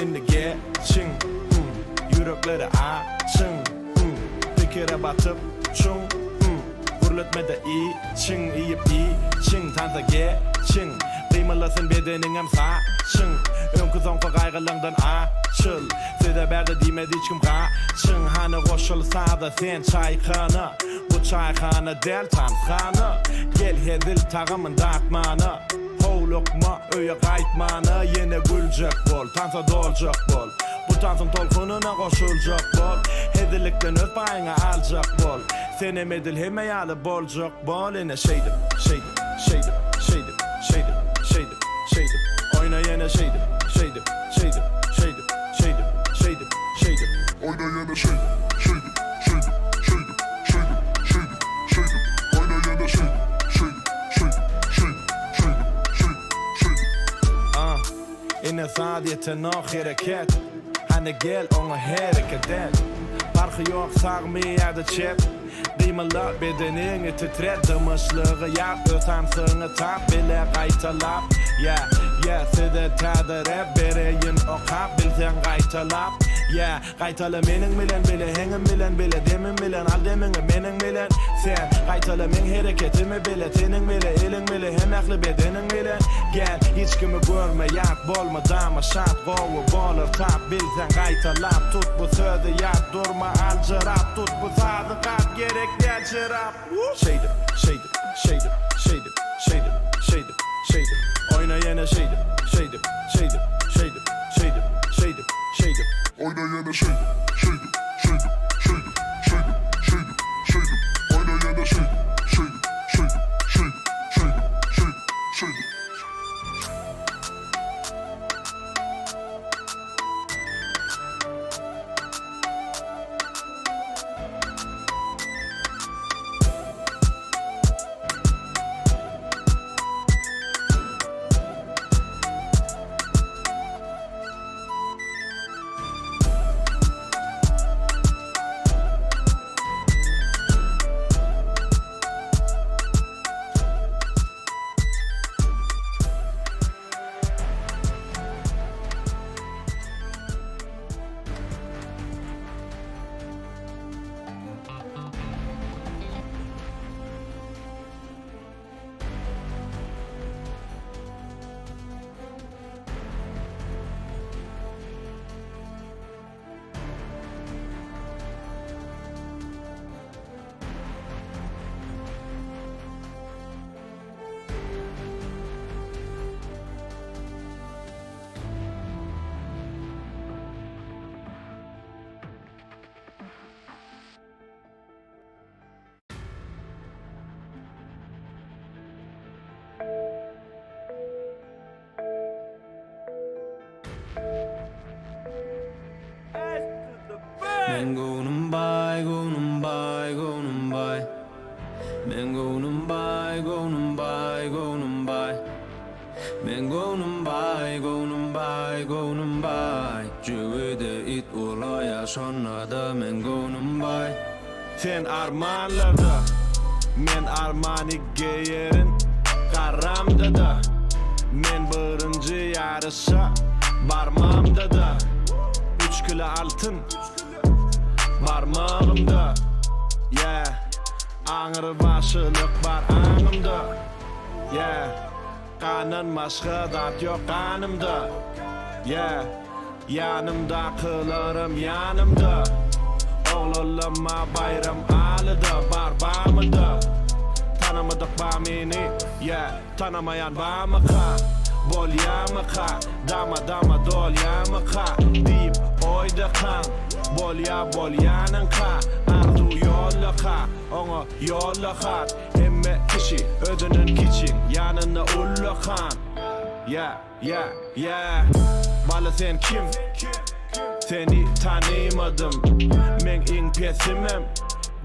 Indi geçiň, hum, ýürekleri açyň, hum, Pikire batyp çuň, hum, Gürletme-de içiň, iýip içiň, Tansa geçiň, gymyldasyn bedeniňem saçyň, Öňki-soňky gaýgylaňdan açyl, Size bärde diýmez hiç kim gaçyň, Hany goşul saza sen çaýhana, Bu çaýhana däl tanshana, Gel hezil tagamyn datmana, Howlukma öýe gaýtmana, Ýene güljek bol, tansa doljak bol, Bu tansyň tolkunyna goşuljak bol, Hezillikden öz paýyňy aljak bol, Senem edil hemme ýaly boljak bol, Ine şeýdip, şeýdip, şeýdip, şeýdip, şeýdip, şeýdip, şeýdip, Oýna ýene şeýdip, şeýdip, şeýdip, şeýdip, şeýdip, şeýdip, şeýdip. Oýna ýene şeýdip, şeýdip, şeýdip, şeýdip, şeýdip, şeýdip, şeýdip, Oýna ýene şeýdip, şeýdip, şeýdip, şeýdip, şeýdip, şeýdip, şeýdip. Ah, ine saz ýetenok hereket Hany gel oňa hereket et Parhy ýok sagmy ýa-da çep Gymylda bedeniňi titret Dymyşlygy ýap öz tansyňy tap Bile gaýtalap Yeah, yeah size täze rap bereýin okap Bilseň gaýtalap Yeah, Gaýtala meniň bilen bile Heňim bilen bile demim bilen Al demiňi meniň bilen Sen gaýtala meň hereketimi bile Teniň bile eliň bile hem ähli bedeniň bilen Gel hiç kimi görme ýat bolma dama şat Gowy bolar tap bilseň gaýtalap Tut bu sözi ýat durma aljyrap Tut bu sazy gap gerek däl şerap Şeýdip şeýdip şeýdip şeýdip şeýdip şeýdip şeýdip Oýna ýene şeýdip şeýdip şeýdip şeýdip şeýdip şeýdip şeýdip. Oýna ýene şeýdip, şeýdip, şeýdip, şeýdip, şeýdip, şeýdip, şeýdip, Oýna ýene şeýdip, şeýdip, şeýdip, şeýdip, şeýdip, şeýdip, şeýdip. Men göwnüm baý, göwnüm baý, göwnüm baý. Men göwnüm baý, göwnüm baý, göwnüm baý. Men göwnüm baý, göwnüm baý, göwnüm baý. Jübüde it ulaýa şonda-da men göwnüm baý. Sen armanlarda, men Armani geýerin Garamda-da, men birinji ýaryşa barmamda-da Üç kilo altyn barmagymda, yeah Aňrybaşylyk bar aňymda, yeah Gandan başga zat ýok ganymda, yeah Ýanymdakylaram ýanymda Oglanlamma Baýram Alyda bar bamyda Tanamadyk ba meni yeah Tanamaýan bamyka Bolýamyka Dama dama dolýamyka Diýip oýdakaň Bolýa bolýanyňka Arzuw ýollaka Oňa ýolla hat Hemme kişi özünden kiçiň Ýanynda ullakan Yeah. Yeah yeah Bala sen kim Seni tanymadym Meň iň pesimem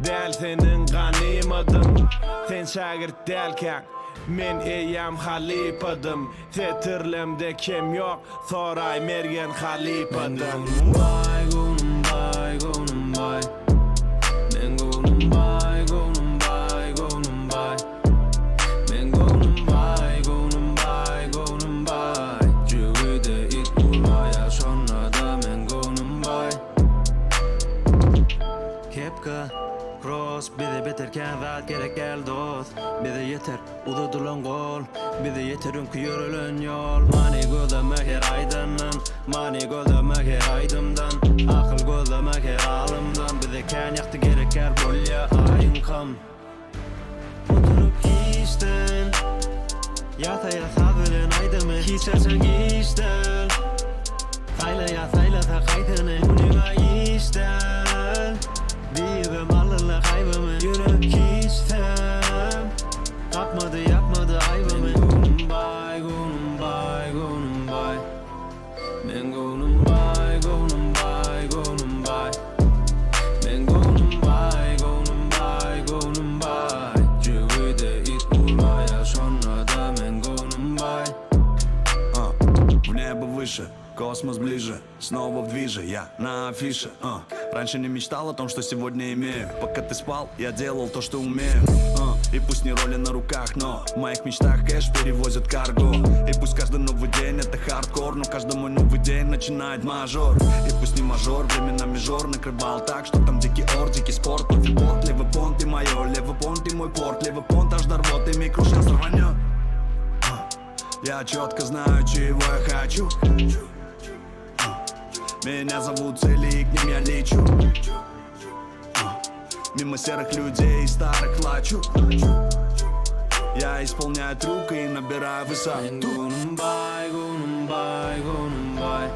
Däl seniň ganymadym Sen şägirt dälkäň Men eýýäm halypadym Setirlemde kem ýok Soraý Mergen halypadan. Men göwnüm baý, göwnüm baý, göwnüm baý Men göwnüm baý, göwnüm baý, göwnüm baý Men göwnüm baý, göwnüm baý, göwnüm baý Jübüde it ulaýa şonda-da. Cross Bize beter kän zat gerek däl dost Bize ýeter uzadylan gol Bize ýeter öňki ýörelen ýol Many gözleme her aýdandan Many gözleme her aýdymdan Akyl gözleme her alymdan Bize kän ýagty gerek däl bolýa aýyňkam Oturyp giçden Ýasaýa saz bilen aýdymy Hiç haçan giç däl Saýlaýa saýlasa haýsyny Munyňa iş däl Diýibem aldylar haýbymy Ýöne hiçsem Gapmady ýapmady aýbymy Men göwnüm baý göwnüm baý göwnüm baý Men göwnüm baý göwnüm baý göwnüm baý Men göwnüm baý göwnüm baý göwnüm baý Jübüde it urmaýa şonda-da men göwnüm baý. А, в небо выше, космос ближе Снова в движе, я на афише а. Раньше не мечтал о том, что сегодня имею Пока ты спал, я делал то, что умею а. И пусть не роли на руках, но В моих мечтах кэш перевозят карго И пусть каждый новый день это хардкор Но каждый мой новый день начинает мажор И пусть не мажор, временами жор Накрывал так, что там дикий ор, дикий спорт Кофе бот, левый понт и мое Левый понт и мой порт, левый понт аж до рвоты Микро сейчас рванет А. Я четко знаю, чего я хочу Меня зовут цели, и к ним я лечу А, Мимо серых людей и старых лачу Я исполняю трюк и набираю Men высоту göwnüm baý, göwnüm baý, göwnüm baý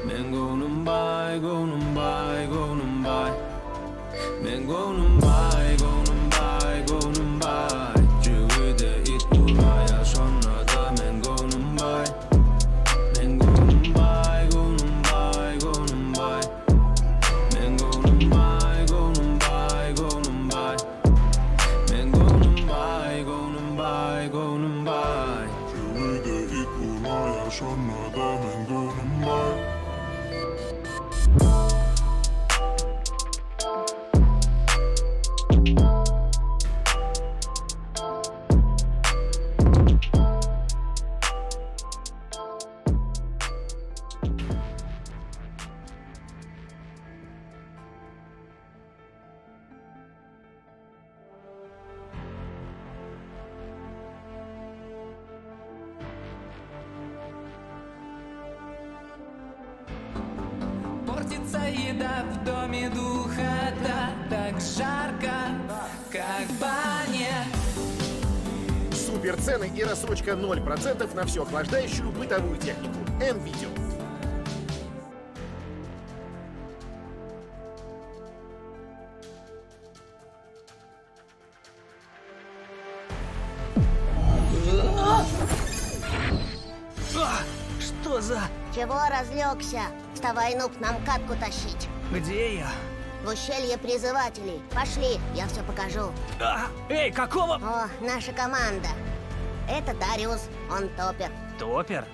Men göwnüm baý, göwnüm baý, göwnüm baý Men göwnüm baý, göwnüm baý, göwnüm baý Jübüde it urmaýa şonda-da men göwnüm baý Men göwnüm baý, göwnüm baý, göwnüm baý Men göwnüm baý, göwnüm baý, göwnüm baý Men göwnüm baý, göwnüm baý, göwnüm baý Jübüde it urmaýa şonda-da men göwnüm baý. Портится еда в доме духота Так жарко, как в бане Супер цены и рассрочка 0% на всю охлаждающую бытовую технику. М-Видео. Что за... Чего разлегся? Вставай, нуб, нам катку тащить. Где я? В ущелье призывателей. Пошли, я все покажу. А, эй, какого... О, наша команда. Это Дариус, он топер. Топер?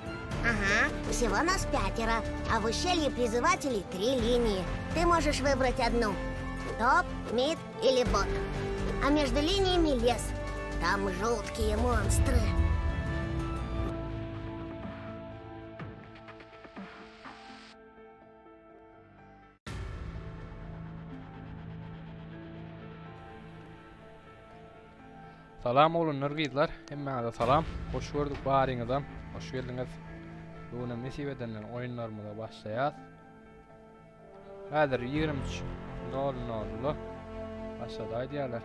Ага, всего нас пятеро, а в ущелье призывателей три линии. Ты можешь выбрать одну. Топ, мид или бот. А между линиями лес. Там жуткие монстры. Salam oglanlar gyzlar hemmäňize salam hoş gördük baryňyzam hoş geldiňiz bu günem nesip edenden oýunlarymyza başlaýas häzir 23.00-da başlady aýdýarlar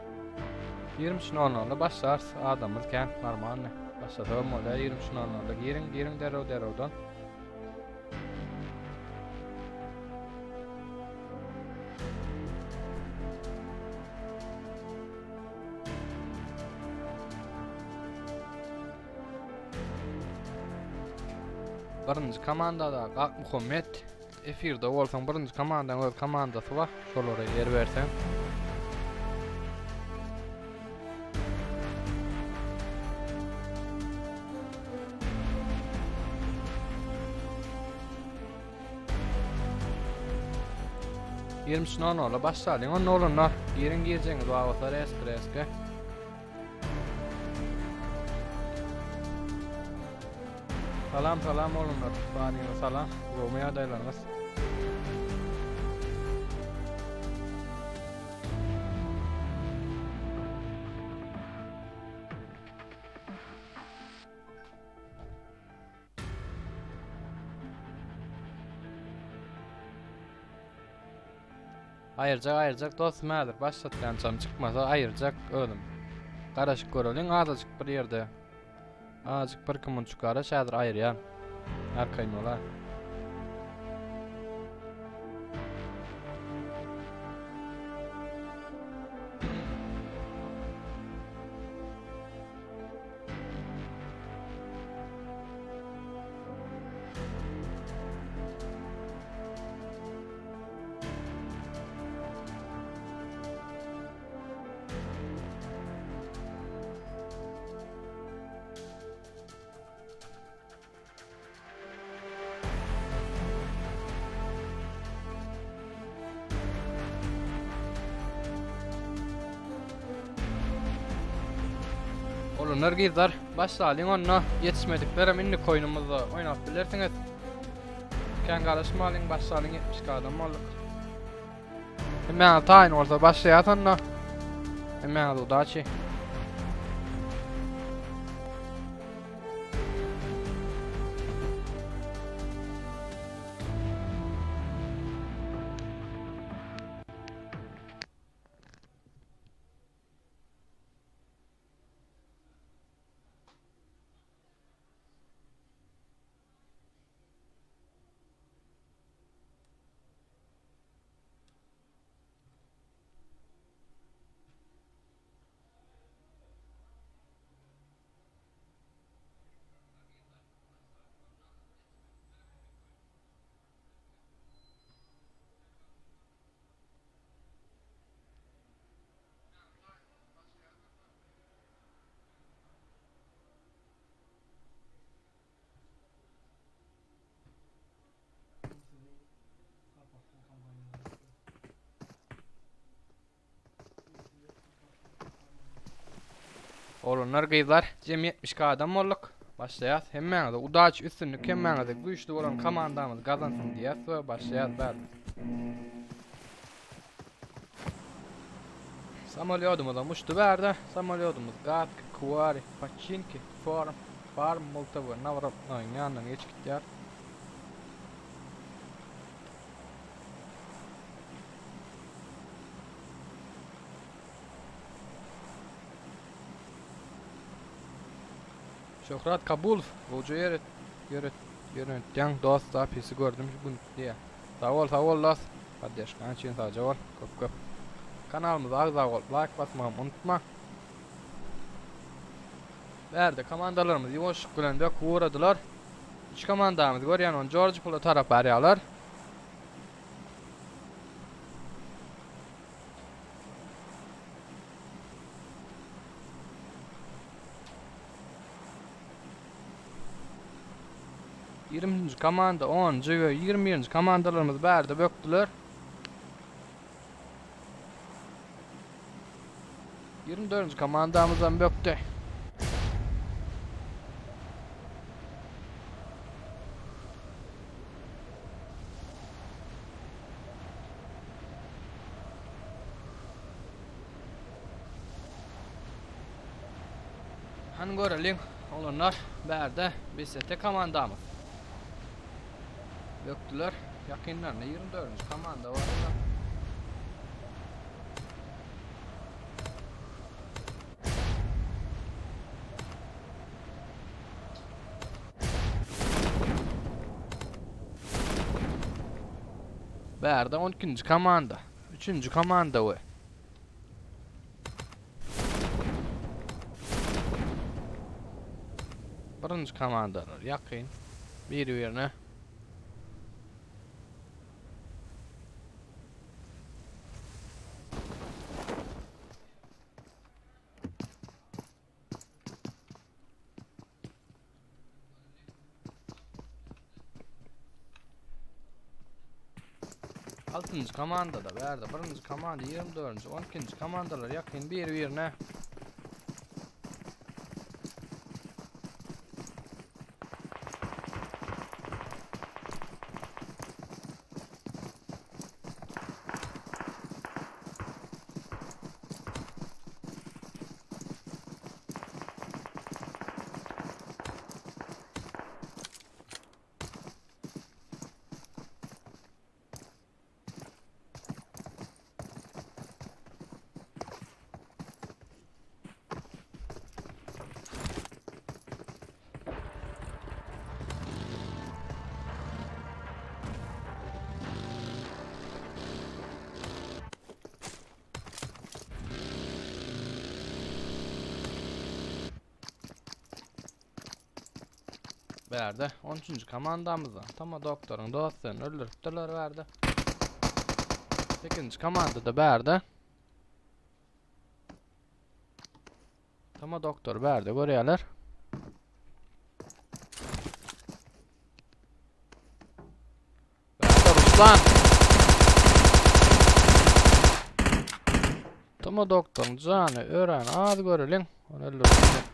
23.00-da başlarys adamymyz kän normalny başlasagam bolýar 23.00-da giriň giriň derrew derrewden Birinji komandada Gak Muhammet efirde bolsaň birinji komandaň öz komandasy bar. Şolara ýer berseň. 23 nol nola başlalyň onda oglanlar. Giriň girjeňiz bar bolsa resk reske. Salam salam oglanlar. Baryňyza salam. Gowmy ýagdaýlaryňyz? Aýyrjak aýyrjak dostum häzir başlatýançam çykmasa aýyrjak özüm. Garaşyp göreliň azajyk bir ýerde. Azajyk bir iki munçuk garaş häzir aýyrýan. Arkaýyn bola. Olanlar gyzlar başlalyň onda ýetişmediklerem indi koýnumyzda oýnap bilersiňiz. Kän garaşmalyň başlalyň 72 adam bolduk. Hemmäňiz taýyn bolsa başlaýas onda. Hemmäňiz udaçi. Oglanlar gyzlar jem 72 adam bolduk. Başlaýas. Hemmäňize udaç, üstünlik hemmäňize güýçli bolan komandamyz gazansyn diýýäs we başlaýas bäri. Samolýodymyzam uçdy bärde. Samolýodymyz Gatki, Kuwari, Paçinki, Form, Farm, Multa we Nawrotnoýyň ýanyndan geçip gitýär. Şöhrat Kabulow, gowja ýöret, ýöret, ýöretýäň dost zapisi gördüm şu gün diýýär. Sag bol, sag bol dost. Poddeşkaň üçin sagja bol. Köp köp. Kanalymyza agza bolup laýk basmagam unutma. Bärde komandalarymyz ýuwaşlyk bilen böküp ugradylar. Üç komandamyzy görýän on Jorj pula tarap barýarlar. Ýigriminji komanda, onunjy we 21-nji komandalarymyz bärde bökdüler. 24-nji komandamyzam bökdi. Hany göreliň, oglanlar, bärde BST komandamyz. Bökdüler. Ýakynlarynda 24-nji komanda bar. Bärde 12-nji komanda, 3-nji komanda we Birinji komandalar ýakyn biri-birine. Altynjy komandada bärde birinji komanda 24-nji, 12-nji komandalar ýakyn biri-birine. Bärde 13-nji komandamyzda Tama doktoryň dostlaryny öldüripdirler bärde. 8-nji komandada bärde. Tama doktor bärde görýärler. Bärde Ruslan. Tama doktoryň jany örän az göreliň. Ony öldüripdirler.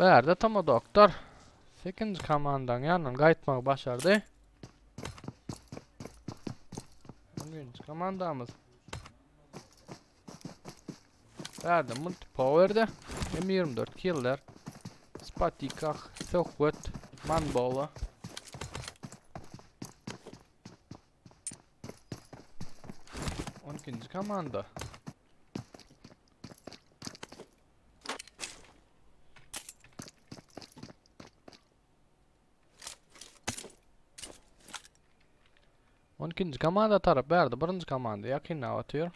Bärde Toma doktor 8-nji komandaň ýanyndan gaýtmagy başardy. 11-nji komandamyz. Bärde multi power'de M24 killer, Spatikah, Söhbet, Manbola. On ikinji komanda. On ikinji komanda tarap berdi. Birinji komanda ýakynlap otyr.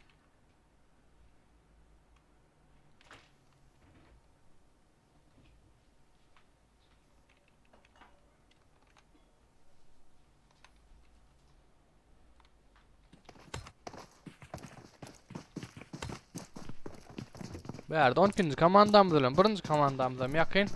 Bärde 12-nji komandamyz bilen birinji komandamyz hem ýakyn.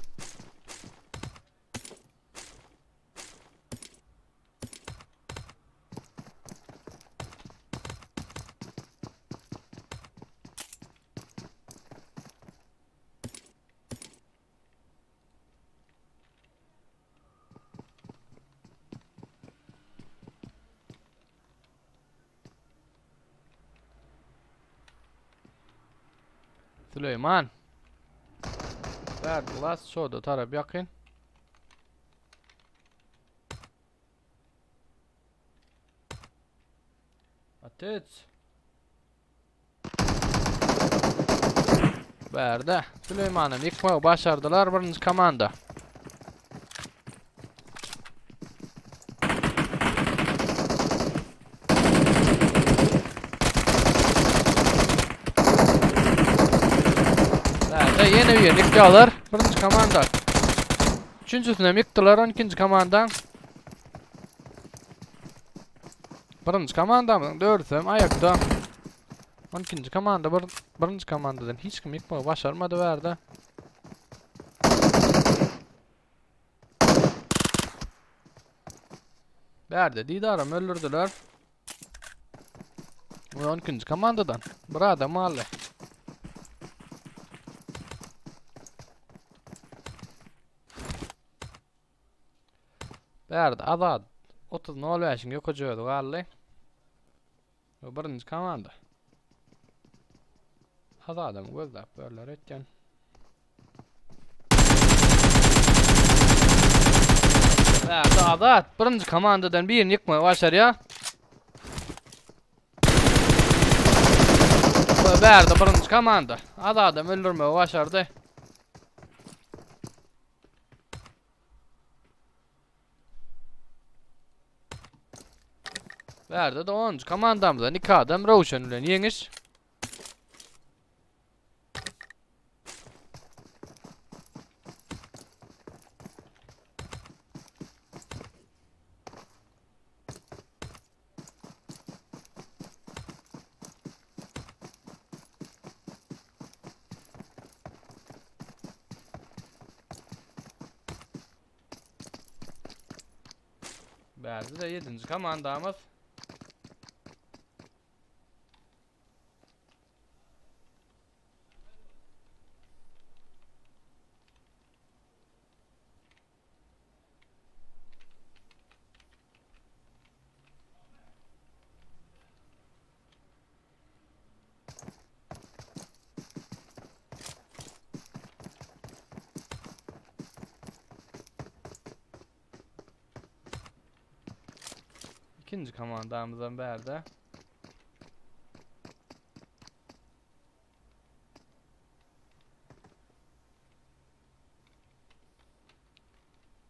Süleyman. Verdi last şoda tarap yakın. Atec. Bärde Süleýmany ýykmagy başardylar birinji komanda. Bärde ýene bir ýykýarlar birinji komanda. Üçünjisini hem ýykdylar 12-nji komanda. Birinji komandamyzyň dördüsi hem aýakda. 12-nji komanda bir birinji komandadan hiç kim ýykmagy başarmady bärde. Bärde Didaram öldürdüler. We 12-nji komandadan bir adam aldy. Bärde Azat 30.05-iň ýokaja özi galdy. Bu birinji komanda. Azadam gözläp börler etýän. Bärde Azat birinji komandadan birini ýykmagy başarýar. Bärde birinji komanda. Azadam öldürmegi başardy. Bärde de 10. komandamyzdan 2 adam Röwşen bilen ýeňiş. Bärde de 7. komandamyz. İkinci komandamyzdan bärde.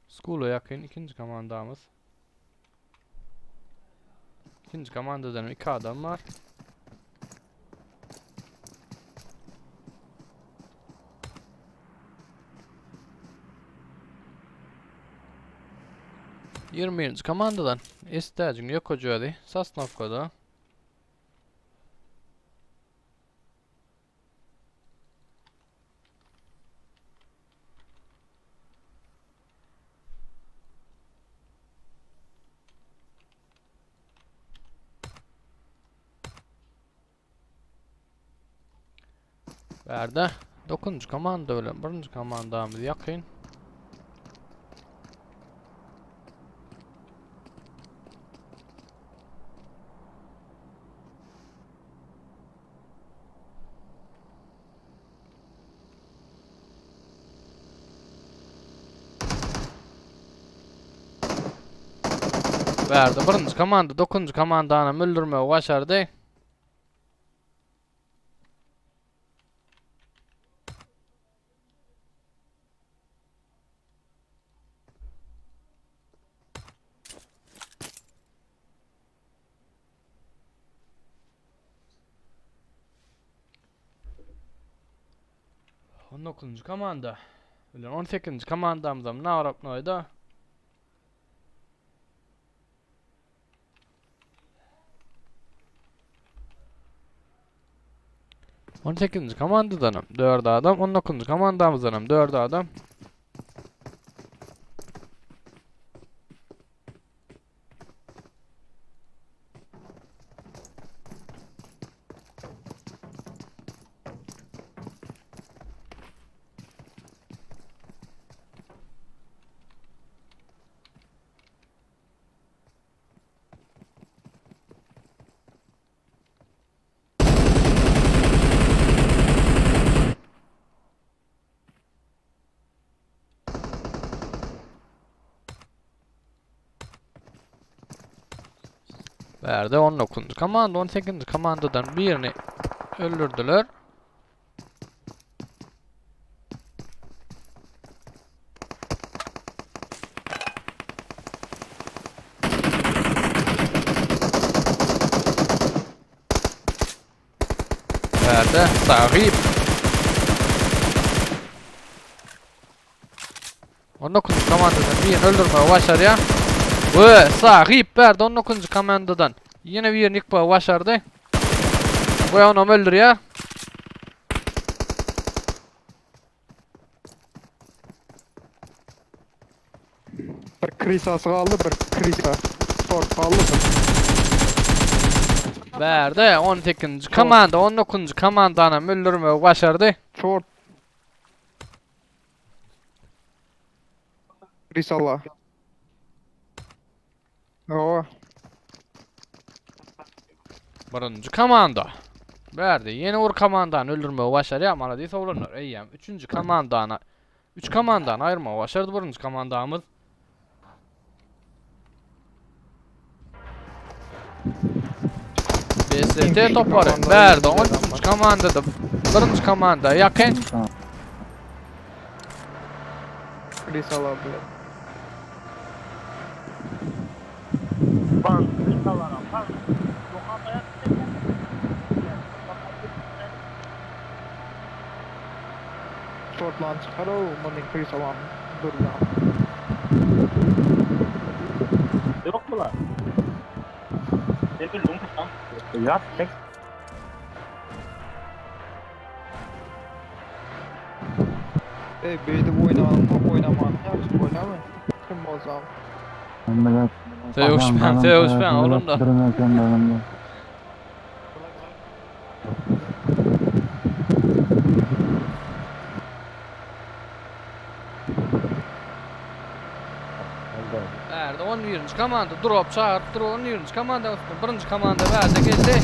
School'a yakın ikinci komandamız. Ikinji komandadan 2 adam bar. Ýigriminji komandadan Estajiň ýokaja özi Sosnowkada. Bärde 9-njy komanda bilen 1-nji komandamyz ýakyn. Bärde birinji komanda 9-njy komandany öldürmegi başardy. On dokuzunjy komanda bilen on sekizinji komandamyzam Nawrapnoýda. On sekizinji komandadanam 4 adam, on dokuzunjy komandamyzdanam 4 adam. Bärde 19. Komanda 18. Komandadan birini öldürdüler. Bärde sahip. 19. komandadan birini öldürmegi başarýar. We sahip bärde 19. komandadan ýene birini ýykmagy başardy. We onam öldürýär. Bir krisasy galdy, bir krisa. Tort galdy bir. Bärde 18-nji komanda 19-njy komandanam öldürmegi başardy. Tort. Krisala. Owa. Birinji komanda. Bärde ýene bir komandany öldürmegi başarýar. Malades oglanlar. Eýýäm üçünji komandany üç komandany aýyrmagy başardy birinji komandamyz. BST topary bärde 13-nji komandada birinji komanda ýakyn. Krisala bilen. Şortlan çykar o, muny krisalan durýan. Ey beýdip oýnanyňda oýnamanyň ýagşy bolýamy? Kim bolsam. Sögüşmäň, sögüşmäň oglanlar. Bärde 11-nji komanda drop çagyryp dur. 11-nji komanda üstüne birinji komanda bärde geldi.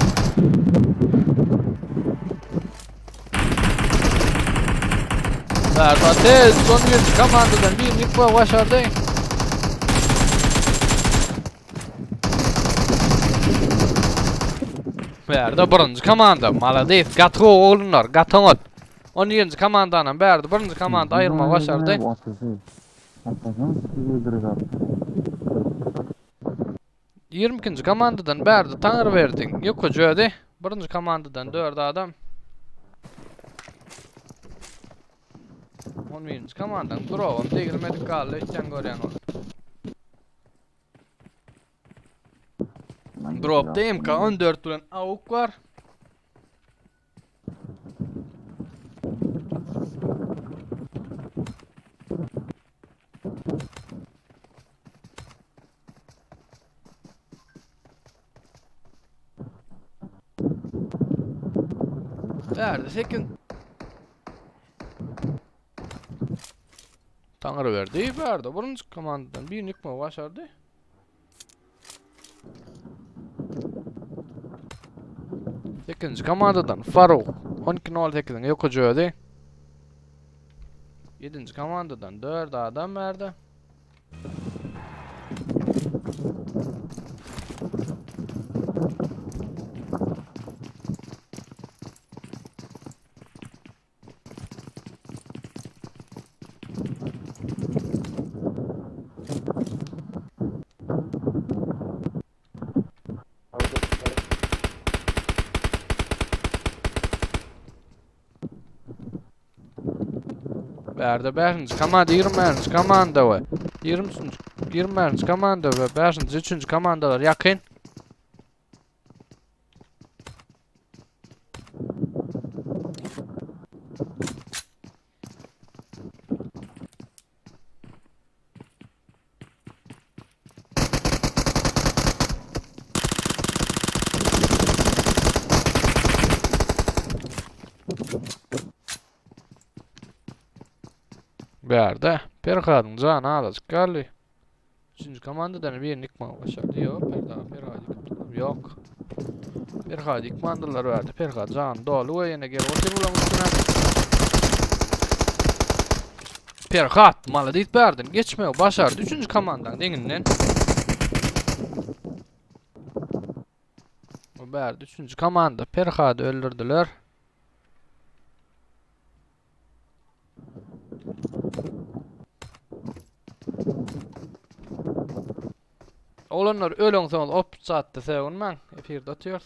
Bärde tez 11-nji komandadan birini ýykmagy başardy. Bärde birinji komanda malades gaty gowy oglanlar gaty oňat. 11-nji komandanam bärde birinji komanda aýyrmagy başardy. 22-nji komandadan bärde Taňryberdiň ýokaja özi. Birinji komandadan 4 adam. 11-nji komandaň durabam degilmedik galdy öýtýän görýän ol. Dropda MK14 bilen AUK bar. Bärde sekin. Taňryberdi bärde birinji komandadan birini ýykmagy başardy. Sekizinji komandadan Faruk 12.08-iň ýokaja özi. Ýedinji komandadan 4 adam bärde. Bärde 5-nji komanda, 21-nji komanda we 23-nji 21-nji komanda we 5-nji 3-nji komandalar ýakyn. Bärde Perhadyň jany azajyk galdy. Üçünji komandadan birini ýykmagy başardy. Ýok, Perhad, Perhad ýykypdylar. Ýok. Perhad ýykmandylar bärde. Perhad jany doly we ýene gelip otyr bularyň üstüne. Perhat maladis bärden geçmegi başardy. Üçünji komandaň deňinden. Bu bärde üçünji komanda Perhady öldürdüler. Oglanlar öleňsoňyz op çatda sögünmäň. Efirde otyrys.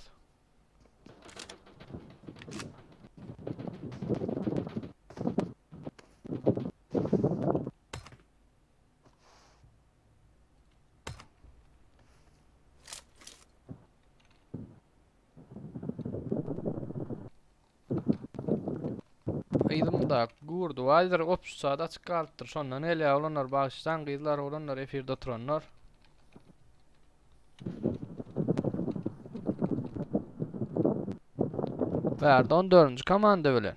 Yzymda gurdy waýdyr opşuçada açyk galypdyr. Şondan gelýär oglanlar bagyşlaň gyzlar oglanlar efirde oturanlar. Bärde 14-nji komanda bilen.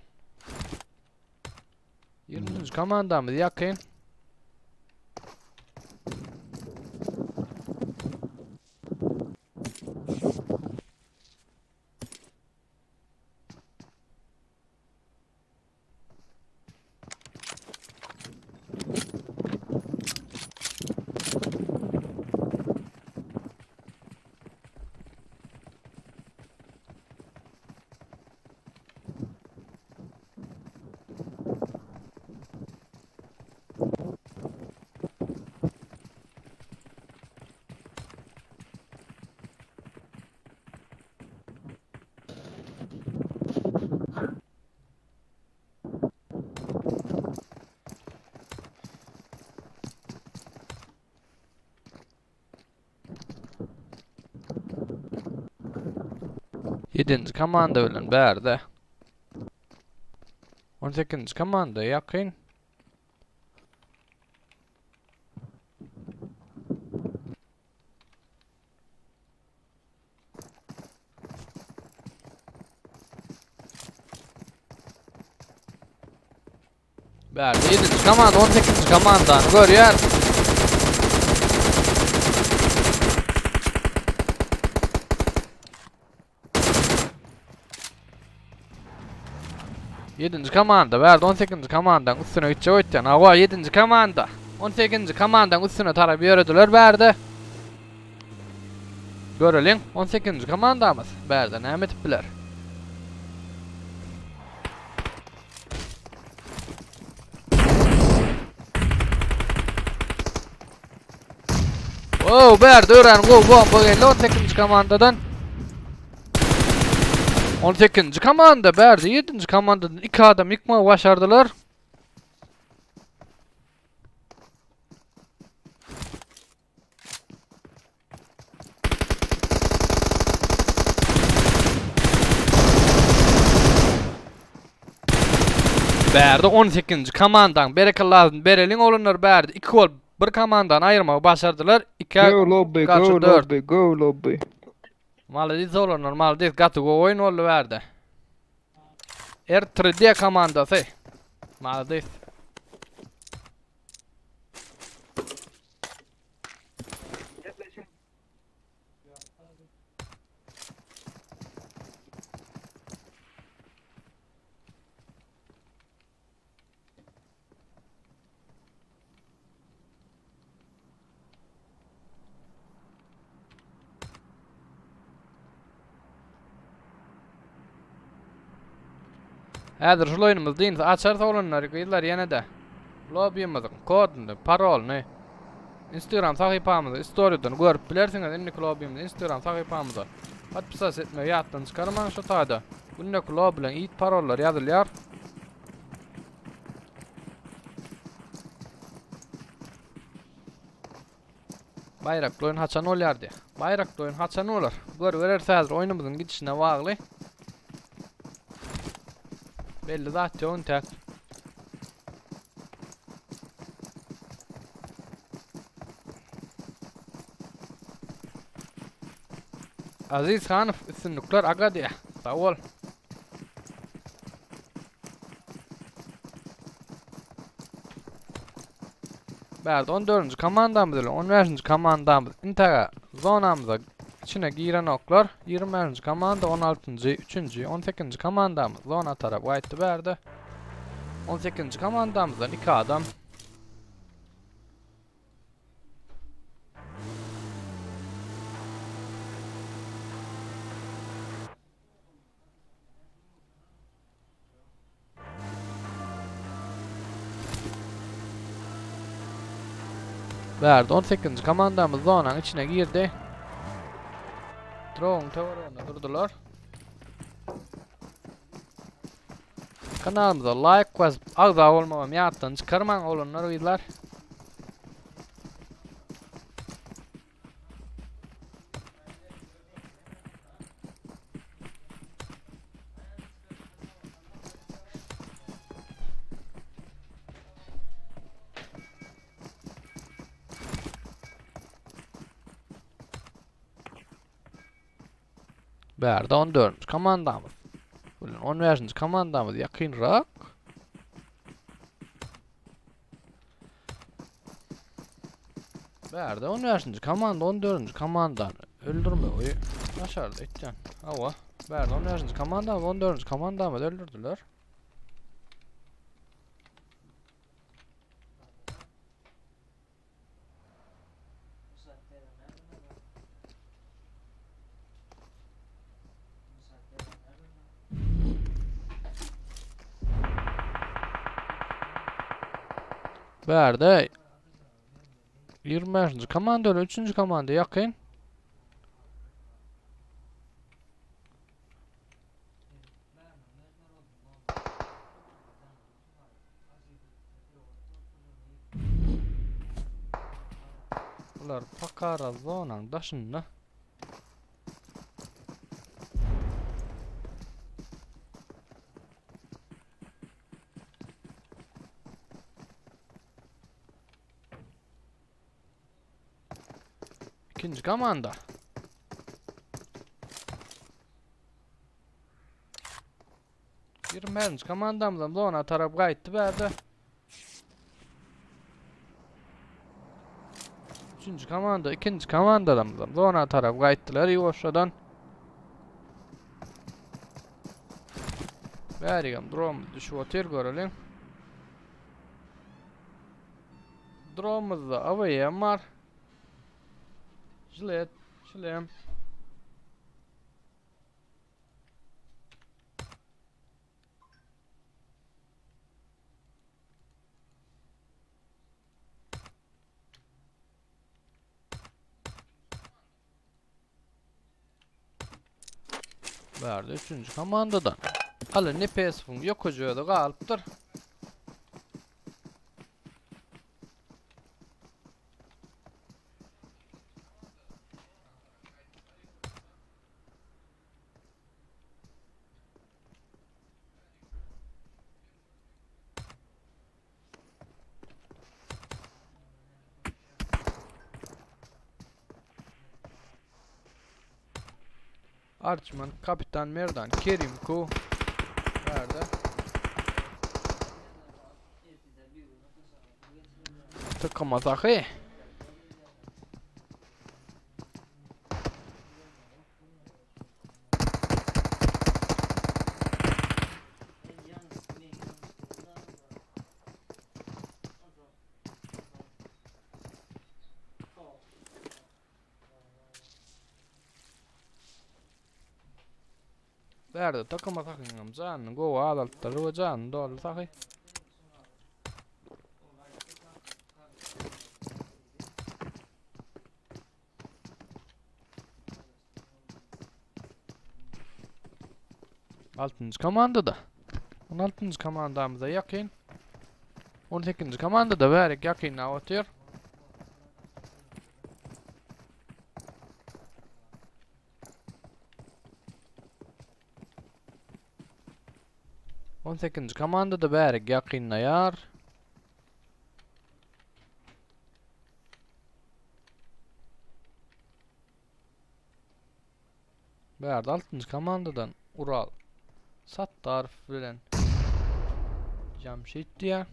20-nji komandamyz ýakyn. Ýedinji komanda bilen bärde. 18-nji komanda ýakyn. Bärde 7-nji komanda 18-nji komandany görýär. Ýedinji komanda bärde 18-nji komandaň üstüne gitjek öýtýän. Hawa, 7-nji komanda. 18-nji komandaň üstüne tarap ýörediler bärde. Göreliň, 18-nji komandamyz bärde näme edip biler? Oh, bärde örän gowy bomba geldi 18-nji komandadan. 18-nji komanda bärde 7-nji komandadan 2 adam ýykmagy başardylar. Bärde 18-nji komandaň berekellasyny bereliň oglanlar bärde 2 bolup bir komandany aýyrmagy başardylar. 2 Go lobby, garşy go 4. lobby, go lobby. Malades oglanlar malades gaty gowy oýun boldy bärde. R3D komandasy. Malades. Häzir şul oýnumyz dynsa açarys oglanlar, gyzlar ýene-de. Lobby'myzyň koduny, parolyny Instagram sahypamyzda storydan görüp bilersiňiz. Indiki lobby'miz Instagram sahypamyzda. Podpisas etmegi ýatdan çykarmaň şu taýda. Gündeki lobby'leň it parollary ýazylýar. Baýrakly oýun haçan bolýar diýýär. Baýrakly oýun haçan bolar? Görübereris häzir oýnumyzyň gidişine bagly. Belli zat ýok intäk. Aziz Hanow üstünlikler aga diýýär. Sag bol. Bärde 14-nji komandamyz bilen 15-nji komandamyz intäge zonamyza içine girenoklar. 25-nji komanda 16-njy, 3-nji, 18-nji komandamyz zona tarap gaýtdy bärde. 18-nji komandamyzdan 2 adam. Bärde 18-nji komandamyz zonanyň içine girdi. Drogyň töwereginde durdular. Kanalymyza like basyp agza bolmagam ýatdan çykarmaň oglanlar gyzlar. Bärde 14-nji komandamyz. Bilen 15-nji komandamyz ýakynrak. Bärde 15-nji komanda 14-nji komandany öldürmegi başardy etýän. Hawa, bärde 15-nji komanda 14-nji komandamyzy öldürdiler. Bärde 25-nji komanda ile 3-nji komanda ýakyn. Bular pakara zonanyň daşynda. İkinci komanda. 21-nji komandamyzam zona tarap gaýtdy bärde. Üçünji komanda, ikinji komandamyzam zona tarap gaýtdylar ýuwaşjadan. Bärigem dromumyz düşüp otyr göreliň. Dromumyzda AWM bar. Jilet, şlem. Bärde üçünji komandadan. Aly Nepesowyň ýokaja özi galypdyr. Arçman, Kapitan Merdan, Kerim Ku. Nerede? Tıkama sahi. Bärde takama sakyňam janyny gowy azaltdyr we janyny doly saky. Altynjy komandada. 16-njy komandamyza ýakyn. 18-nji komandada bärik ýakynda otyr. On sekizinji komanda da bärik ýakynlaýar. Bärde altynjy komandadan Ural Sattarow bilen Jamşit diýýär.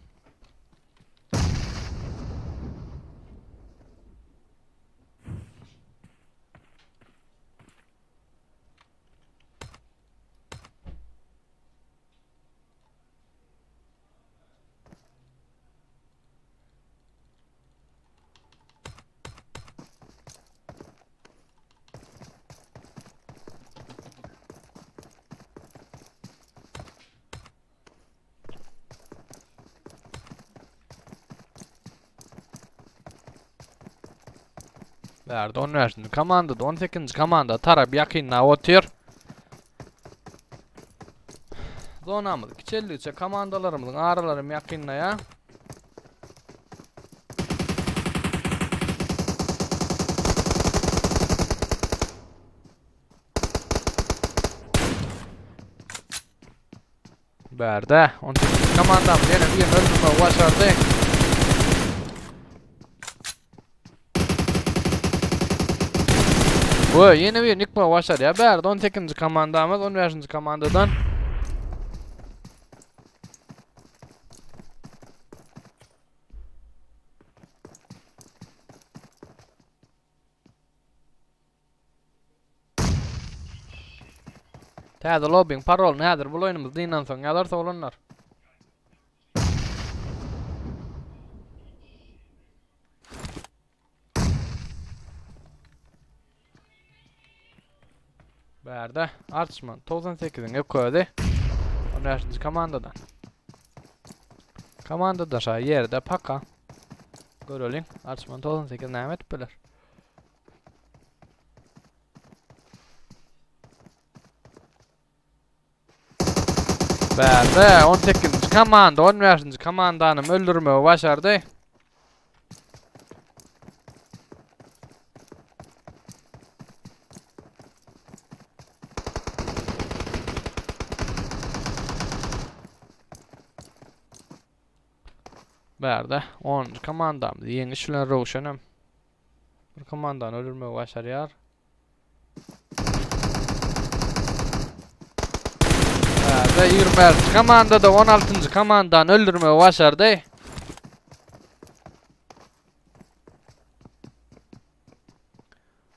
Bärde 15-nji komandada 18-nji komanda tarap ýakynlap otyr. Zonamyz kiçeldigiçe komandalarymyzyň aralaram ýakynlaýar. Bärde 18 komandamyz ýene birini öldürmegi başardy. We ýene birini ýykmagy başarýar. Bärde 18-nji komandamyz 15-nji komandadan. Täze lobbyň parolyny häzir bul oýnumyz dyndan soň ýazarys oglanlar. Bärde Arçman 98-iň ökezi 15-nji komandadan. Komandada şa ýerde paka. Göreliň Arçman 98 näme edip biler. Bärde 18-nji komanda 15-nji komandany öldürmegi başardy. Bärde 10-njy komandamyz ýeňiş bilen Röwşenem Bir komandany öldürmegi başarýar. Ve 25 komanda da 16. komandany öldürmegi başardy.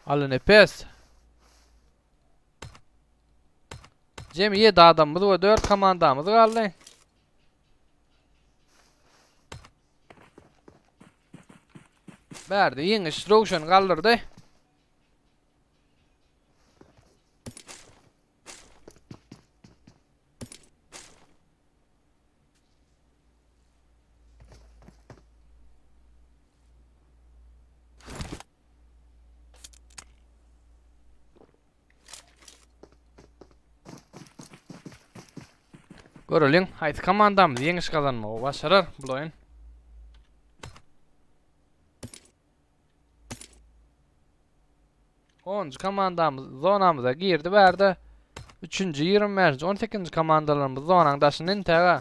Aly Nepes. Jemi 7 adamymyz we 4 komandamyz galdy. Bärde ýeňiş Röwşen galdyrdy. Göreliň, haýsy komandamyz ýeňiş gazanmagy başarar bu oýun. Onuncu komandamyz zonamyza girdi bärde. Üçünji, 25-nji, 18-nji komandalarymyz zonaň daşynda intäge.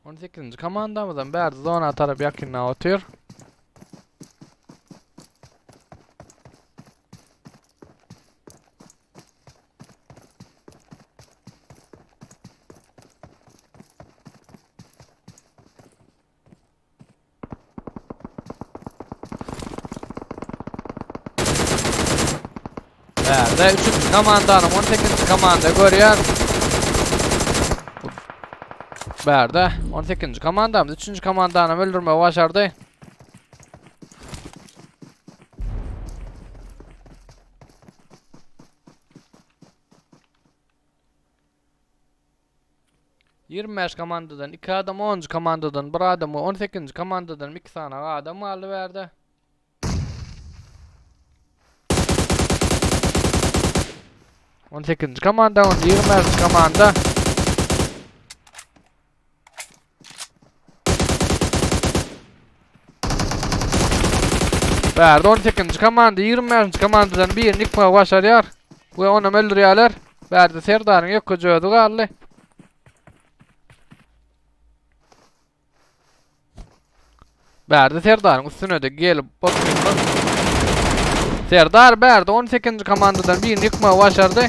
On sekizinji komandamyzam bärde zona tarap ýakynda otyr. Bärde üçünji komandanyň 18-nji komanda görýär. Bärde 18-nji komandamyz üçünji komandany öldürmegi başardy. 25 komandadan 2 adam, 10-njy komandadan 1 adam we 18-nji komandadan 2 sany adam galdy bärde. On sekizinji komanda, on ýigriminji komanda. Bärde 18-nji komanda 25-nji komandadan birini ýykmagy başarýar we onam öldürýärler. Bärde Serdaryň ýökkeje özi galdy. Bärde Serdaryň üstüne de gelip oturýar. Serdar bärde 18-nji komandadan birini ýykmagy başardy.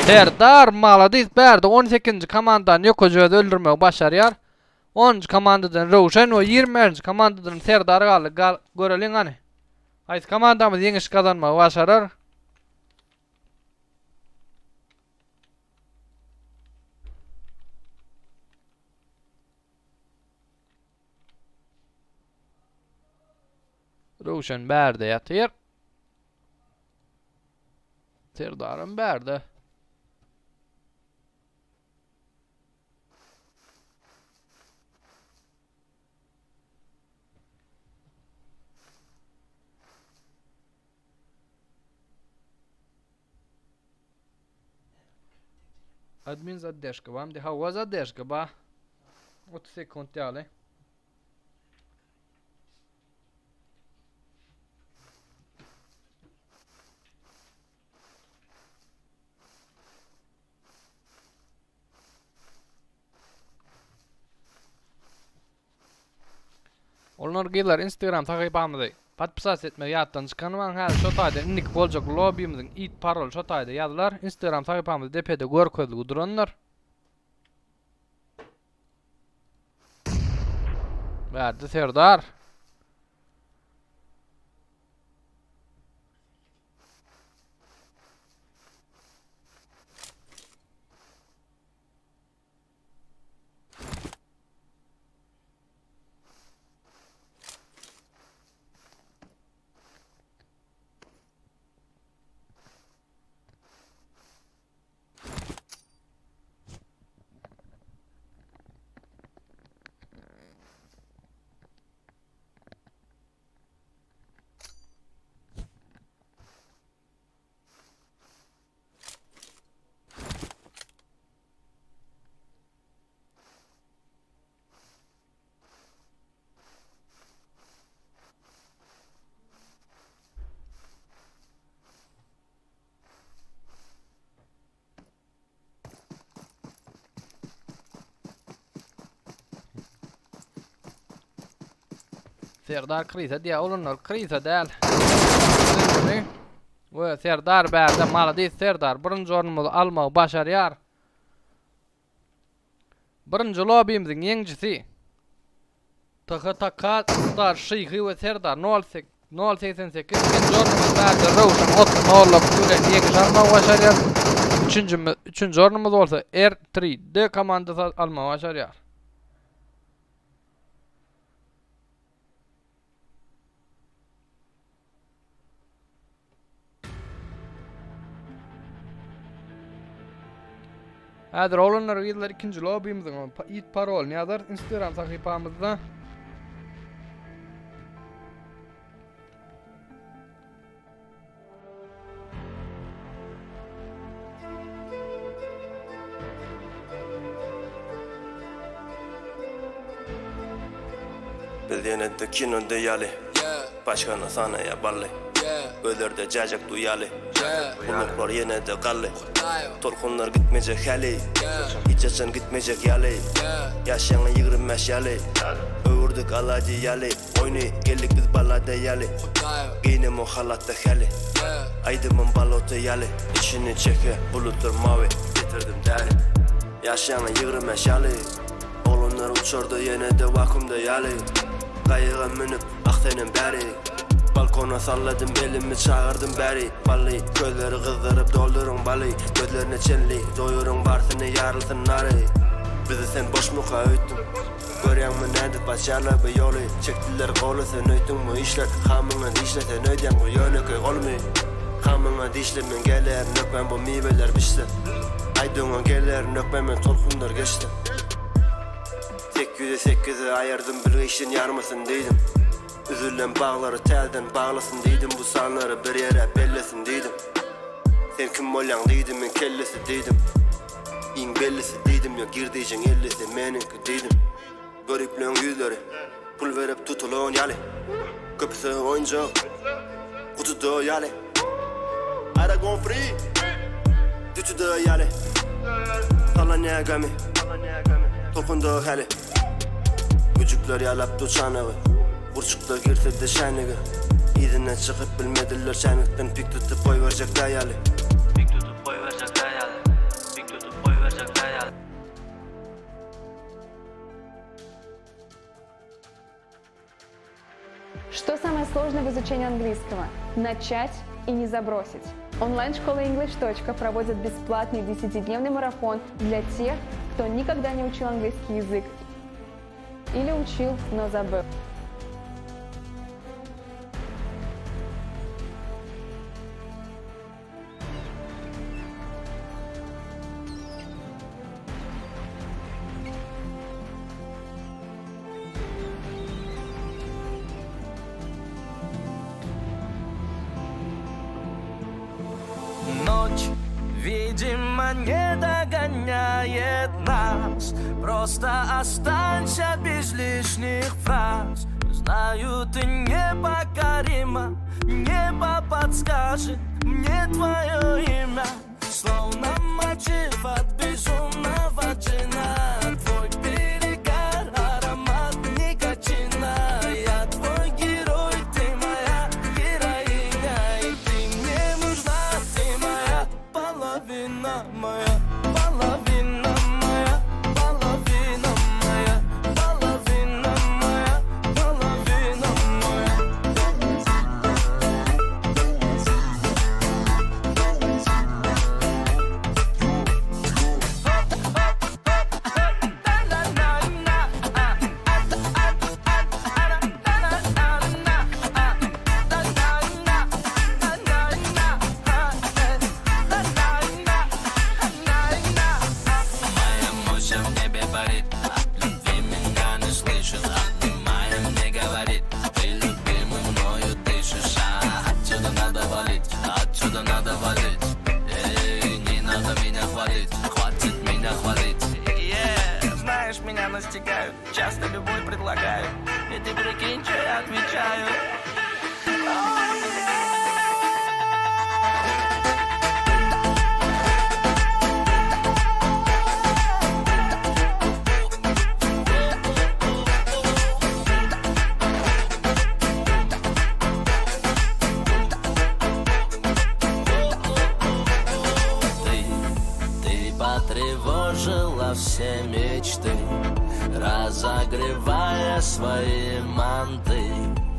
Serdar maladis bärde 18-nji komandany ýökeje özi öldürmegi başarýar. Onunjy komandadan Röwşen we 21-nji komandadan Serdar galdy. Gal göreliň hany. Haýsy komandamyz ýeňiş gazanmagy başarar? Röwşen bärde ýatyr. Serdaram bärde. Admin zaddeşka bam hawa zaddeşka ba. 30 sekund ýaly. Olar gyzlar Instagram sahypamyzy podpisat etmegi ýatdan çykarmaň. Häzir şo taýda indiki boljak lobbymiziň it paroly şo taýda ýazylar. Instagram sahypamyz depede görkezilgi durandyr. Bärde Serdar. Serdar kriza diýä olanlar kriza däl. We Serdar bärde maladis Serdar birinji ornumyzy almagy başarýar. Birinji lobimiziň ýeňijisi THTK Star Şyhy we Serdar 08 088 ikinji ornumyz bärde Röwşen 30 nolluk bilen ýeňiş almagy başarýar. Üçünji üçünji ornumyz bolsa R3D komandasy almagy başarýar. Häzir oglanlar gyzlar ikinji lobbymiziň it parolyny ýazarys Instagram sahypamyzda. Biz ýene-de kinoda ýaly Paçkany sanaýa bally Gözlerde jäjek duýaly Gulaklar ýene-de gally Tolkunlar gitmejek häli Hiç haçan gitmejek ýaly Ýaş ýaňy 25 ýaly Öwürdik alady ýaly Oýny geldik biz balada ýaly Geýnemok halatda häli Aýdymym balota ýaly Içini çeke bulutlar mawy Getirdim däri Ýaş ýaňy 25 ýaly Oglanlar uçarda ýene-de wakuumda ýaly Gaýyga münüp ah senem bäri Balkona salladym elimi çagyrdym bäri Bally közleri gyzdyryp dolduryň baly Gözlerine çenli doýuryň barsyny ýarylsyn nary Bizi sen boşmuka öýtdüň Görýäňmi nädip açýarlar bu ýoly Çekdiler goly sen öýtdüň bu işler Hamyňa dişle sen öýdýäň bu ýönekeý golmy Hamyňa dişle men gelerin hökman bu miweler bişse Aýdyňa gelerin hökman men tolkunlar geçse Sekiz ýüze sekize aýyrdym bilgeşden ýarmasyn diýdim Üzülen baglary täzeden baglasyn diýdim Bu sanlary bir ýere bellesin diýdim Sen kim bolýaň diýdim men kellesi diýdim Iň bellisi diýdim ýok girdejiň ellisi meniňki diýdim Göripleň ýüzleri pul berip tutulan ýaly Köpüsi oýunjak gutuda ýaly Aragon free Dütüde ýaly Sallanýar gämi Tolkunda häli Güjükler ýalap dur çanagy Gurçuklar girse-de şänige Yzyndan çykyp bilmediler şänikden Pik tutup goýberjek dä ýaly Pik tutup goýberjek dä ýaly Pik tutup goýberjek dä ýaly. Что самое сложное в изучении английского? Начать и не забросить. Онлайн-школа English. проводит бесплатный 10-дневный марафон для тех, кто никогда не учил английский язык или учил, но забыл. Ночь, видимо, не догоняет нас Просто останься без лишних фраз Знаю, ты непокорима Небо подскажет мне твое имя Словно мотив от безумного джина Твой перегар, аромат никотина Я твой герой, ты моя героиня И ты мне нужна, ты моя половина моя Половина моя, половина моя Половина моя, половина моя Моя мощь в небе парит, от любви меня не слышит, обнимая мне говорит, ты любимый мною дышишь, а отсюда надо валить, отсюда надо валить, эй, не надо меня хвалить, хватит меня хвалить. Yeah, знаешь, меня настигают, часто любовь предлагают, и ты прикинь, что я отвечаю. Ты, ты потревожила все мечты, Разогревая свои манты.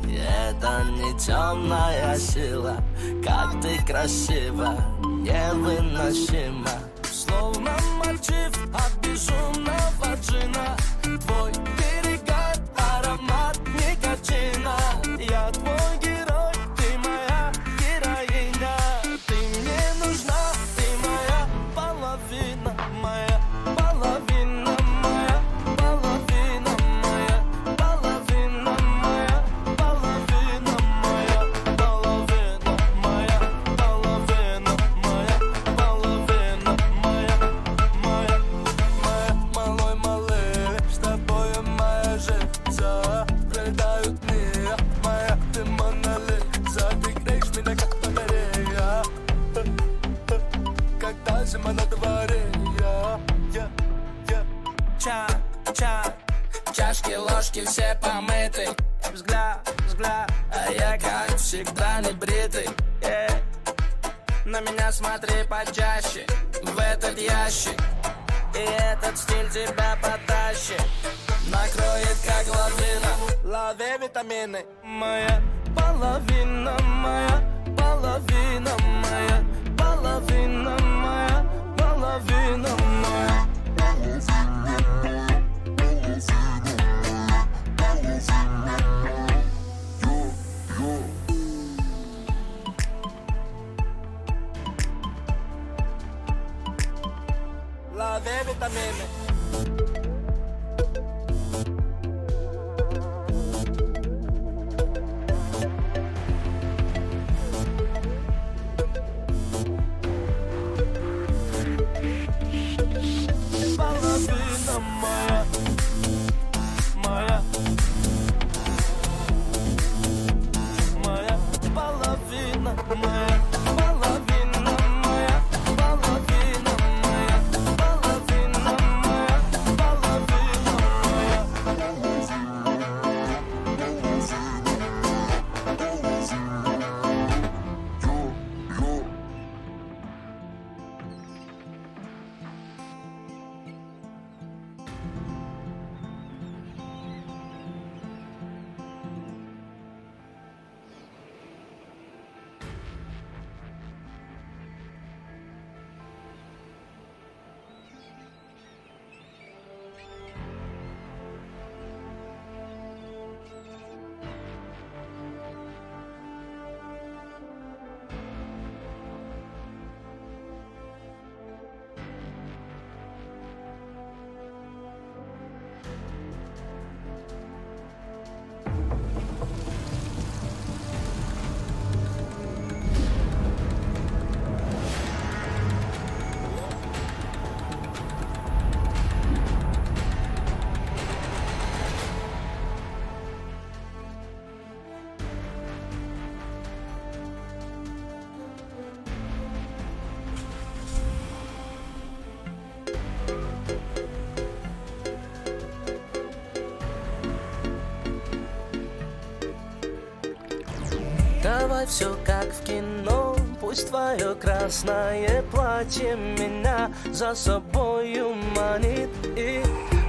Это не темная сила, как ты красива, невыносимо. Словно мотив от безумного джина, Твой перегар, аромат никотина. Я твой герой, ты моя героиня, Ты мне нужна, ты моя половина моя. Залетают дни Моя ты Мона Лиза Ты греешь меня как батарея Когда зима на дворе Я, я, я Ча, ча Чашки, ложки все помыты Взгляд, взгляд А я как всегда не бритый yeah. На меня смотри почаще В этот ящик И этот стиль тебя потащит Накроет как лавина Лови витамины Моя половина моя Половина моя Половина моя Половина моя Лови витамины Половина моя Моя Моя половина моя Половина моя Половина моя Половина моя Половина моя Давай все как в кино Пусть твое красное платье меня за собою манит И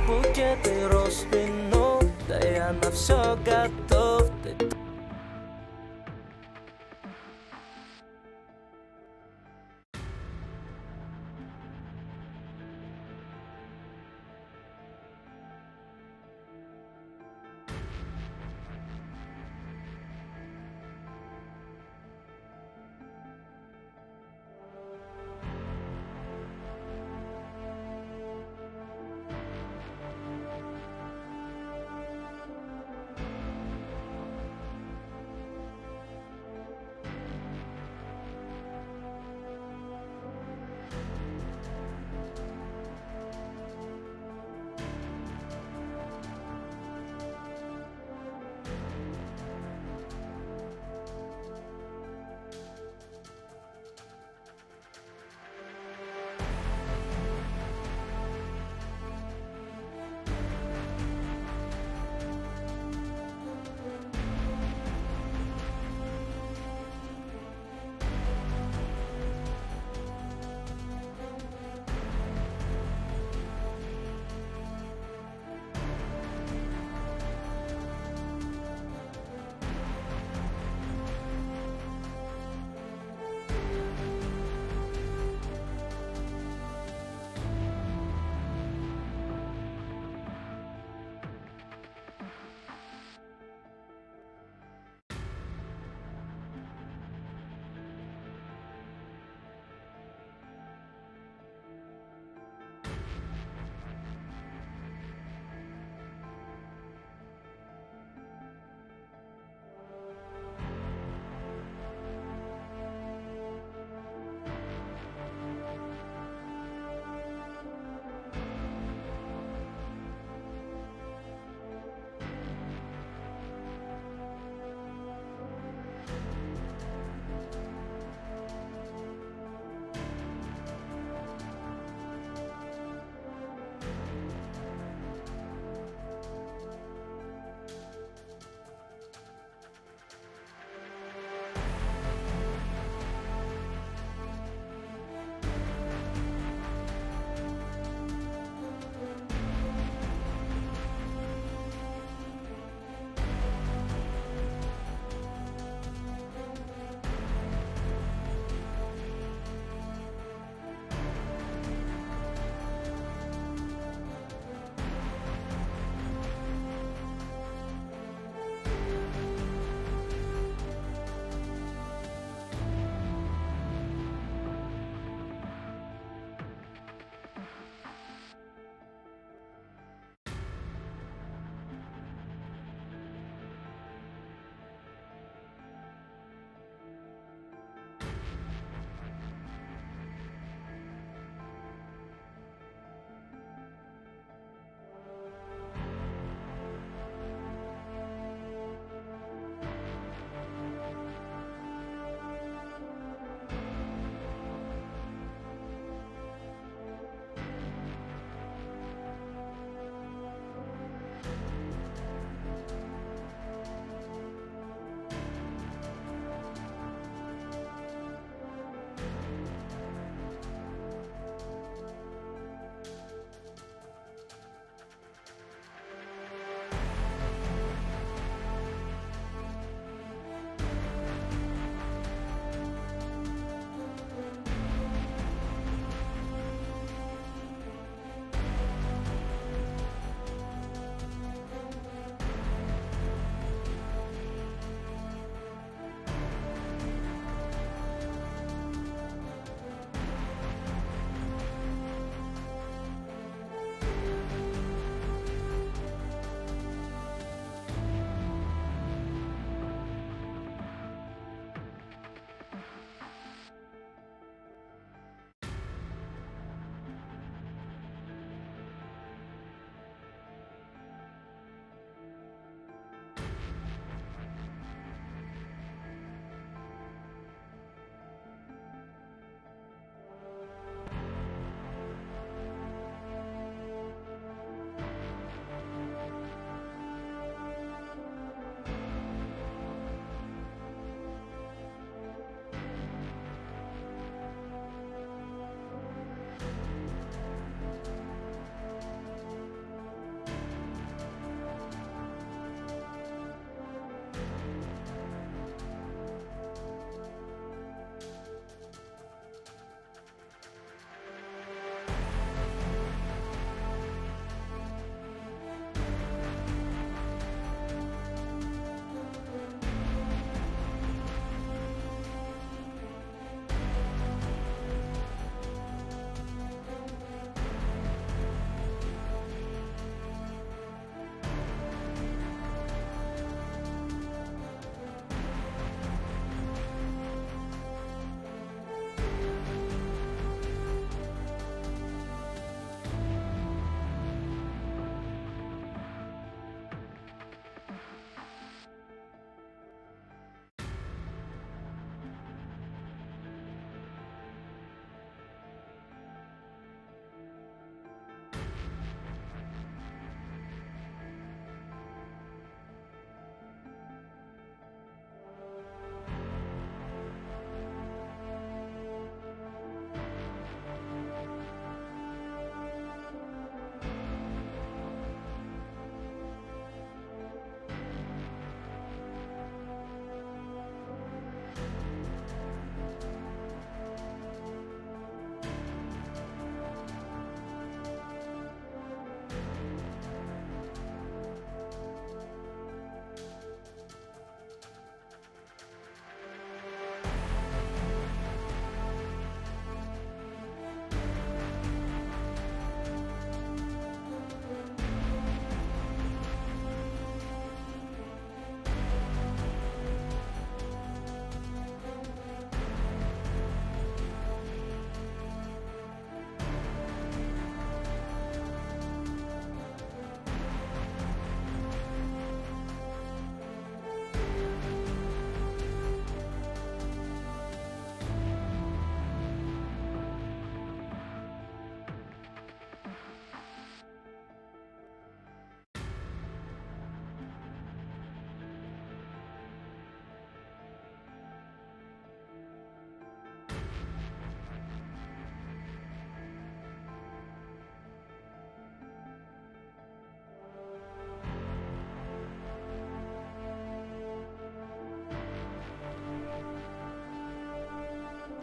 букеты роз вино Да я на все готов Ты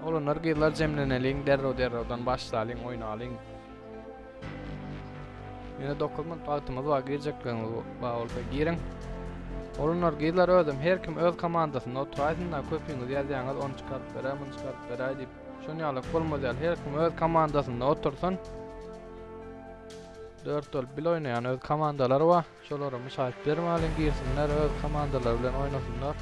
Oglanlar gyzlar jemleneliň derrew derrewden başlalyň oýnalyň. Ýene 9 minut wagtymyz bar girjekleriňiz bar bolsa giriň. Oglanlar gyzlar özem her kim öz komandasynda oturaýsyn-da köpüňiz ýazýaňyz ony çykaryp beräý muny çykaryp beräý diýip. Şon ýaly bolmaz ýaly her kim öz komandasynda otursyn. 4 bolup bil oýnaýan öz komandalary bar. Şolara müşahit bermäliň girsinler öz komandalary bilen oýnasynlar.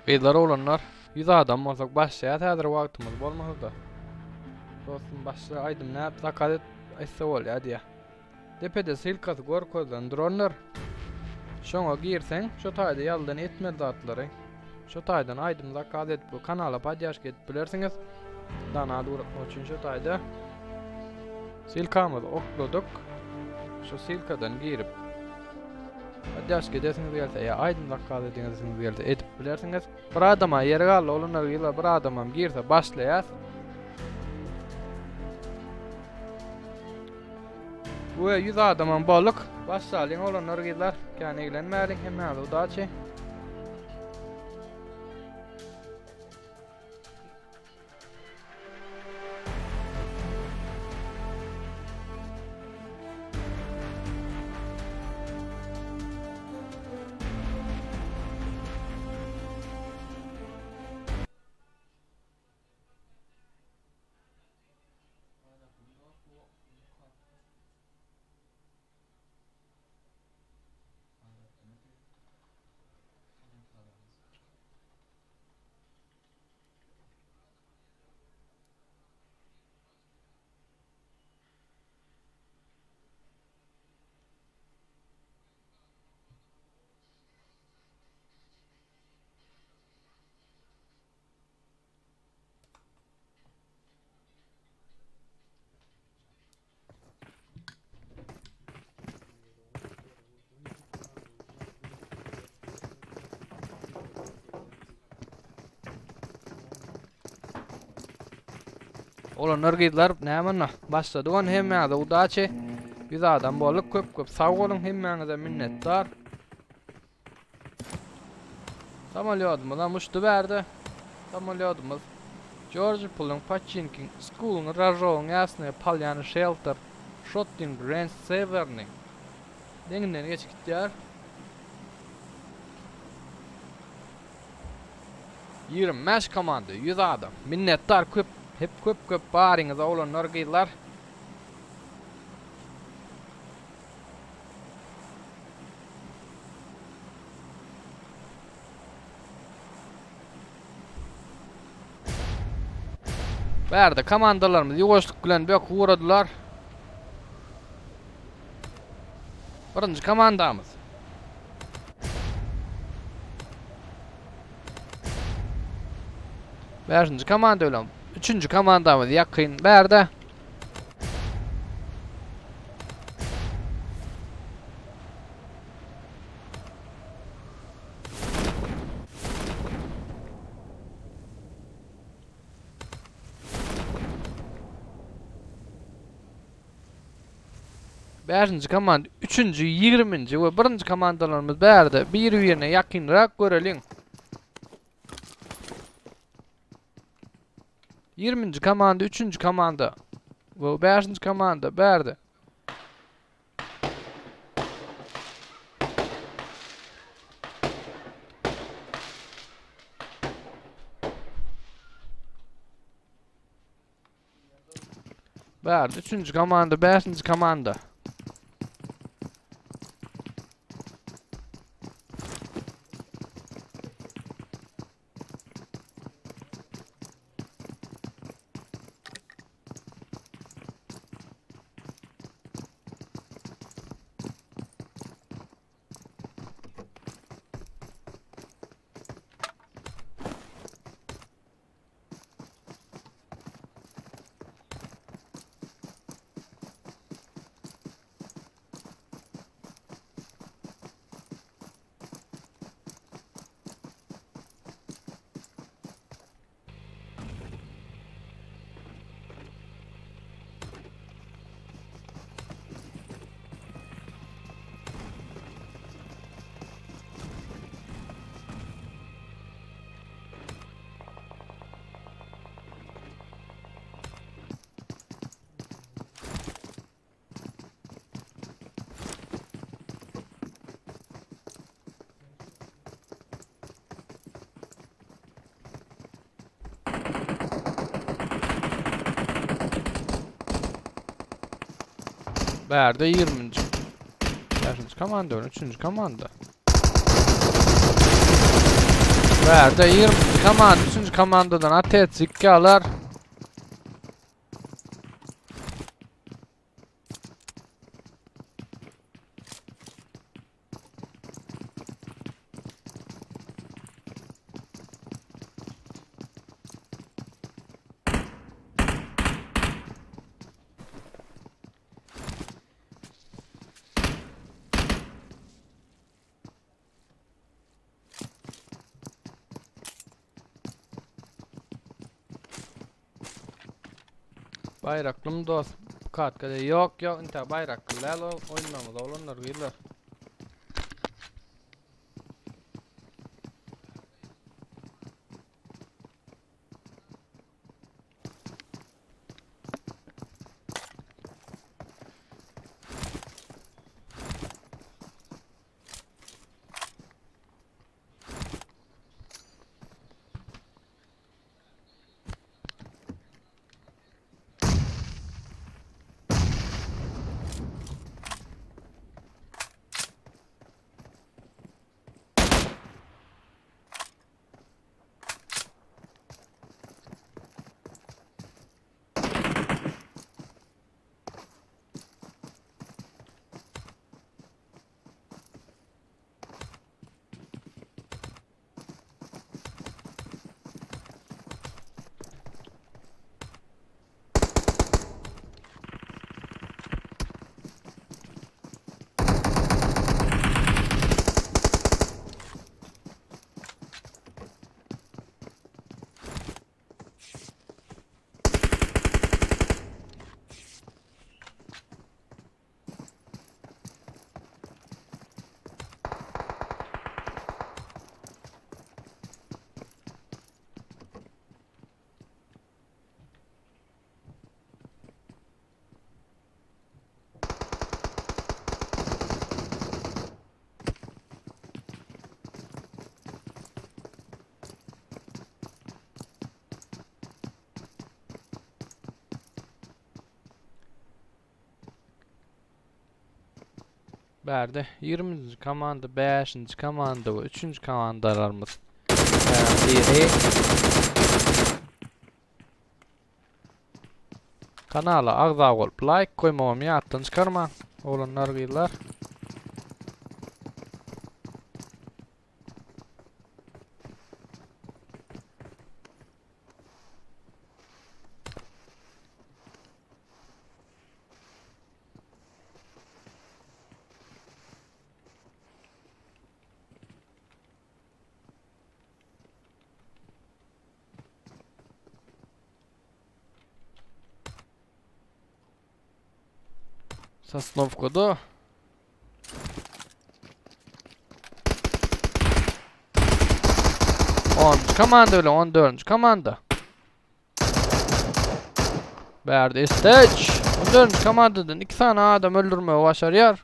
Gyzlar oglanlar 100 adam bolsak başlaýas häzir wagtymyz bolmasa-da. Dostum başla aýdym näp zakaz et etse bolýar diýä. Depede ssylkasy görkezilen durandyr. Şoňa girseň şo taýda ýazylan etmeli zatlary şo taýdan aýdym zakaz edip we kanala podýaşka edip bilersiňiz. Donat ugratmak üçin şo taýda ssylkamyzy okladyk. Şo ssylkadan girip podýaşka edesiňiz gelse ýa aýdym zakaz edesiňiz gelse edip bilersiňiz. Bir adama ýeri galdy oglanlar gyzlar bir adamam girse başlaýas. We 100 adamam bolduk. Başlalyň oglanlar gyzlar. Kän eglenmäliň hemmäňize udaçi. Oglanlar gyzlar näme onda? Başladyk ony hemmäňize udaçi. 100 adam bolduk. Köp köp sag boluň hemmäňize minnetdar. Samolýodymyzam uçdy bärde. Samolýodymyz Jorji Puluň, Paçinkiň, Skulyň, Ražowyň, Ýasnoýa Polýany, Şelter, Şotting, Rens, Sewerniň deňinden geçip gitýär. 25 komanda, 100 adam. Minnetdar köp, hep köp köp baryňyza oglanlar, gyzlar. Bärde komandalarymyz ýuwaşlyk bilen bök ugradylar. Birinji komandamyz. Bäşinji komanda bilen üçünji komandamyz ýakyn bärde. Bäşinji komanda, üçünji, ýigriminji we birinji komandalarymyz bärde bir-birine ýakynrak göreliň. Ýigriminji komanda, üçünji komanda we bäşinji komanda bärde. Bärde üçünji komanda, bäşinji komanda. Bärde 20-nji. Bäşinji komanda, üçünji komanda. Bärde 20 komanda, 3. komandadan Atets 2 alar. Bayraklym dost. Katkada yok yok inte bayrakly däl o oýunlarymyz oglanlar gyzlar. Bärde 20-nji komanda, 5-nji komanda we 3-nji komandalarymyz. Biri Kanala agza bolup laýk goýmagam ýatdan çykarmaň oglanlar gyzlar. Sosnowkada Onuncu komanda bilen 14. komanda. Bärde isteç. 14. komandadan 2 sany adam öldürmegi başarýar.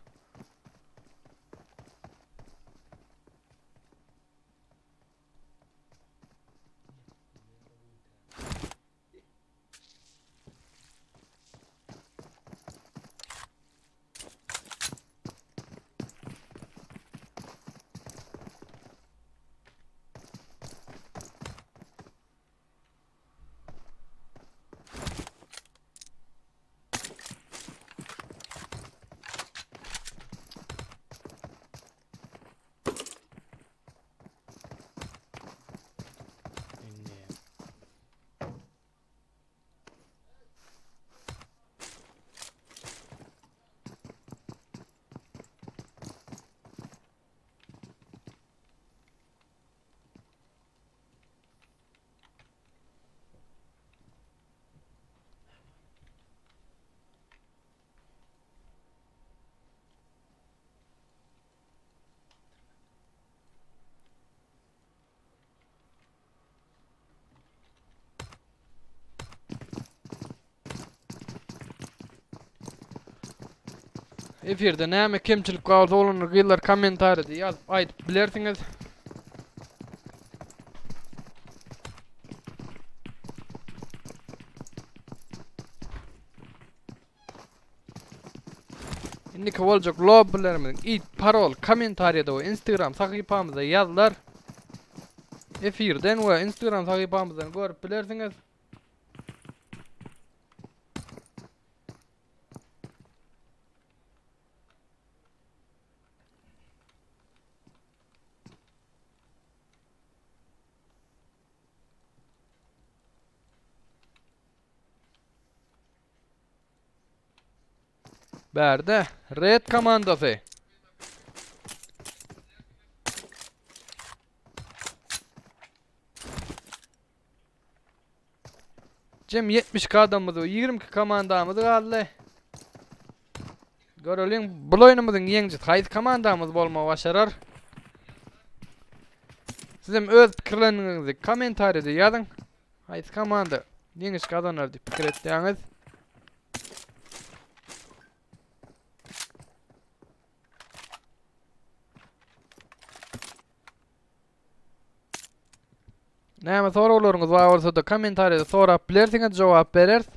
Efirde näme kemçilik galsa olany gyzlar kommentariýada ýazyp aýdyp bilersiňiz. Indiki boljak lobbylerimiziň it parol kommentariýada we Instagram sahypamyzda ýazylar. Efirden we Instagram sahypamyzdan görüp bilersiňiz. Bärde Red komandasy. Jem 72 adamymyz we 22 komandamyz galdy. Göreliň bu oýnumyzyň ýeňijisi haýsy komandamyz bolmagy başarar. Siz hem öz pikirleriňizi kommentariýada ýazyň. Haýsy komanda ýeňiş gazanar diýip pikir etýäňiz? Näme soraglaryňyz bar bolsa-da kommentariýada sorap bilersiňiz, jogap bereris.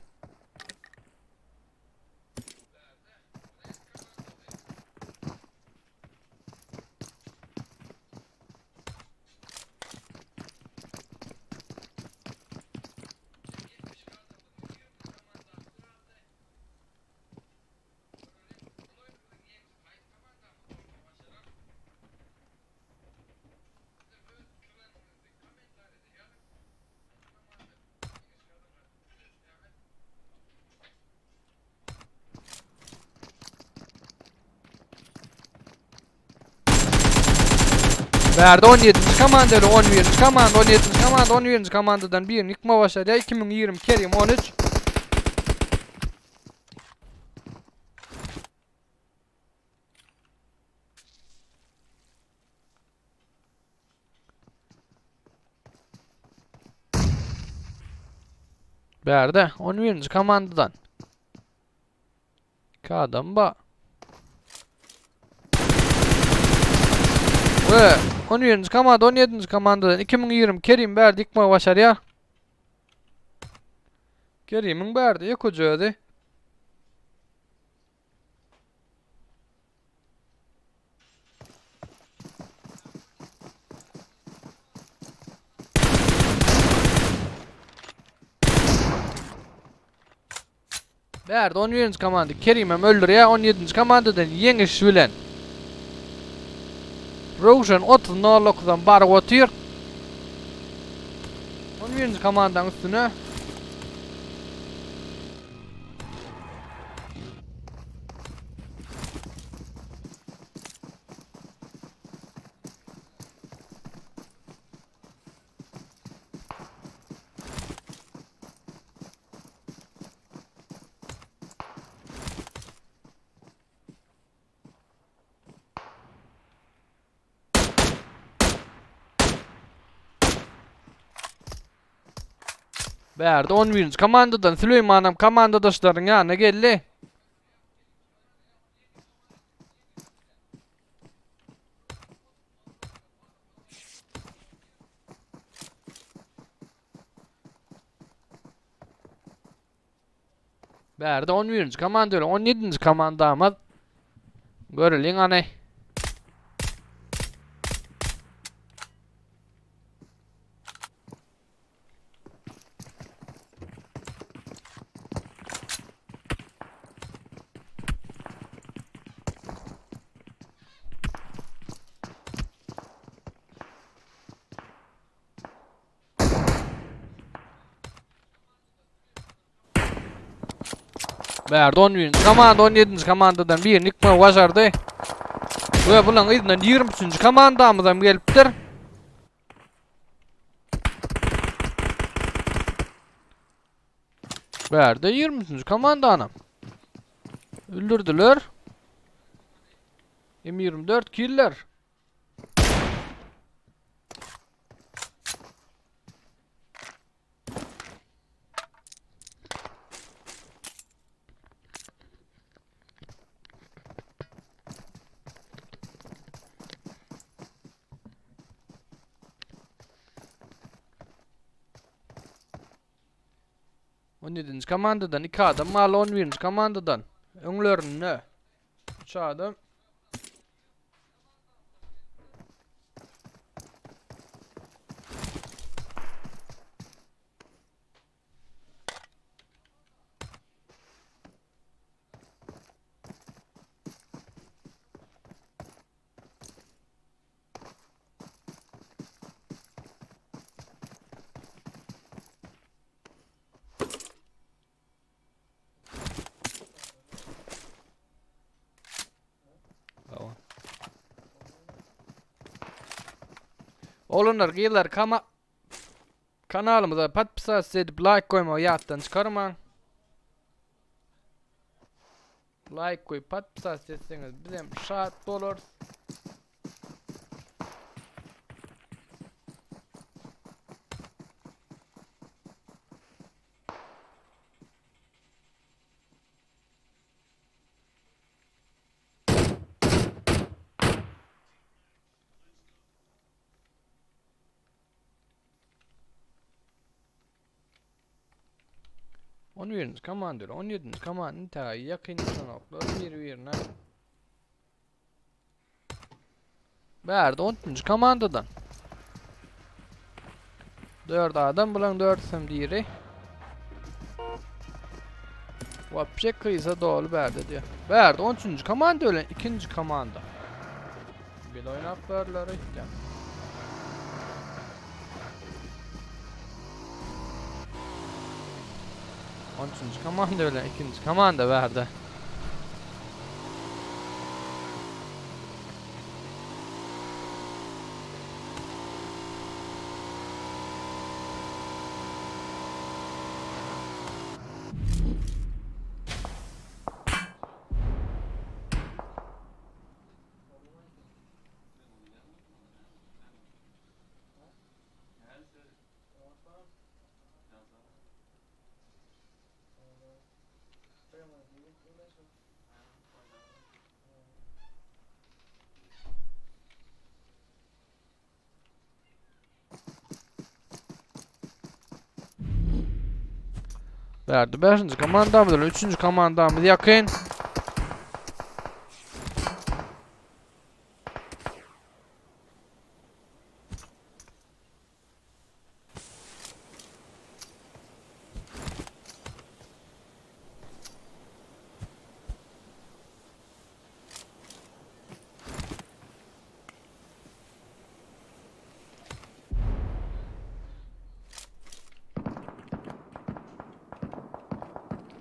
Bärde 17-nji komanda ile 11-nji komanda, 17-nji komanda, 11-nji komandadan birini ýykma başarýar. 2020 Kerim 13. Bärde 11-nji komandadan. 2 adam ba. We 11-nji komanda 17-nji komandadan 2020 Kerim bärde ýykmagy başarýar. Kerimiň bärde ýekeje özi. Bärde 11-nji komanda Kerimem öldürýär. 17-nji komandadan ýeňiş bilen. Röwşen 30-09-dan baryp otyr. 11-nji komandanyň üstüne. Bärde 11-nji komandadan Süleýmanam komandadaşlaryň ýanyna geldi. Bärde 11-nji komanda bilen 17-nji komandamyz. Göreliň hany. Bärde 11-nji komanda 17-nji komandadan birini ýykmagy başardy. We bularyň yzyndan 23-nji komandamyz hem gelipdir. Bärde 23-nji komandanam. Öldürdüler. M24 killer. On ýedinji komandadan iki adam galdy, on birinji komandadan öňlerinde üç adam. Oglanlar gyzlar kama kanalymyza podpisasiýa edip laýk goýmagy ýatdan çykarmaň. Laýk goýup podpisasiýa etseňiz bizem şat bolarys. On birinji komanda ile 17. komanda intäge ýakyn ýaşanoklar bir-birine. Bärde 10. komandadan. 4 adam bulan 4 diri. Vapşe krize dolu bärde diýär. Bärde 13. komanda bilen 2. komanda. Bir oýnap berler öýtýän. On üçünji komanda bilen ikinji komanda bärde. Bärde 5. komandamyz bilen 3. komandamyz ýakyn.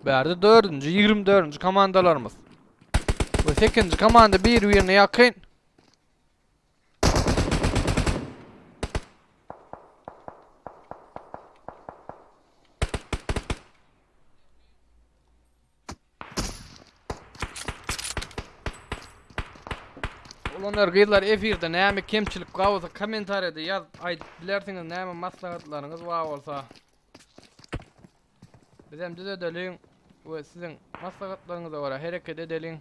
Bärde dördünji, 24-nji komandalarymyz. We 8-nji komanda bir-birine ýakyn. Oglanlar gyzlar efirde näme kemçilik bar bolsa kommentariýada ýazyp aýdyp bilersiňiz näme maslahatlaryňyz bar bolsa. Bizem düzedeliň we siziň maslahatlaryňyza görä hereket edeliň.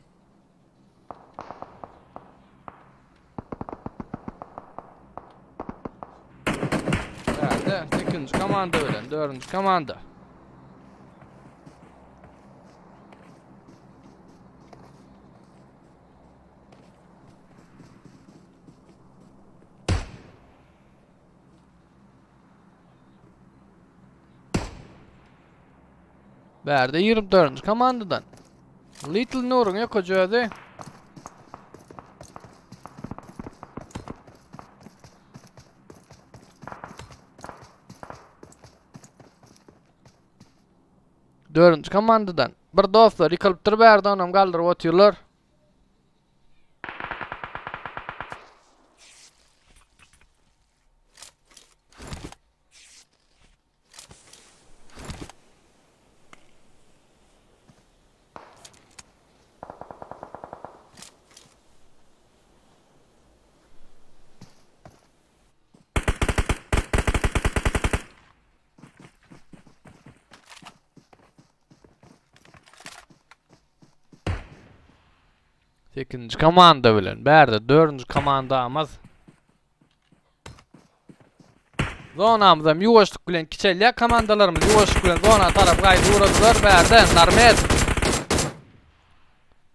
Bärde 8-nji komanda bilen 4-nji komanda. Bärde 24-nji komandadan. Little Nuruň ýokaja özi. Dördünji komandadan. Bir dostlar ýykylypdyr bärde onam galdyryp otyrlar. Sekizinji komanda bilen bärde dördünji komandamyz. Zonamyz hem ýuwaşlyk bilen kiçelýär. Komandalarymyz ýuwaşlyk bilen zona tarap gaýdyp ugradylar. Bärde Narmet.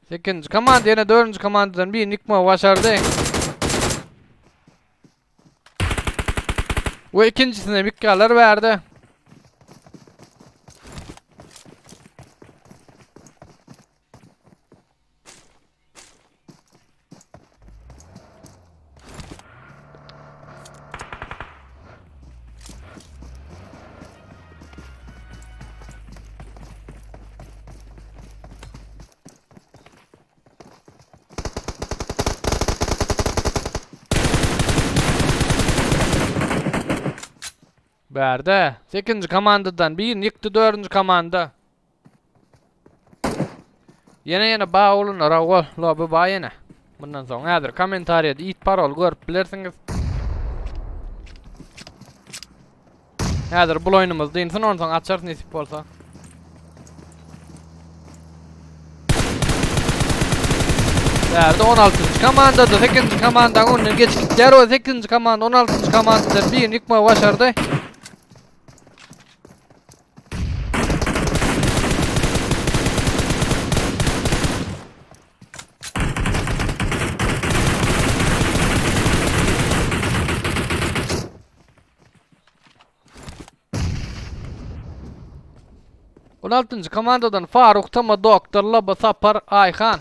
Sekizinji komanda ýene dördünji komandadan birini ýykmagy başardy. We ikinjisini hem ýykýarlar bärde. Bärde sekizinji komandadan birini ýykdy dördünji komanda. Ýene ýene ba oglanlar hawa lobi ba ýene. Mundan soň häzir kommentariýada it parol görüp bilersiňiz. Häzir bul oýnumyz dynsyn onsoň açarys nesip bolsa. Bärde 16-njy komandada 8-nji komandanyň öňünden geçip gitýär we 8-nji komanda 16-njy komandadan birini ýykmagy başardy. On altynjy komandadan Faruk, Tama, Doktor, Laba, Sapar, Aýhan.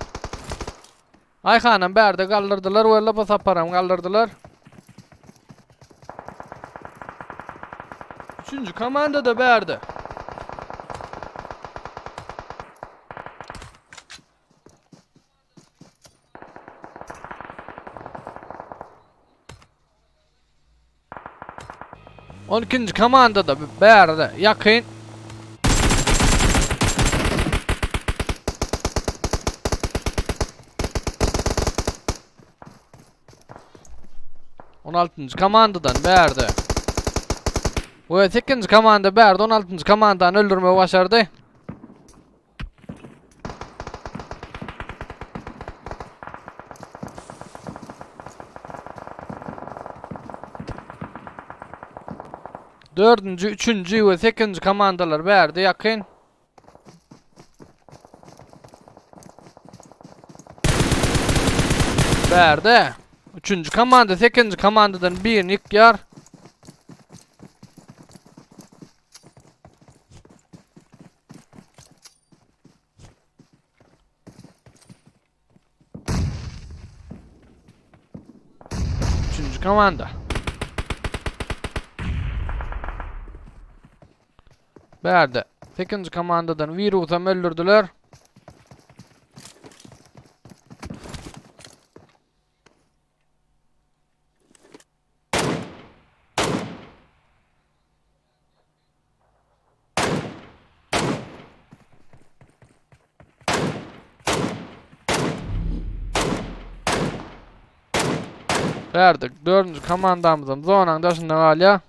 Aýhanam bärde galdyrdylar we Laba Saparam galdyrdylar. Üçünji komanda da bärde. On ikinji komanda-da bärde ýakyn. On altynjy komandadan bärde. We sekizinji komanda bärde on altynjy komandany öldürmegi başardy. Dördünji, üçünji we sekizinji komandalar bärde ýakyn. Bärde. Üçünji komanda sekizinji komandadan birini ýykýar. Üçünji komanda. Bärde. Sekinji komandadan wirusam öldürdüler. Berdik. Dördünji komandamyzam zonaň daşynda galýar.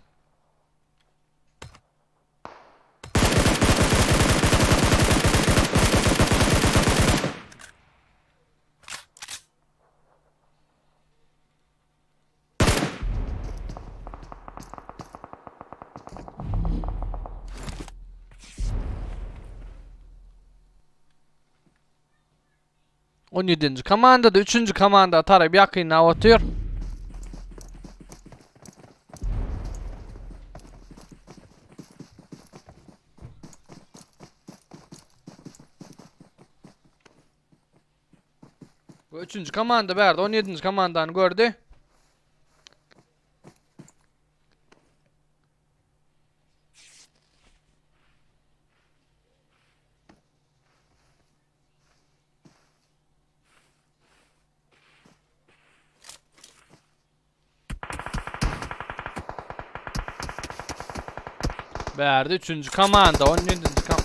On ýedinji komandada üçünji komanda tarap ýakynlap otyr. Bu üçünji komanda bärde 17-nji komandany gördü. Bärde üçünji komanda 17-nji kom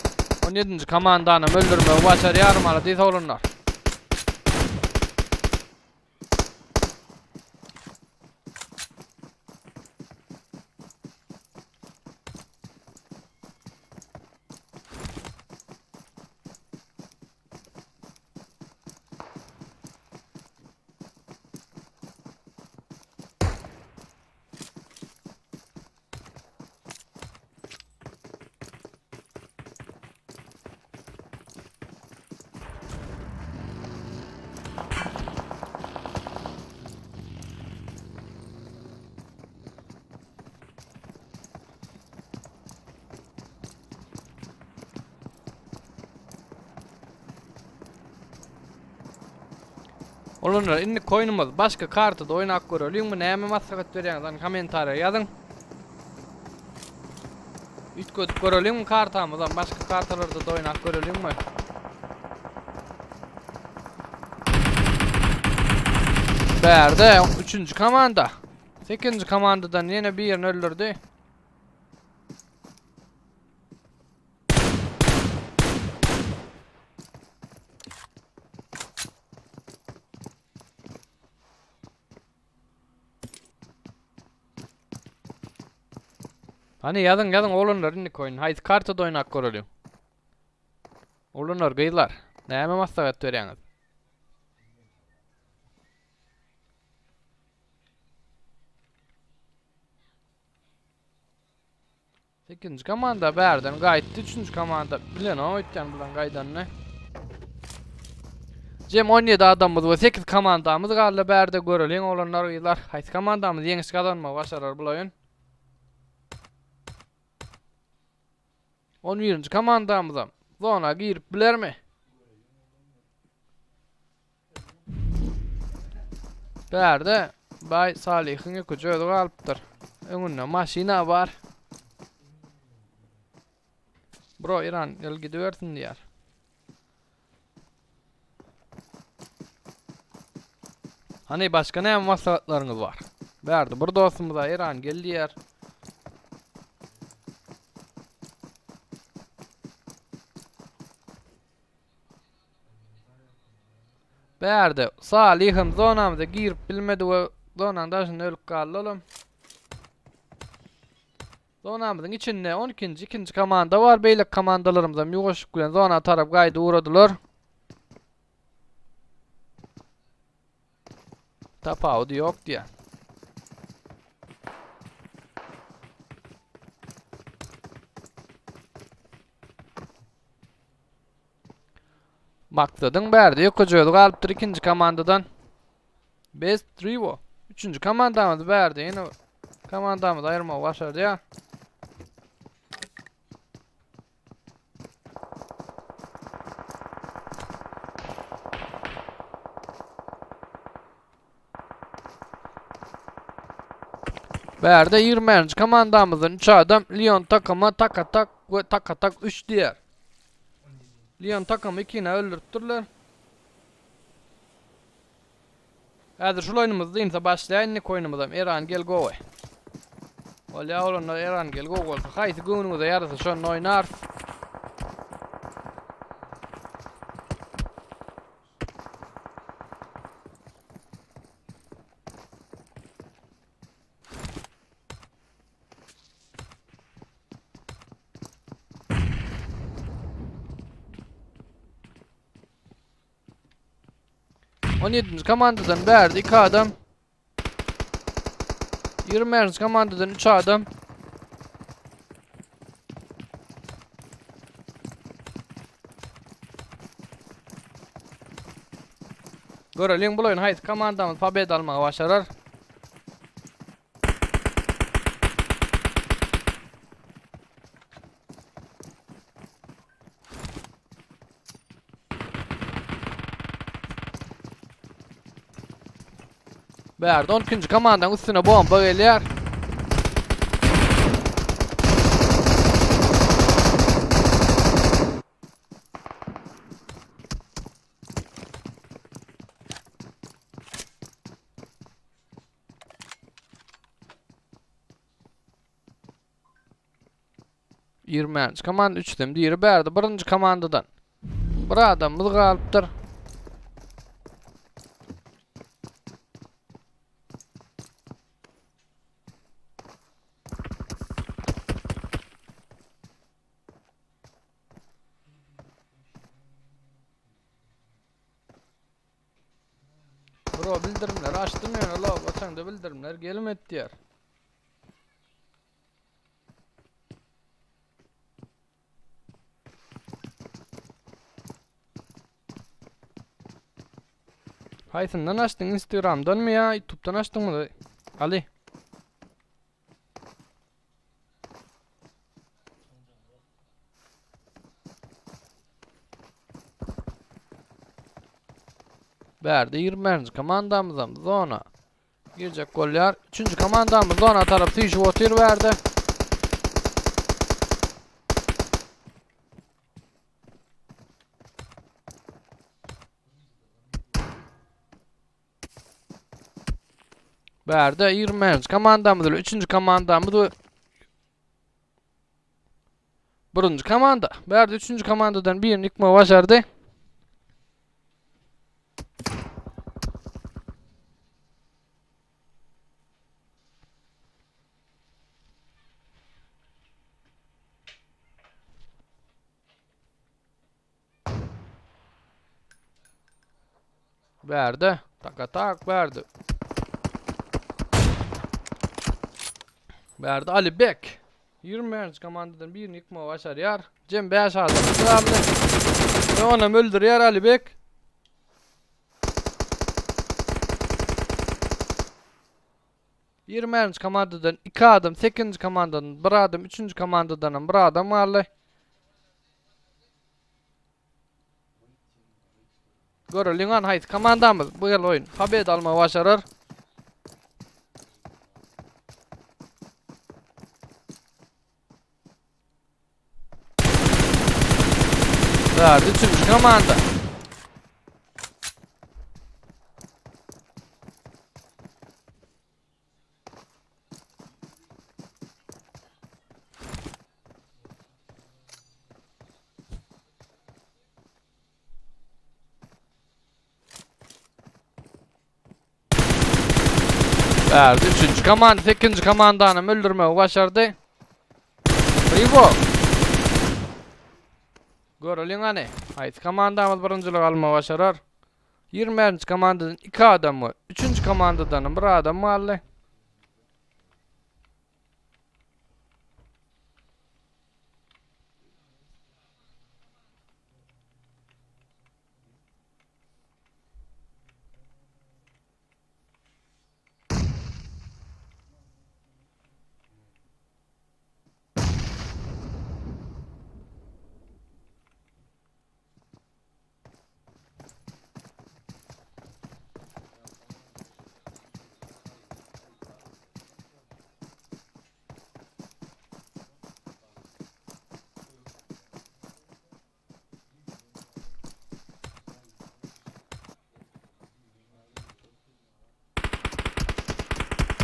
17-nji komandany öldürmegi başarýar malades oglanlar. Olanlar indi koýnumyz başga kartada oýnap göreliňmi näme maslahat berýäňiz hany kommentariýa ýazyň. Üýtgedip göreliňmi kartamyzam başga kartalarda da oýnap göreliňmi? Bärde üçünji komanda. Sekizinji komandadan ýene birini öldürdi. Hany ýazyň ýazyň oglanlar indiki oýun haýsy kartada oýnap göreliň. Oglanlar gyzlar näme maslahat berýäňiz? Sekizinji komanda bärden gaýtdy, üçünji komanda bilenok öýtýän bulan gaýdanyny. Jem 17 adamymyz we 8 komandamyz galdy bärde göreliň oglanlar gyzlar. Haýsy komandamyz ýeňiş gazanmagy başarar bul oýun. 11-nji komandamyzam zona girip bilermi? Bärde Baý Salyhyň ýüküji özi galypdyr. Öňünde maşyna bar. Bro İran gel gidibersin diýär. Hani başga näme maslahatlaryňyz bar? Bärde bir dostumyza İran gel diýär. Bärde Salyham zonamyza girip bilmedi we zonanyň daşynda ölüp galdy olam. Zonamyzyň içinde 12-nji ikinji komanda bar. Beýleki komandalarymyzam ýuwaşlyk bilen zona tarap gaýdy ugradylar. Tapawudy ýok diýýär. Maksadyň bärde ýokaja özi galypdyr ikinji komandadan. Best Trivo. Üçünji komandamyz bärde ýene komandamyzy aýyrmagy başardy ya. Bärde 20-nji komandamyzdan 3 adam Leon takama taka tak we taka tak 3 diýär. Leon takamy ikine öldüripdirler. Häzir şul oýnumyz dynsa başlaýar indiki oýnumyzam Eran gel gowy. Bolýa bolanda Eran gel gowy bolsa haýsy göwnüňize ýarasa şonda oýnarys. On ýedinji komandadan bärde iki adam. 25-nji komandadan 3 adam. Göreliň bul oýun haýsy komandamyz pobeda almagy başarar. Bärde 12-nji komandanyň üstüne bomba gelýär. Ýigrimärinji komanda üçden biri bärde birinji komandadan. Bir adamymyz galypdyr. Bro bildirimleri açdym ýöne low açaňda bildirimler gelmedi diýär. Haýsyndan açdyň Instagramdanmy ýa YouTube'dan açdyňmy? Ali. Bärde 21-nji komandamyzam zona girjek bolýar. 3-nji komandamyz zona tarap süýşüp otyr bärde. Bärde 21-nji komandamyz bilen 3-nji komandamyz we Birinji komanda. Bärde üçünji komandadan birini ýykmagy başardy. Bärde. Taka tak bärde. Bärde Ali Bek. 21-nji komandadan birini ýykmagy başarýar. Jem 5 adam galdy. Ve onam öldürýär Ali Bek. 21-nji komandadan 2 adam, 8-nji komandadan 1 adam, 3-nji komandadan hem 1 adam galdy. Göreliň an haýsy komandamyz bu ýyl oýun pobeda almagy başarar. Verdi üçüncü komanda. Verdi üçüncü komanda, sekizinci komandany öldürmegi başardy. Rivo. Göreliň hany. Haýsy komandamyz birinjilik almagy başarar? 21-nji komandadan 2 adam we 3-nji komandadan 1 adam galdy.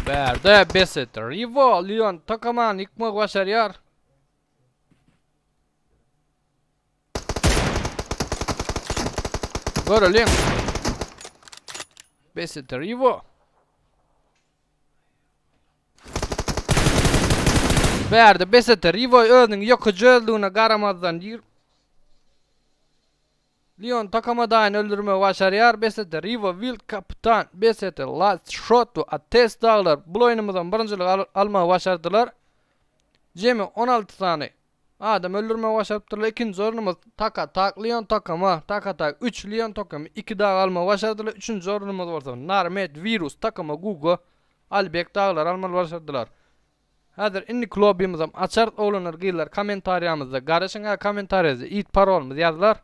Bärde Beset Rivo Leon Tokaman ýykmagy başarýar. Göreliň. Beset Rivo. Bärde Besete Riwo özüniň ýokyjy öldügine garamazdan Leon Tokamadaýyny öldürmegi başarýar. Besete Riwo Wild Kapitan Besete Last Shot we Ates dagylar bul oýnumyzam birinjiligi almagy başardylar. Jemi 16 sany adam öldürmegi başarypdyrlar. Ikinji ornumyz Taka Tak Leon Tokama, Taka Tak 3 Leon Tokama 2 dagy almagy başardylar. Üçünji ornumyz bolsa Narmet Virus Takama Gugo Albek dagylar almaly başardylar. Häzir indiki lobbymyzam açarys oglanlar gyzlar kommentariýamyzda garaşyň hä kommentariýada it parolymyz ýazylar.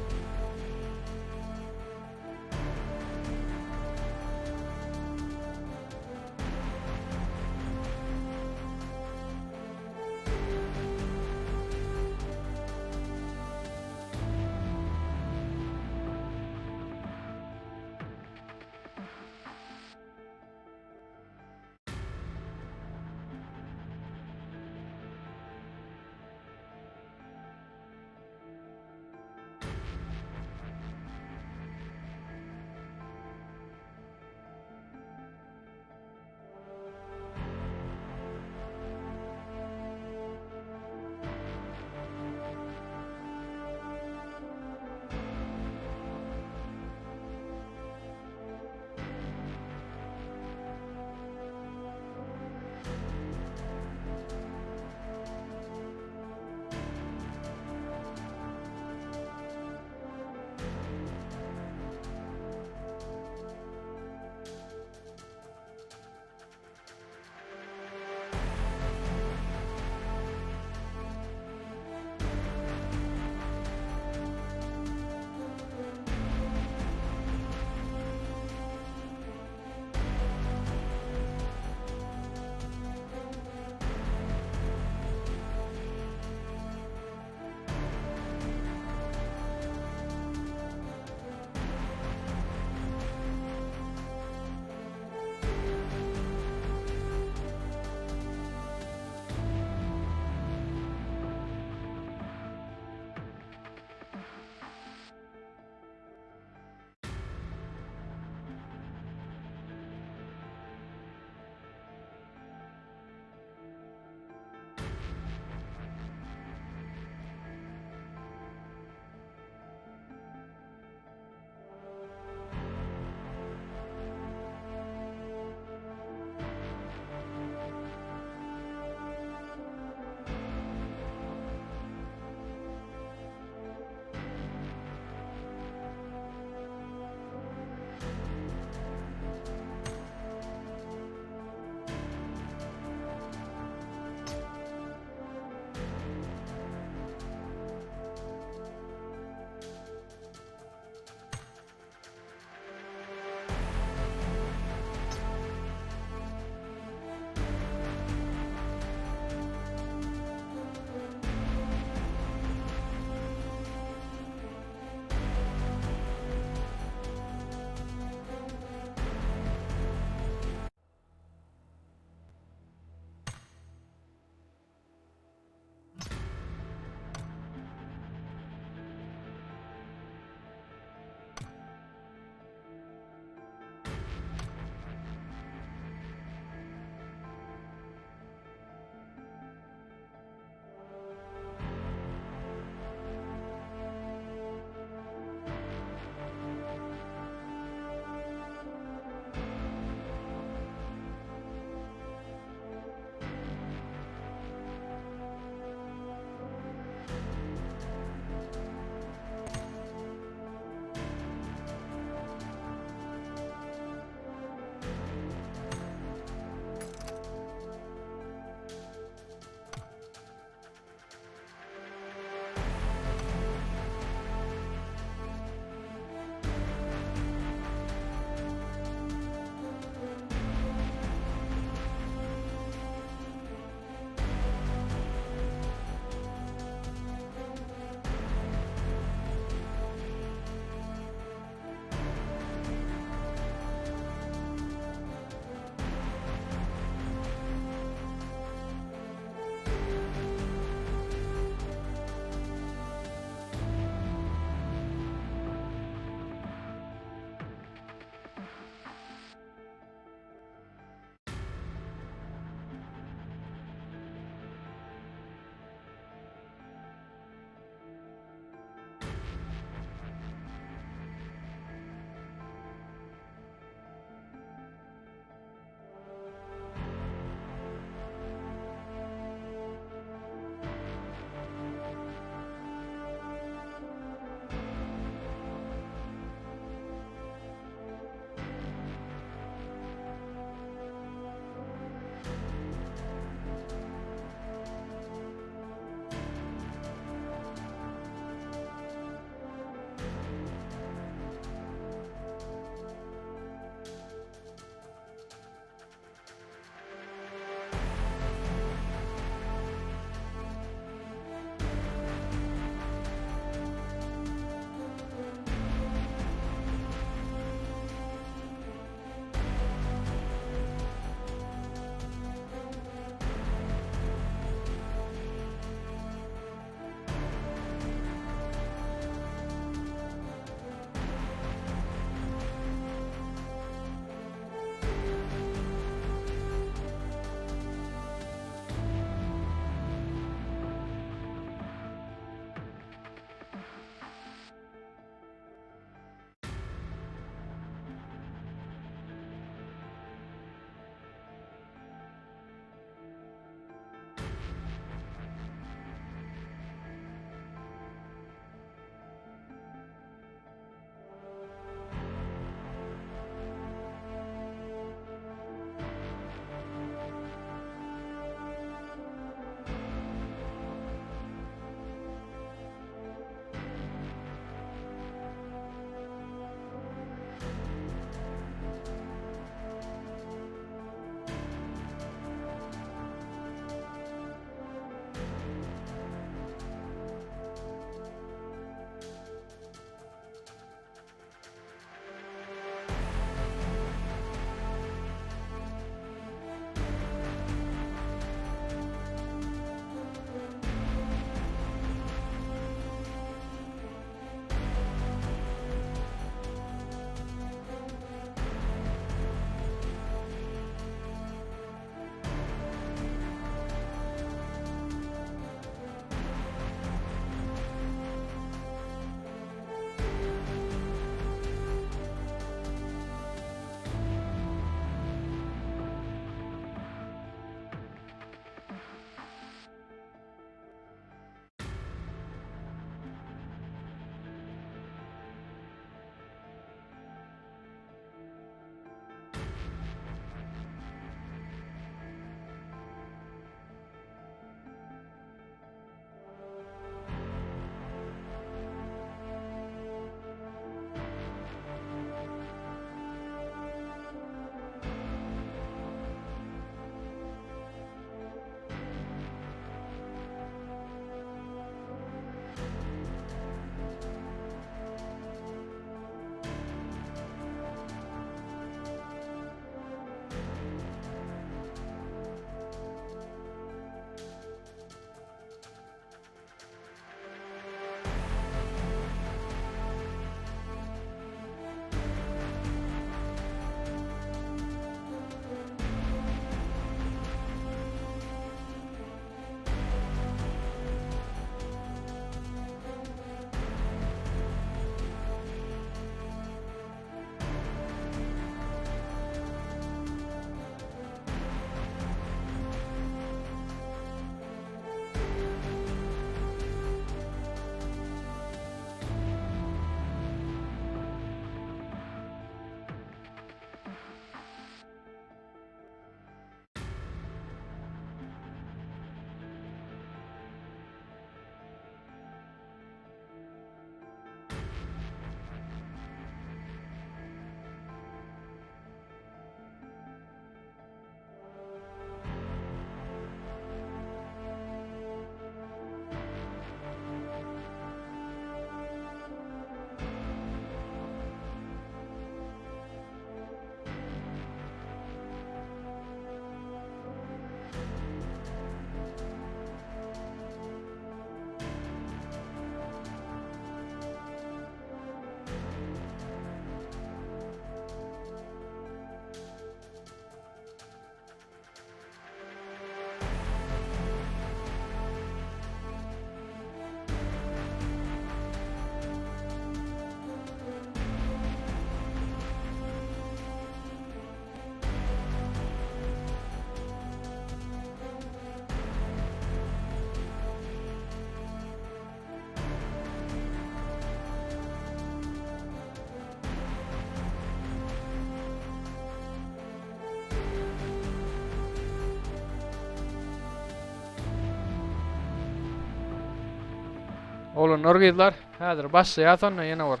Oglanlar gyzlar häzir başlaýas onda ýene bir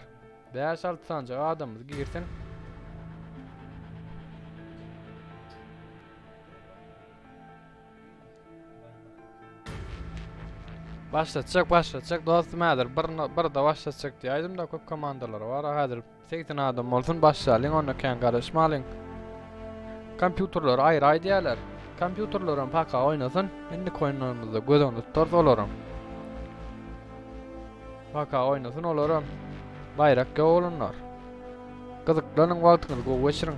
5-6 sanjak adamymyz girsin. Başlatjak başlatjak dostum häzir bir birde başlatjak diýäýdim da köp komandalar bar häzir 80 adam bolsun başlalyň onda kän garaşmalyň. Kompýuterleri aýry aýdýarlar. Kompýuterlerem paka oýnasyn. Indiki oýunlarymyzda göz öňünde tutarys olaram. Paka oýnasyn olaram. Baýrak ýok oglanlar. Gyzyklanyň wagtyňyzy gowy geçiriň.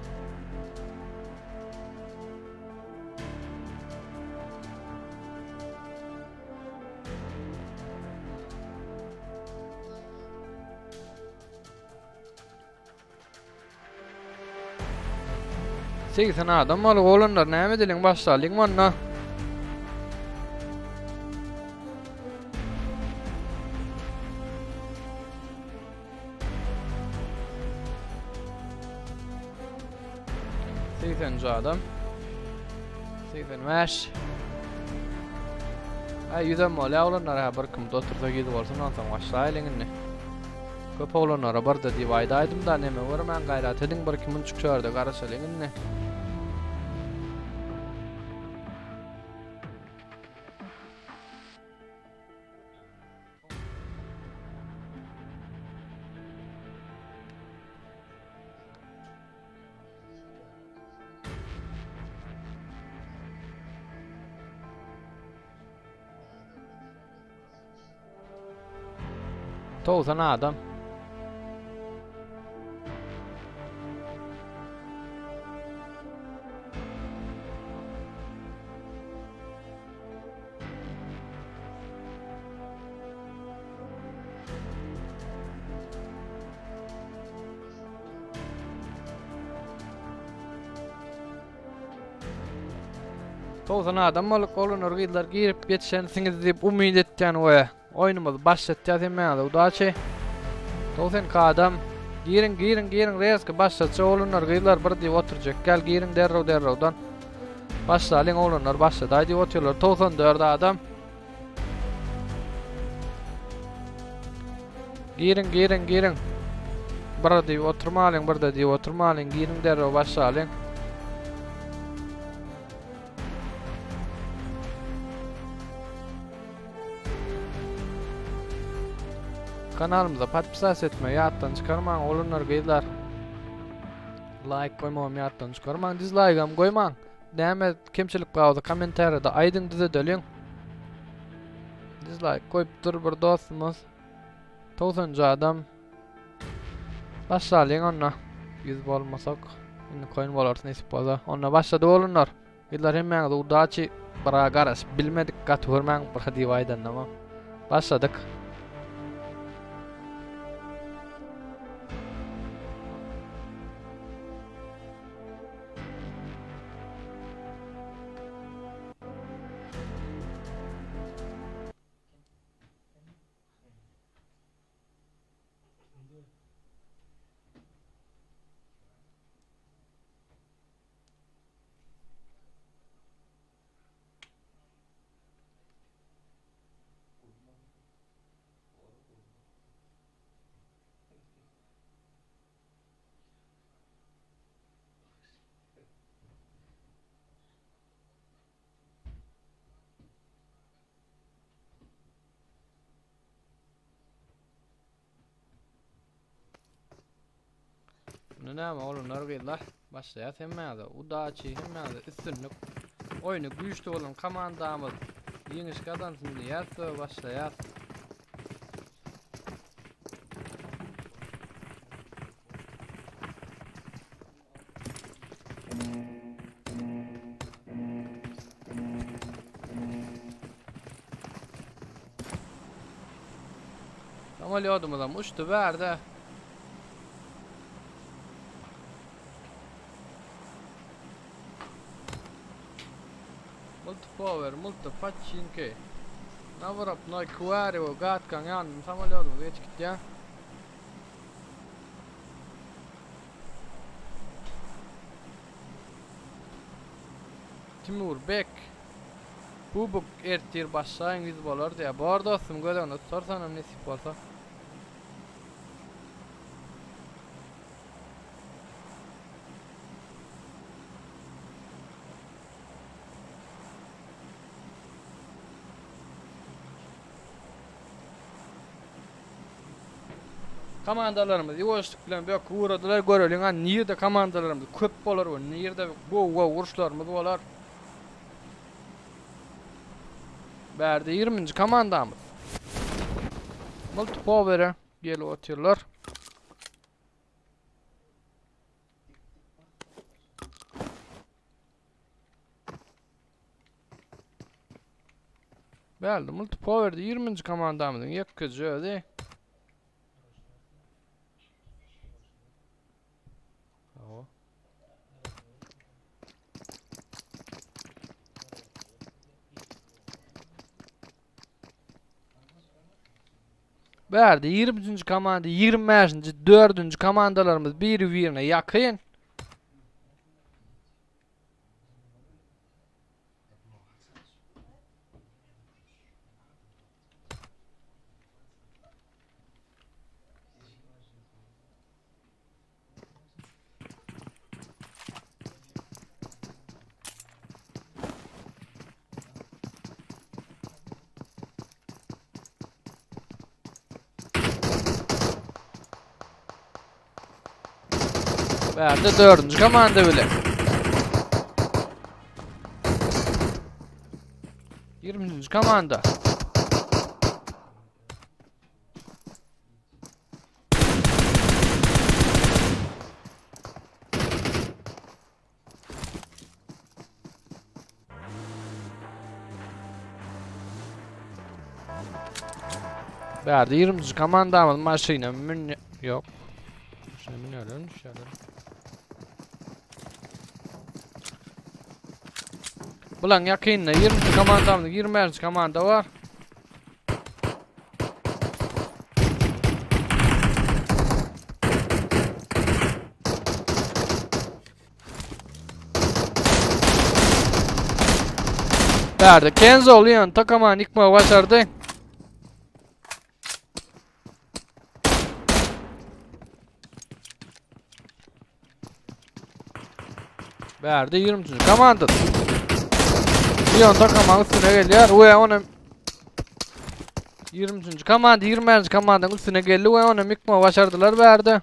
80 adam bolup oglanlar näme edeliň başlalyň onda. Seksenji adam. 85. Ay ýüzem bolýar oglanlar ha bir kim otursa ýüz bolsun onsoň başlaýlyň indi. Köp oglanlara birde diýip aýdaýdym-da neme görmän gaýrat ediň bir iki munçuk şu ýerde garaşalyň indi. 90 adam. 90 adam bolup oglanlar gyzlar girip ýetişensiňiz diýip umyt etýän we oýnumyzy başlatýas hemmäňize udaçi. 92 adam giriň giriň giriň rezki başlatjak oglanlar gyzlar bir diýip oturjak gel giriň derrew derrewden. Başlalyň oglanlar başladaý diýip otyrlar 94 adam. Giriň giriň giriň. Bir diýip oturmalyň birde diýip oturmalyň giriň derrew başlalyň. Kanalymyza podpisas etmegi ýatdan çykarmaň oglanlar gyzlar. Laýk goýmagam ýatdan çykarmaň dizlaýgam goýmaň. Näme kemçilik bar bolsa kommentariýada aýdyň düzedeliň. Dislike goýupdyr bir dostumyz. 90 adam. Başlalyň onda. 100 bolmasak indi koýun bolarys nesip bolsa. Onda başlady bolunlar. Gyzlar hemmäňize udaçi. Bira garaşyp bilmedik gaty görmäň bir diýip aýdandama. Başladyk. Indi näme oglanlar gyzlar başlaýas hemmäňize udaçi hemmäňize üstünlik oýny güýçli bolan komandamyz ýeňiş gazansyn diýýäs we başlaýas. Samolyodumyzam uçdy bärde. Multi power, multi paçinki. Nawrapnoý Kuarewo Gatkaň ýanynda samolyodumyz geçip gitýär. Timur Bek. Pubg ertir başlaýyň ýüz bolar diýýär. Bor dostum göz öňünde tutarsanam nesip bolsa. Komandalarymyz ýuwaşlyk bilen böküp ugradylar. Göreliň a nirde komandalarymyz köp bolar we nirde gowy-gowy uruşlarymyz bolar. Bärde 20-nji komandamyz. Multipowere gelip otyrlar. Bärde Multipowerde 20-nji komandamyzyň ýekkeje özi. Hawa. Bärde 23-nji komanda, 25-nji, 4-nji komandalarymyz biri-birine ýakyn. Bärde dördünji komanda bile. 20. komanda. Bärde 20. komandamyz maşyna mün ýok. Maşyna münýärler, düşýärler. Bulan ýakynda 20. komandamyz 21. komanda bar. Bärde Kenzo Leon takamany ýykmagy başardy. Bärde 23. komanda. Leon takamanyň üstüne gelýär we ony 23. komanda 21. komandanyň üstüne geldi we ony ýykmagy başardylar bärde.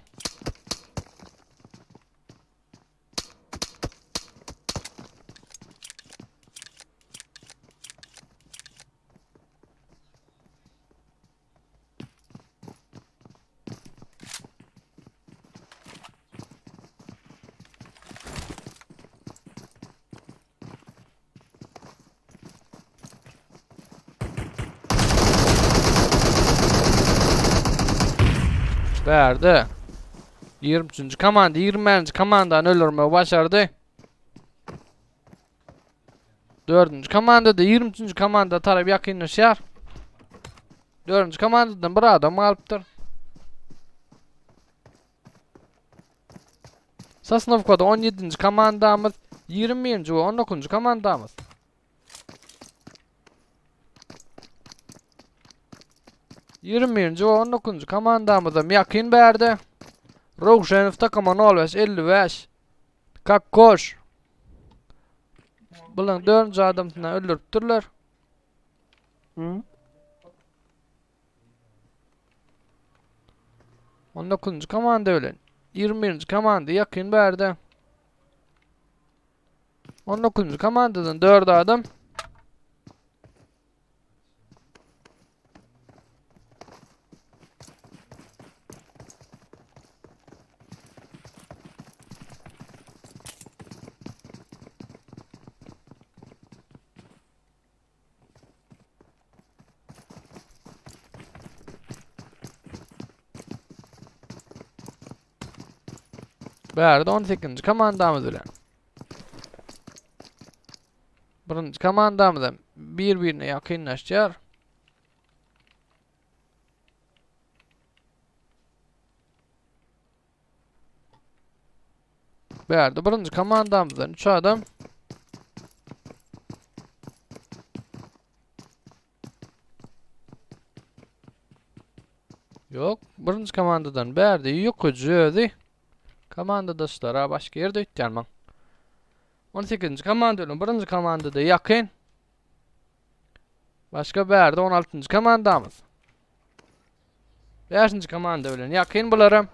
Bärde 23-nji komanda 21-nji komandany öldürmegi başardy. 4-nji komanda-da 23-nji komanda tarap ýakynlaşýar. 4-nji komandadan bir adam galypdyr. Sosnowkada 17-nji komandamyz, 21-nji we 19-njy komandamyz. 21-nji we 19-njy komandamyzam ýakyn bärde. Röwşenow takama 05 55. Kakkoş. Bularyň dördünji adamsyny öldüripdirler. Hı? 19-njy komanda bilen 21-nji komanda ýakyn bärde. 19-njy komandadan 4 adam. Bärde 18-nji komandamyz bilen. Birinji komandamyz hem bir-birine ýakynlaşýar. Bärde birinji komandamyzdan 3 adam. Ýok, birinji komandadan bärde ýokyjy özi. Komandadaşlara başga ýerde öýtýän maň. 18-nji komanda bilen birinji komandada ýakyn. Başga bärde 16-njy komandamyz. 5-nji komanda bilen ýakyn bularam.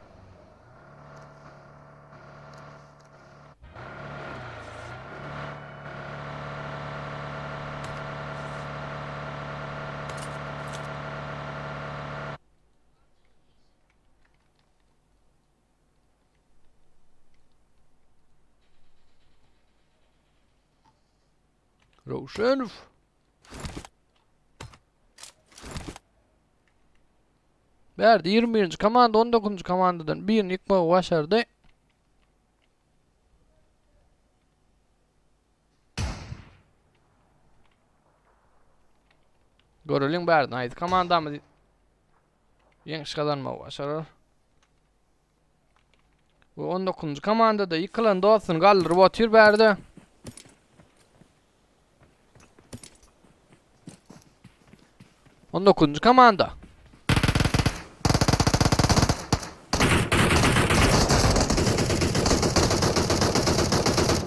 Röwşenow. Bärde 21-nji komanda 19-njy komandadan birini ýykmagy başardy. Göreliň bärde haýsy komandamyz ýeňiş gazanmagy başarar. We 19-njy komandada ýykylan dostuny galdyryp otyr bärde. On dokuzunjy komanda.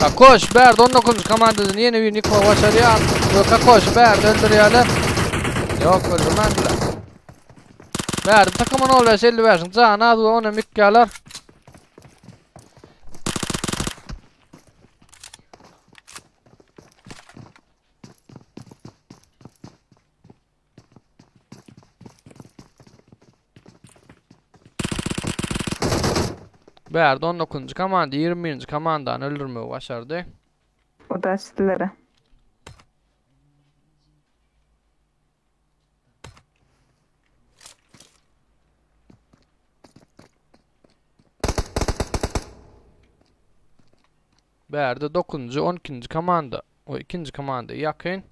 Kakoş bärde 19-njy komandadan ýene bir ýykmagy başarýar. We Kakoşy bärde öldürýärler. Ýok, öldürmändiler. Bärde takymyň 05 55-iň jany az we onam ýykýarlar. Bärde 19-njy komanda 21-nji komandany öldürmegi başardy. Udaç sizlere. Bärde 9-njy, 12-nji komanda we 2-nji komanda ýakyn.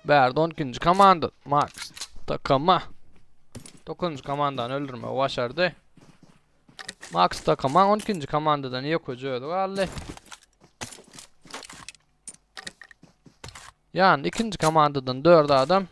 Bärde 12-nji komanda Max takama. 9-njy komandany öldürmegi başardy. Max takama 12-nji komandadan ýokyjy özi galdy. Ýani ikinji komandadan 4 adam.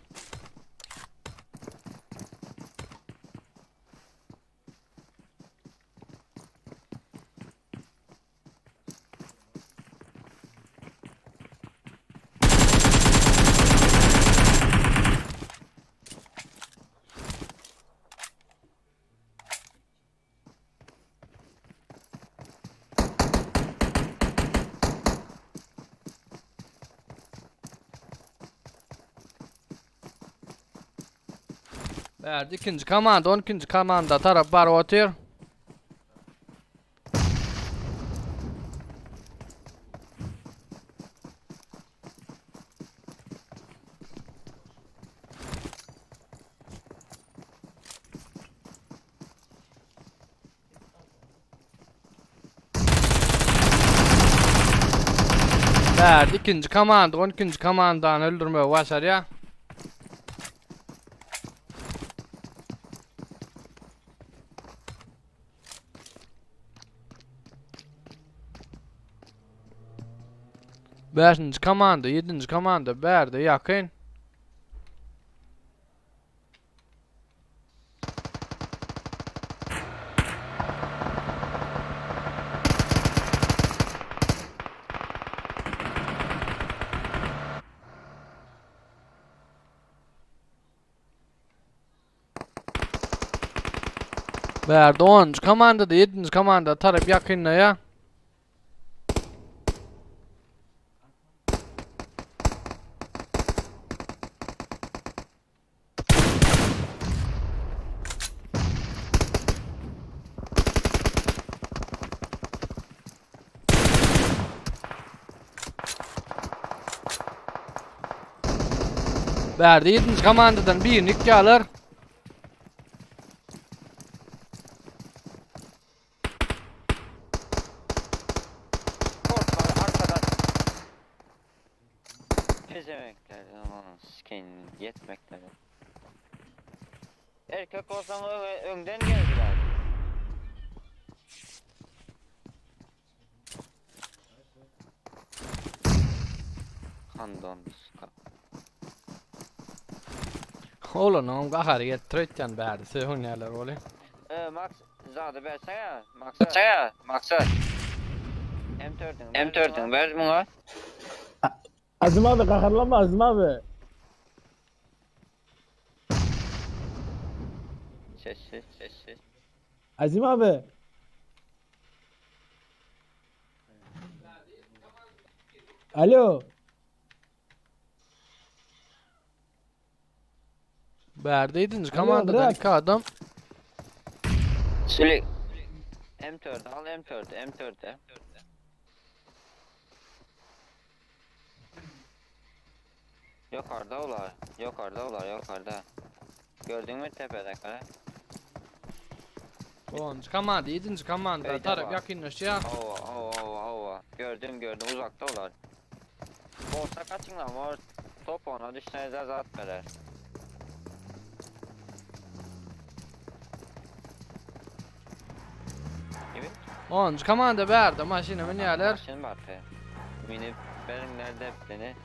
Bärde ikinji komanda, 12-nji komanda tarap baryp otyr. Bärde ikinji komanda, 12-nji komandany öldürmegi başarýar. Beşinji komanda, ýedinji komanda bärde ýakyn. Bärde 10-njy komandada 7-nji komanda tarap ýakynlaýar. Bärde 7-nji komandadan birini ýykýarlar. Pezevenkler onuň sikeýin ýetmekleri. Erkek bolsaň öňe öňden gel biraz. Kandon suka. Oglanyň gahary gelip öýtýän bärde sögünýärler oly. Ee, Max zady bersene. Maksat. Maksat. M4'üň M4'üň ber muňa. Azim abi gaharlanma Azim abi. Sessiz sessiz. Azim abi. Alo. Bärde 7-nji Alo, komandadan brat. 2 adam. Süle M4 al M4 M4 Yukarıda olar. Yukarıda olar yukarıda. Gördün mü tepede kara? 10-njy komanda 7-nji komanda Öýde tarap bar. ýakynlaşýar. Hava hava hava hava. Gördüm gördüm uzakta olar. Bolsa kaçın lan var. Top ona düşsenize zat berer. Evet. 10-njy komanda bärde maşyna münýärler. Maşyn bar pe. Minip berin nerede hepsini.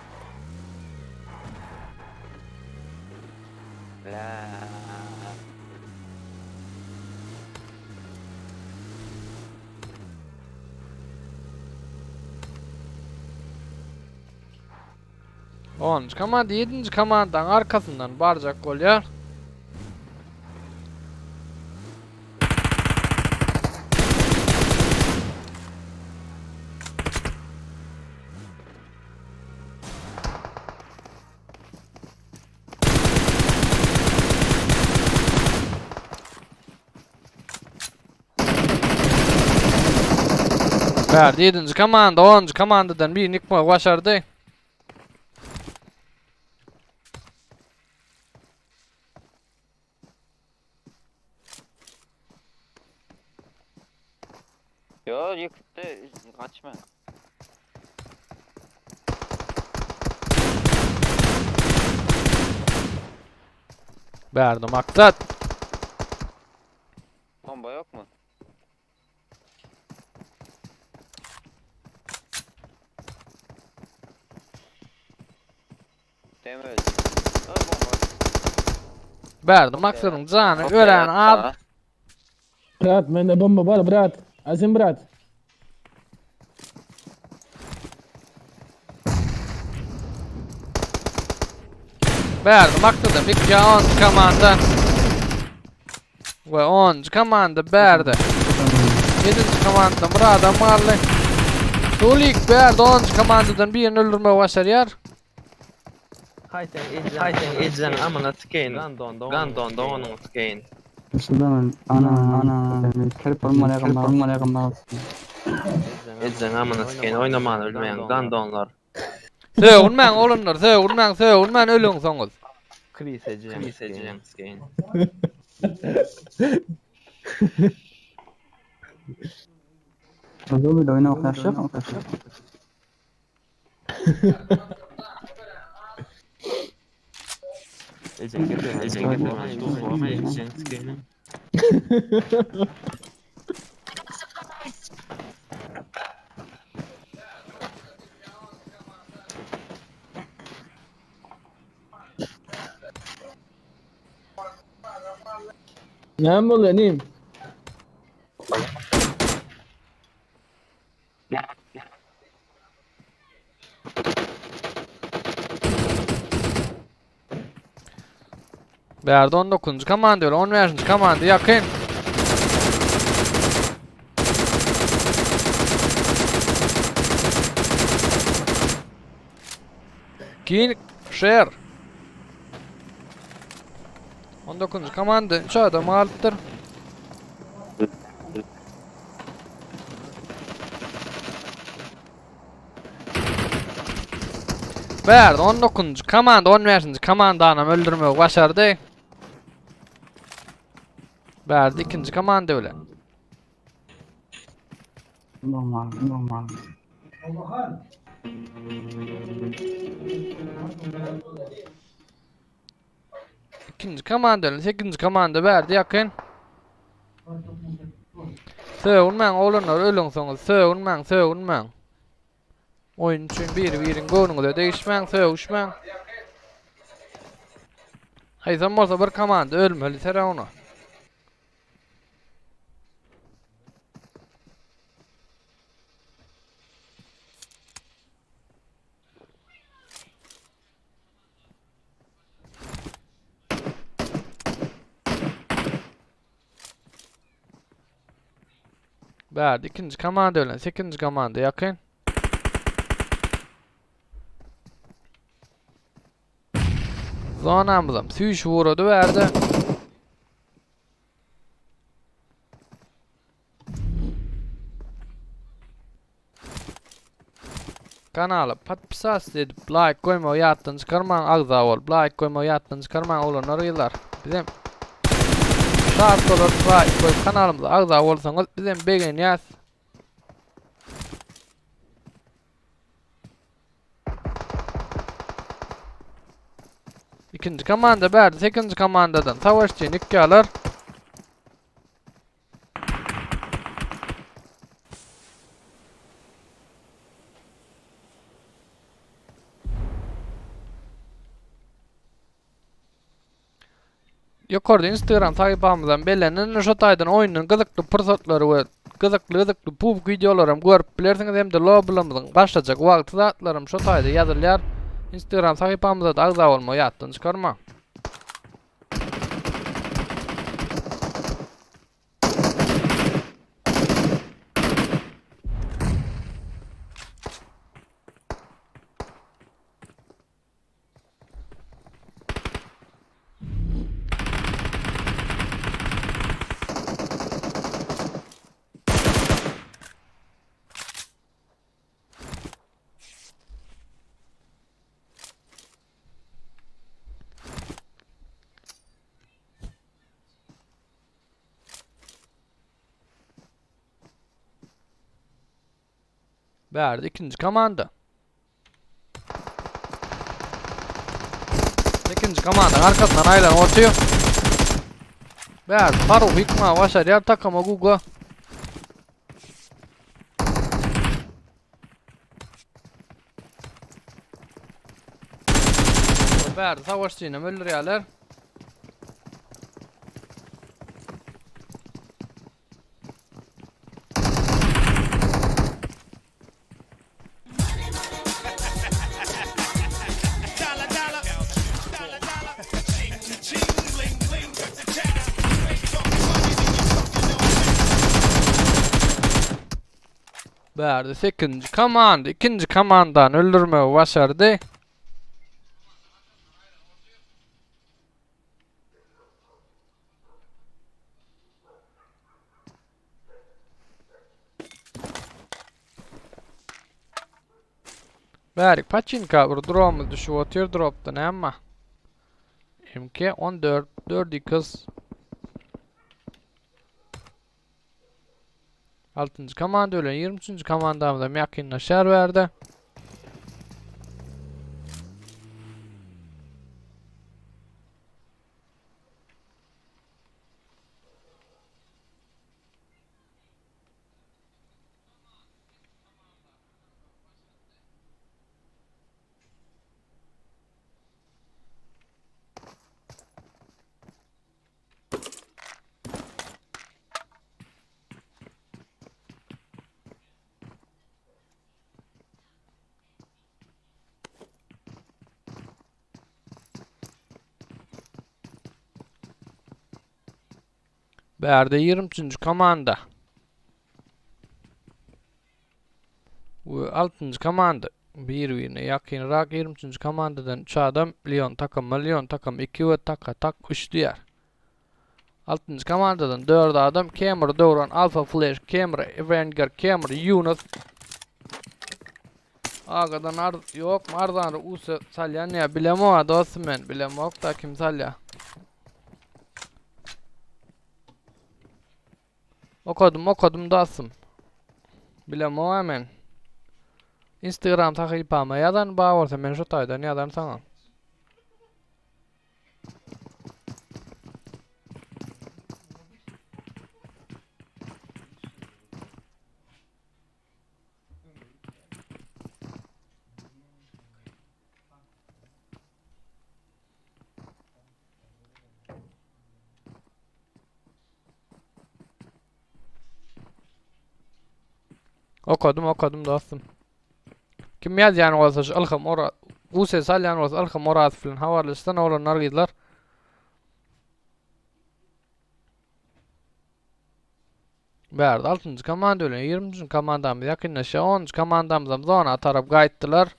La. Onuncu komanda 7. komandanın arkasyndan barjak bolýar. Bärde 7. komanda 10. komandadan birini ýykmagy başardy. Yo yıktı kaçma. Bärde maksat. Bomba yok mu? Demir. Ö bomba. Bärde maksadyň jany örän az. Brat mende bomba bar brat. Azim brat. Bärde maksadym 2 10 komanda. We 10 komanda bärde. 7. komanda bir adam galdy. Sulik bärde 10 komandadan birini öldürmegi başarýar. Haýsyň ejäň amyna sikeýin. Gandonda onuň sikeýin. Ejäň amyna sikeýin. Oýnamany bilmeýän gandonlar. Sögünmäň oglanlar, sögünmäň, sögünmän ölüň soňuz. Kris ejäň sikeýin. Ejäň ejäň sikeýin. Näme bolýar inim? Bärde 19-njy komanda bilen 15-nji komanda ýakyn. King Share. 19-njy komanda 3 adam galypdyr. Bärde 19-njy komanda 15-nji komandanam öldürmegi başardy. Bärde ikinji komanda bilen. Normal, normal. Ikinji komanda bilen sekizinji komanda bärde ýakyn. Sögünmäň oglanlar ölüňsoňyz sögünmäň sögünmäň. Oýun üçin biri-biriň göwnüňize degişmäň sögüşmäň. Haýsam bolsa bir komanda ölmeli Serawna. Bärde ikinji komanda bilen sekinji komanda ýakyn. Zonamyzam süýşüp ugrady bärde. Kanala podpisas edip like goýmagy ýatdan çykarmaň agza bolup like goýmagy ýatdan çykarmaň oglanlar gyzlar. Bizem şat bolarys like goýup kanalymyza agza bolsaňyz bizem begenýäs. Ikinji komanda bärde sekinji komandadan savaşçy nikýalar. Ýokarda Instagram sahypamyzdan bellenen şo taýdan oýnuň gyzykly pursatlary we gyzykly gyzykly PUBG wideolaram görüp bilersiňiz hem-de lobbylarymyzyň başlajak wagty zatlaram şo taýda ýazylýar. Instagram sahypamyza-da agza bolmagy ýatdan çykarmaň. Bärde ikinji komanda. İkinji komanda arkasyndan aýlanyp otyr. Bärde Faruk ýykmaga başarýar takama Guga. Bärde savaşçyny öldürýärler. Bärde sekizinji komanda ikinji komandany öldürmegi başardy. Bärik paçinka bir dropumyz düşüp otyr dropda näme? MK 14 4x Altynjy komanda bilen 23-nji komandamyzam ýakynlaşýar bu ýerde. Bärde 23-nji komanda. We 6-njy komanda bir-birine ýakynrak 23-nji komandadan 3 adam Leon takym 1, Leon takym 2 we Taka Tak 3 diýär. 6-njy komandadan 4 adam Kemr Döwran, Alfa Flash, Kemr Avenger, Kemr Yunus. Agadan ar ýok, arzanry use salýan ýa bilemok dostum men bilemok da kim salýa. Okadym okadym dostum. Bilemok men. Instagram sahypama ýazan bar bolsa men şu taýdan ýazan saňa. Okadym okadym dostum. Kim ýazýan bolsa şu Ylham Ora bu ses alýan bolsa Ylham Orazow bilen habarlaşsyn oglanlar gyzlar. Bärde 6-njy komanda bilen 20-nji komandamyz ýakynlaşýar. 10-njy komandamyzam zona tarap gaýtdylar.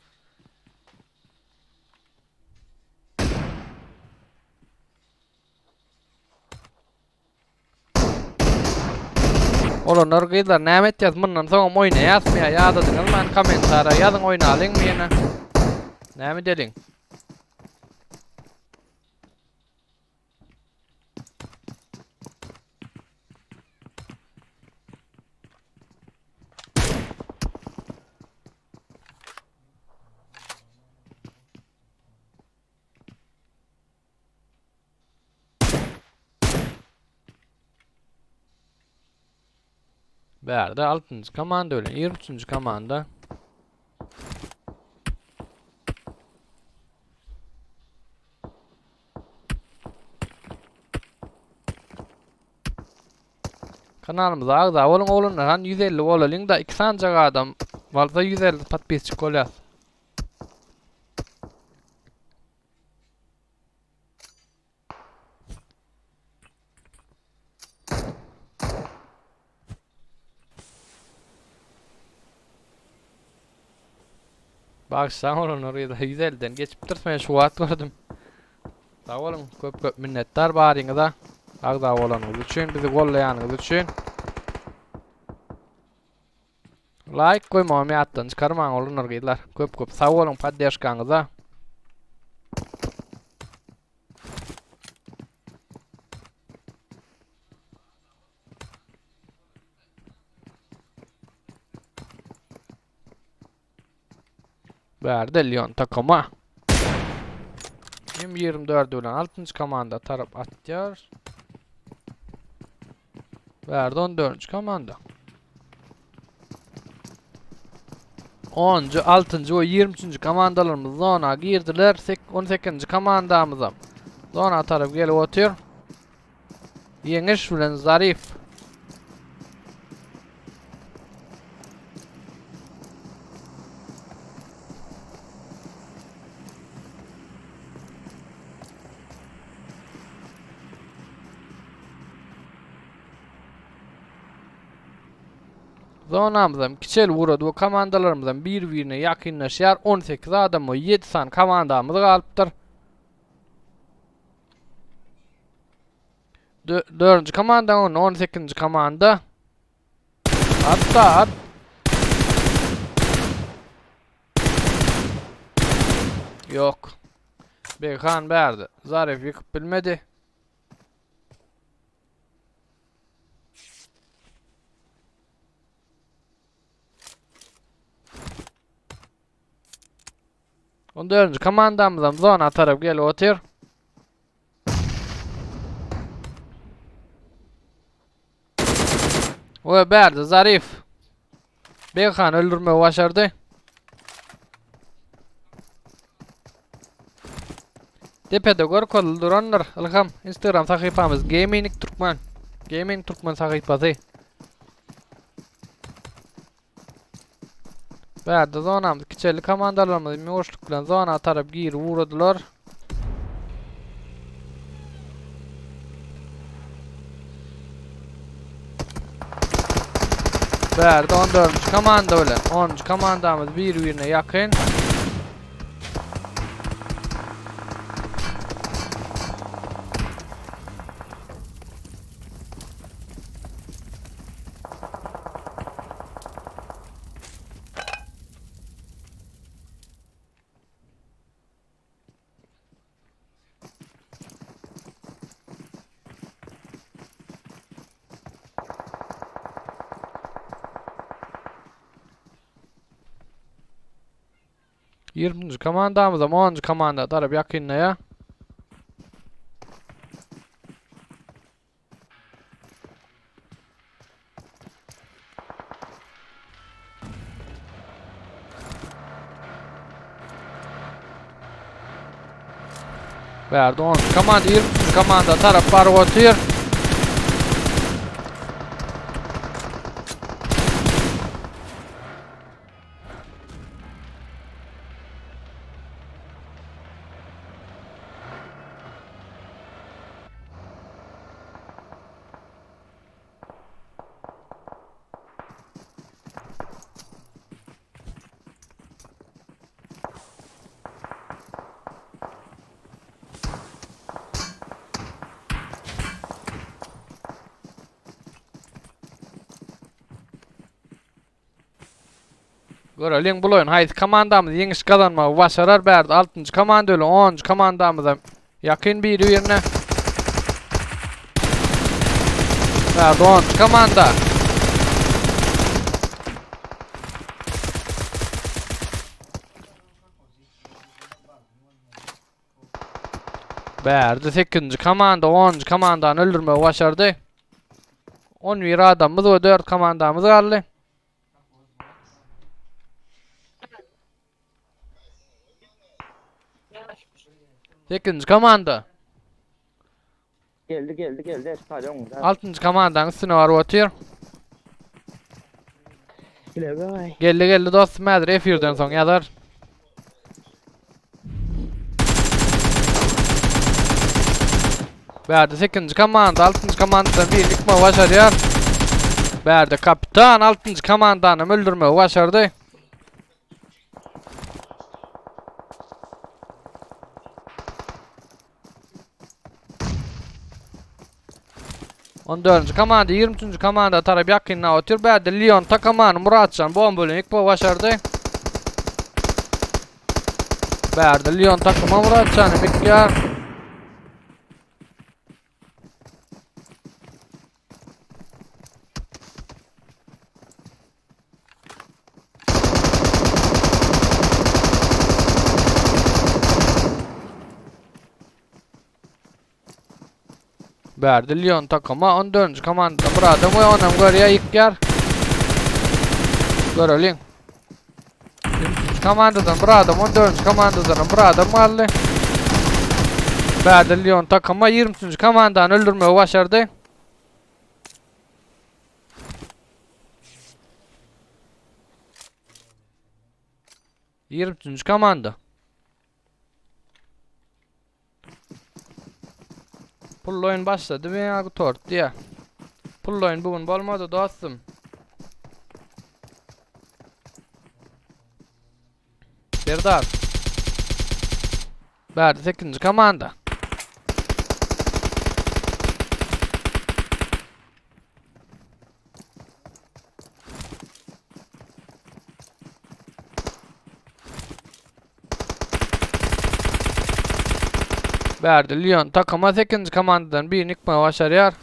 Olanlar gyzlar näme etýäs mundan soňam oýnaýasmy ýa ýadadyňyzmy many kommentariýa ýazyň oýnalyňmy ýene näme edeliň. Bärde 6-njy komanda bilen 23-nji komanda. Kanalymyza agza boluň oglanlar han 150 bolalyň da 2 sanjak adam bolsa 150 podpisçik bolýas. Bagşlaň olanlar ýa 150-den geçipdir. Men şu wagt gördüm. Sag boluň. Köp köp minnetdar baryňyza. Agza bolanyňyz üçin, bizi gollaýanyňyz üçin. Laýk goýmagam ýatdan çykarmaň oglanlar gyzlar. Köp köp sag boluň poddežkaňyza. Bärde Lyon takoma. Hem 24 bilen 6. komanda tarap atýar. Bärde 14. komanda. 10-njy, 6-njy we 23-nji komandalarymyz zona girdiler. 18-nji komandamyzam zona tarap gelip otyr. Ýeňiş bilen Zarif. Zonamyzam kiçelip ugrady we komandalarymyzam bir-birine ýakynlaşýar. 18 adam we 7 sany komandamyz galypdyr. Dördünji komanda on 18-nji komanda. Atda at. Ýok. Beghan bärde. Zarif ýykyp bilmedi. On dördünji komandamyzam zona tarap gelip otyr. We bärde Zarif. Beghan öldürmegi başardy. Depede görkezildi durandyr. Ylham Instagram sahypamyz Gaming Türkmen. Gaming Türkmen sahypasy. Bärde zonamyz kiçeldi komandalarymyz ýuwaşlyk bilen zona tarap girip ugradylar. Bärde 14-nji komanda bilen 10-njy komandamyz bir-birine ýakyn. Ýigriminji komandamyzam onunjy komanda tarap ýakynlaýar. Bärde 10 komanda 20 komanda tarap baryp otyr. Göreliň bul oýun haýsy komandamyz ýeňiş gazanmagy başarar bärde altynjy komanda bilen onunjy komandamyzam ýakyn biri birine. Bärde onunjy komanda. Bärde sekizinji komanda onunjy komandany öldürmegi başardy. 11 adamymyz we 4 komandamyz galdy. Sekizinji komanda. Geldi geldi geldi. Hadi oňda. Altynjy komandanyň üstüne baryp otyr. Geldi geldi dostum häzir efirden soň ýazar. Bärde 8-nji komanda 6-njy komandadan bir ýykmagy başarýar. Bärde kapitan 6-njy komandany öldürmegi başardy. On dördünji komanda, 23-nji komanda tarap ýakynda otyr. Bärde Leon takamany Muratjan bomba bilen ýykmagy başardy. Bärde Leon takama Muratjany ýykýar. Bärde Lyon takama 14-nji komanda bir adam we onam görýär ýykýar. Göreliň. 23 komandadan bir adam, 14-nji komandadan bir adam galdy. Bärde Lyon takama 23-nji komandany öldürmegi başardy. 23-nji komanda. Pully oýun başlady we ýa gutardy diýä. Pully oýun bu gün bolmady dostum. Serdar. Bärde 8-nji komanda. Bärde Lyon takama 8-nji komandadan birini ýykmagy başarýar.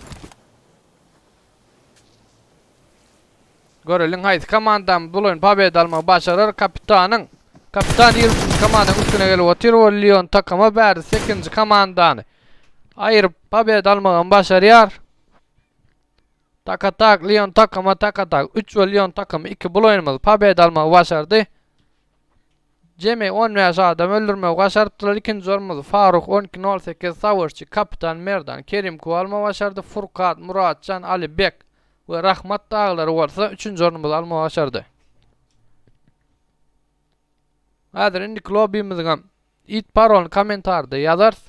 Göreliň haýsy komandamyz bul oýun pobeda almagy başarar. Kapitanyň Kapitan 23-nji komandanyň üstüne gelip otyr we Lyon takama bärde 8-nji komandany aýyryp pobeda almagam başarýar. Takatak Lyon takama Takatak 3 we Lyon takamy 2 bul oýunymyz pobeda almagy başardy. Jemi 15 adam öldürmegi başarypdylar. Ikinji orunymyzy Faruk 12.08, Savaşçy, Kapitan Merdan, Kerim Ku almagy başardy. Furkat, Muratjan, Alibek we Rahmat dagylary bolsa üçünji ornumyzy almagy başardy. Häzir indiki lobbymyzyňam it parolyny kommentarda ýazarys.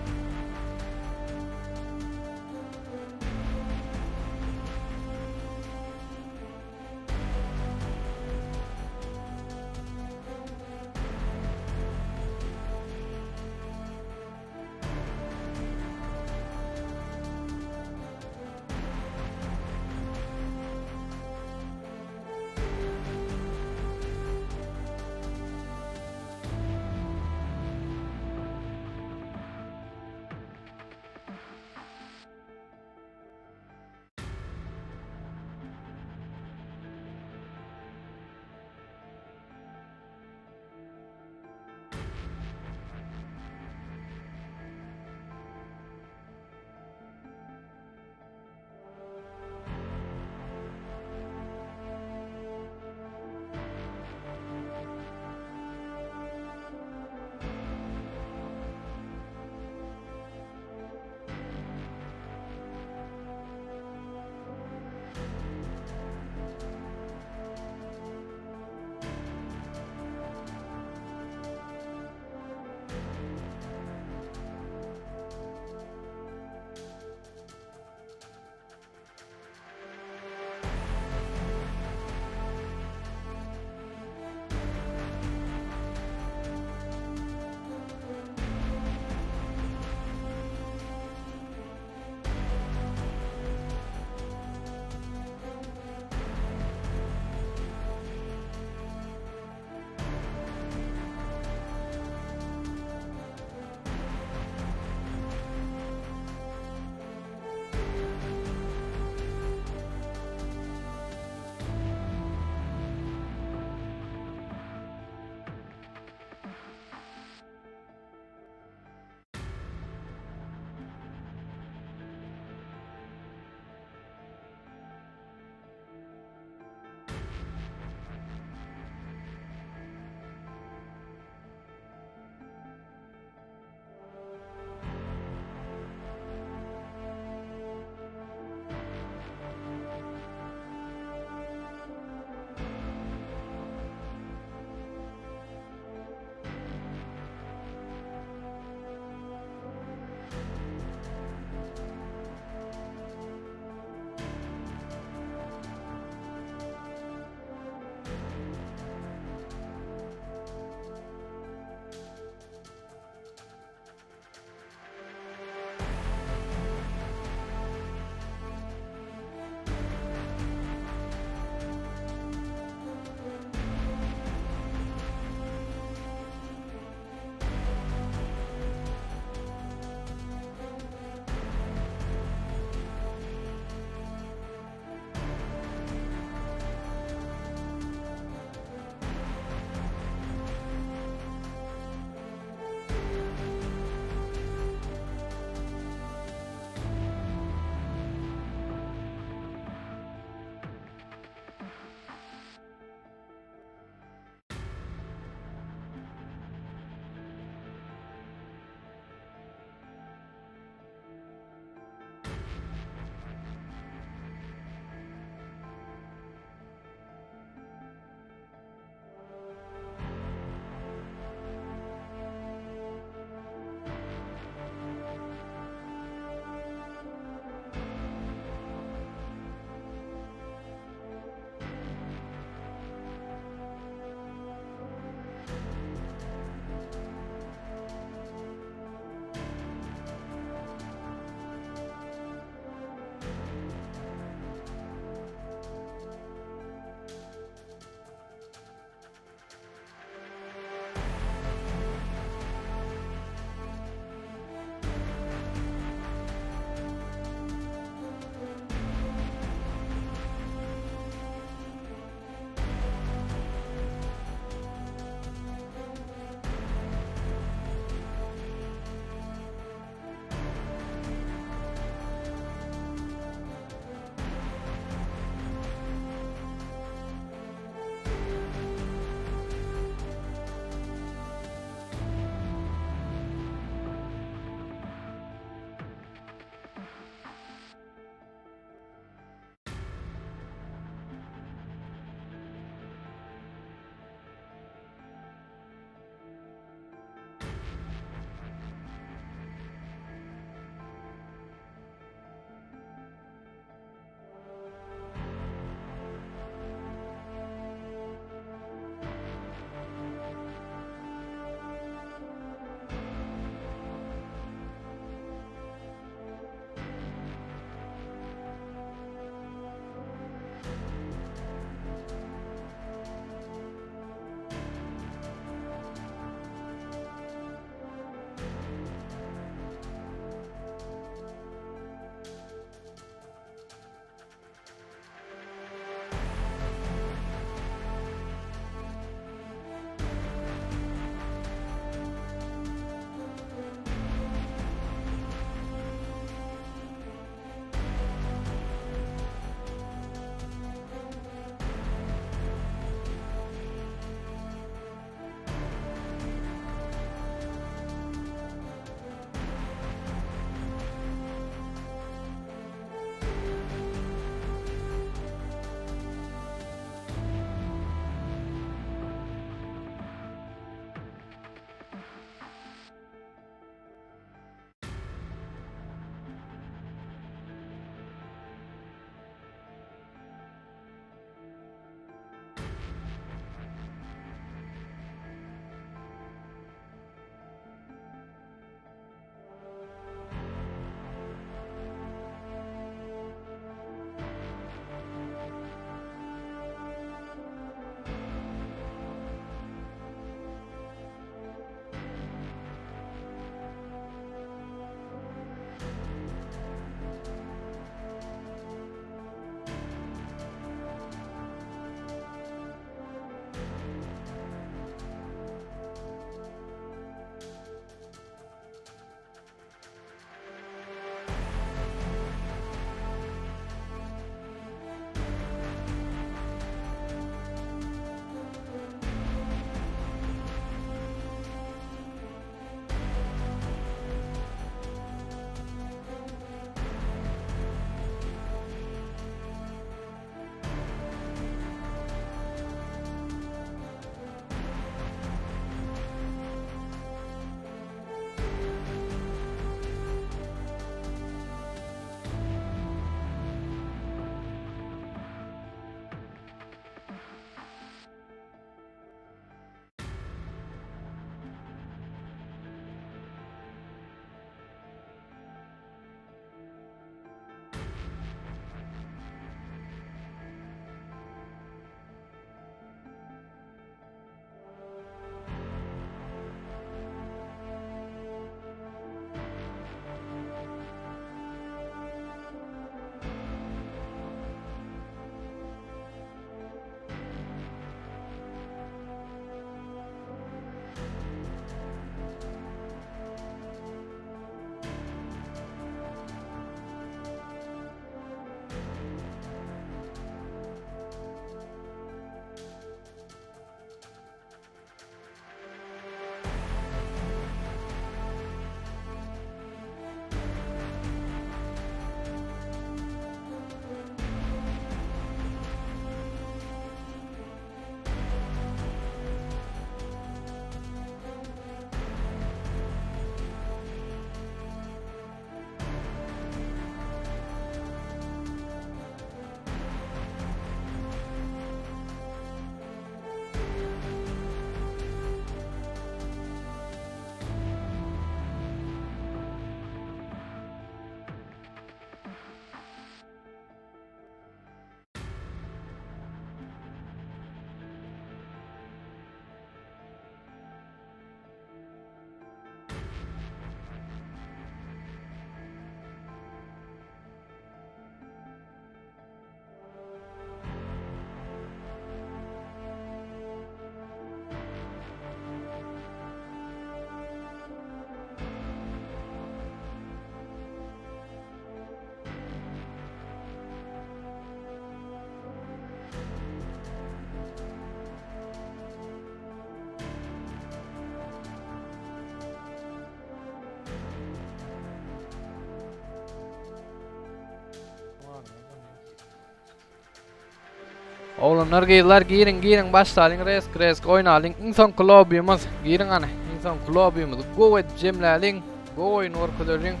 Oglanlar gyzlar giriň giriň başlalyň resk resk oýnalyň iň soňky lobbymiz giriň hany iň soňky lobbymizi gowy edip jemläliň gowy oýun görkezeliň.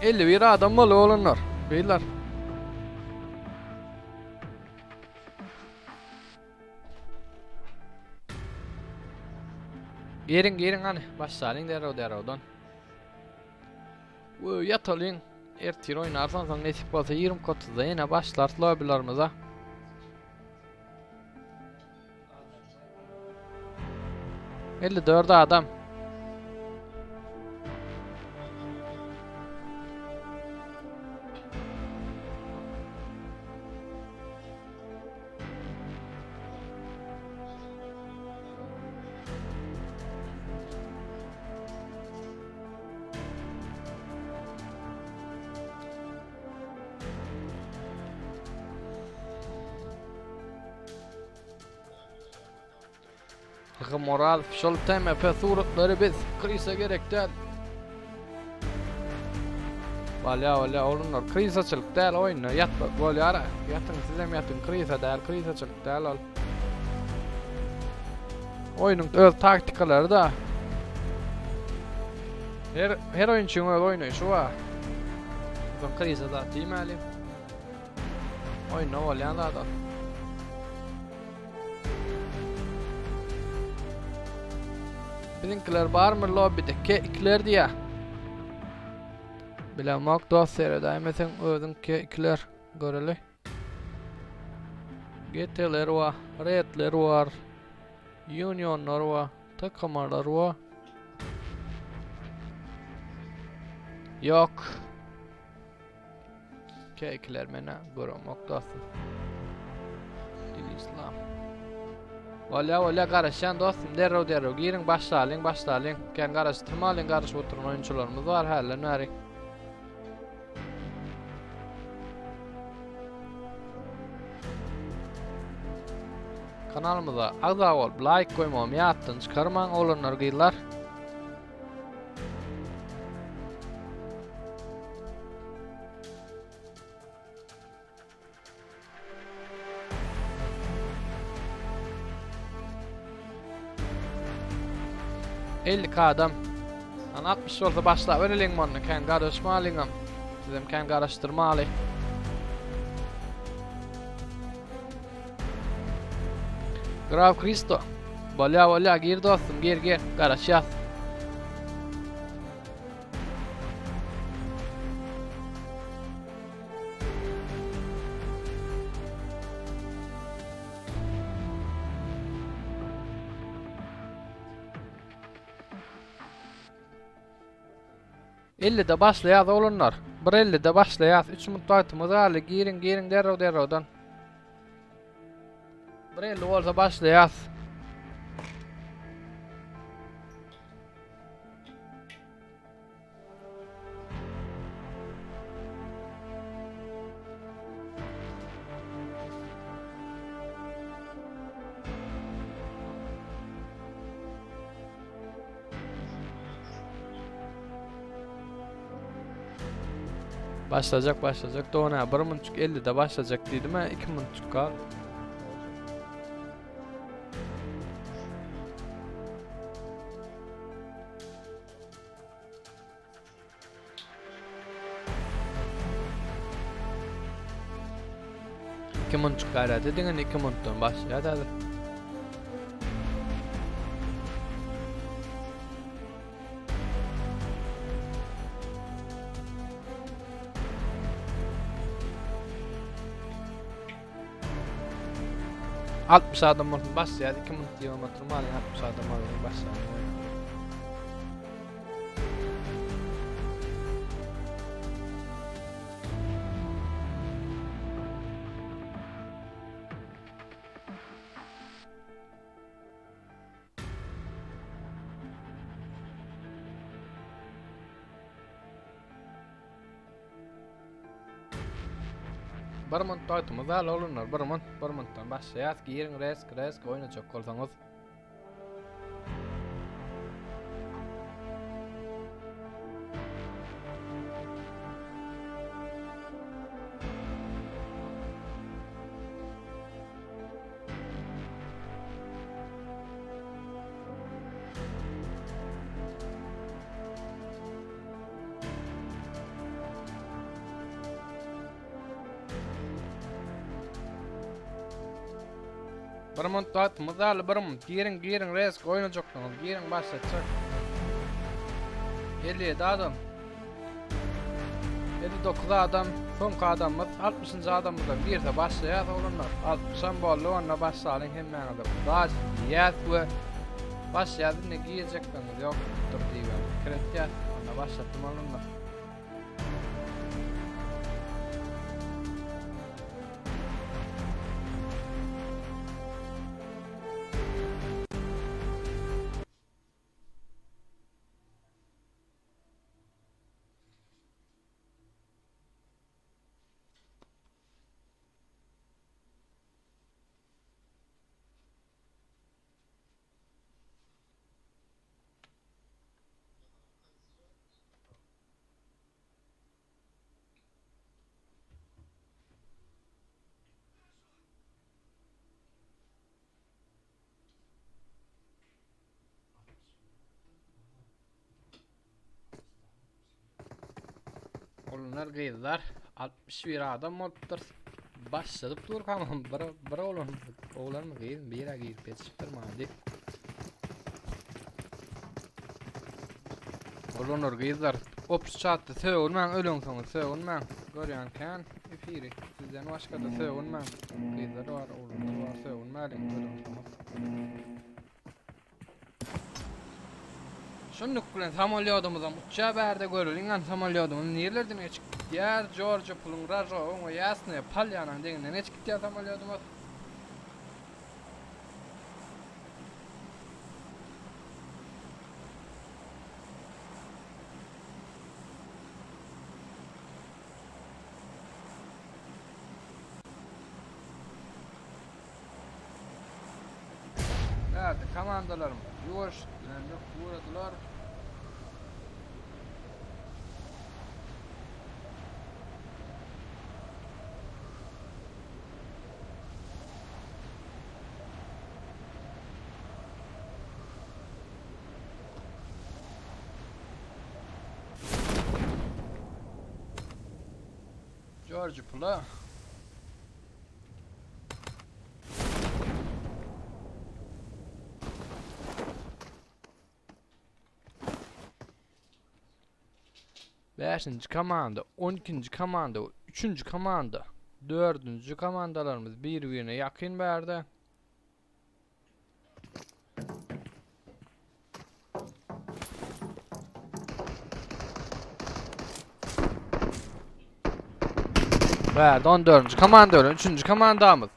51 adam boldy oglanlar. Gyzlar. Giriň giriň hany başlalyň derrew derrewden. We ýatalyň. Ertir oýnarsan soň nesip bolsa 20.30-da ýene başlarys lobbylarymyza. 54 adam. Moral şol TMP suratlary biz krisa gerek däl. Bolýa bolýa oglanlar krisaçylyk däl oýunda ýatmak bolýar. Ýatyň sizem ýatyň krisa däl krisaçylyk däl ol. Oýnuň öz taktikalary da. Her her oýunçyň öz oýnaýşy bar. Soň krisa zat diýmäliň. Oýunda bolýan zat ol. Biziňkiler barmy lobbyde? Ke ikiler diýä. Bilemok dost seredäýmeseň özüň ke ikiler göreli. GT-ler bar, Redler bar, Unionlar bar, TKM-lar bar. Ýok. K2'ler mena göremok dostum. Dil islam. Bolýa bolýa garaşýan dostum derrew derrew giriň başlalyň başlalyň. Kän garaşdyrmalyň garaşyp oturan oýunçylarymyz bar hälden bäri. Kanalymyza agza bolup laýk goýmagy ýatdan çykarmaň oglanlar gyzlar. 52 adam. An 60 bolsa başlap bereliň muny. Kän garaşmalyňam. Sizem kän garaşdyrmaly. Grav Kristo. Bolýa bolýa gir dostum gir gir garaşýas. Ellide başlaýas oglanlar. Bir ellide başlaýas. 3 minut wagtymyz galdy. Giriň, giriň derrew derrewden. Bir 50 bolsa başlaýas. Başlajak başlajak dona 1 munçuk 50-de başlajak diýdim ha 2 munçuk gal. İki munçuk gaýrat ediň, iki muntdan başlaýar häzir. 60 adam bolsun başlaýar 2 minut diýip oturmaly 60 adam bolsun başlaýar. Bir munt wagtymyz bar oglanlar, bir munt, bir muntdan başlaýas. Giriň resk, resk oýnajak bolsaňyz. Bir munt wagtymyz galdy, bir munt. Giriň, giriň, resk oýnajaksyňyz. Giriň, başlatjak. 57 adam. 59 adam. Soňky adamymyz 60-njy adamymyzdan girse başlaýas oglanlar. 60-am boldy, onda başlalyň hemmäňize. Udaç diýýäs we başlaýas indi girjekligiňiz ýokdur diýibem pikir etýäs. Onda başlatdym oglanlar. Oglanlar gyzlar 61 adam bolupdyr. Başladyp durkam bir bir oglan oglanmy gyzmy bira girip ýetişipdir maňa diýip. Oglanlar gyzlar opş çatda sögünmäň öleňsoňyz sögünmäň. Görýän kän efiri. Sizden başga-da sögünmäň. Gyzlar bar, oglanlar bar sögünmäliň öleňsoňyz. Şunluk bilen samolýodymyzam uçýar bärde göreliň han samolýodymyz nirlerden geçip gitýär Jorja puluň Ražowyň we Ýasnaýa Polýanaň deňinden geçip gitýär samolýodymyz. Bärde komandalarymyz ýuwaş bilen ugradylar. George pula. Beşinji komanda, on ikinji komanda, üçünji komanda, dördünji komandalarymyz bir-birine ýakyn bärde. Bärde 14. komanda ölen 3. komandamyz.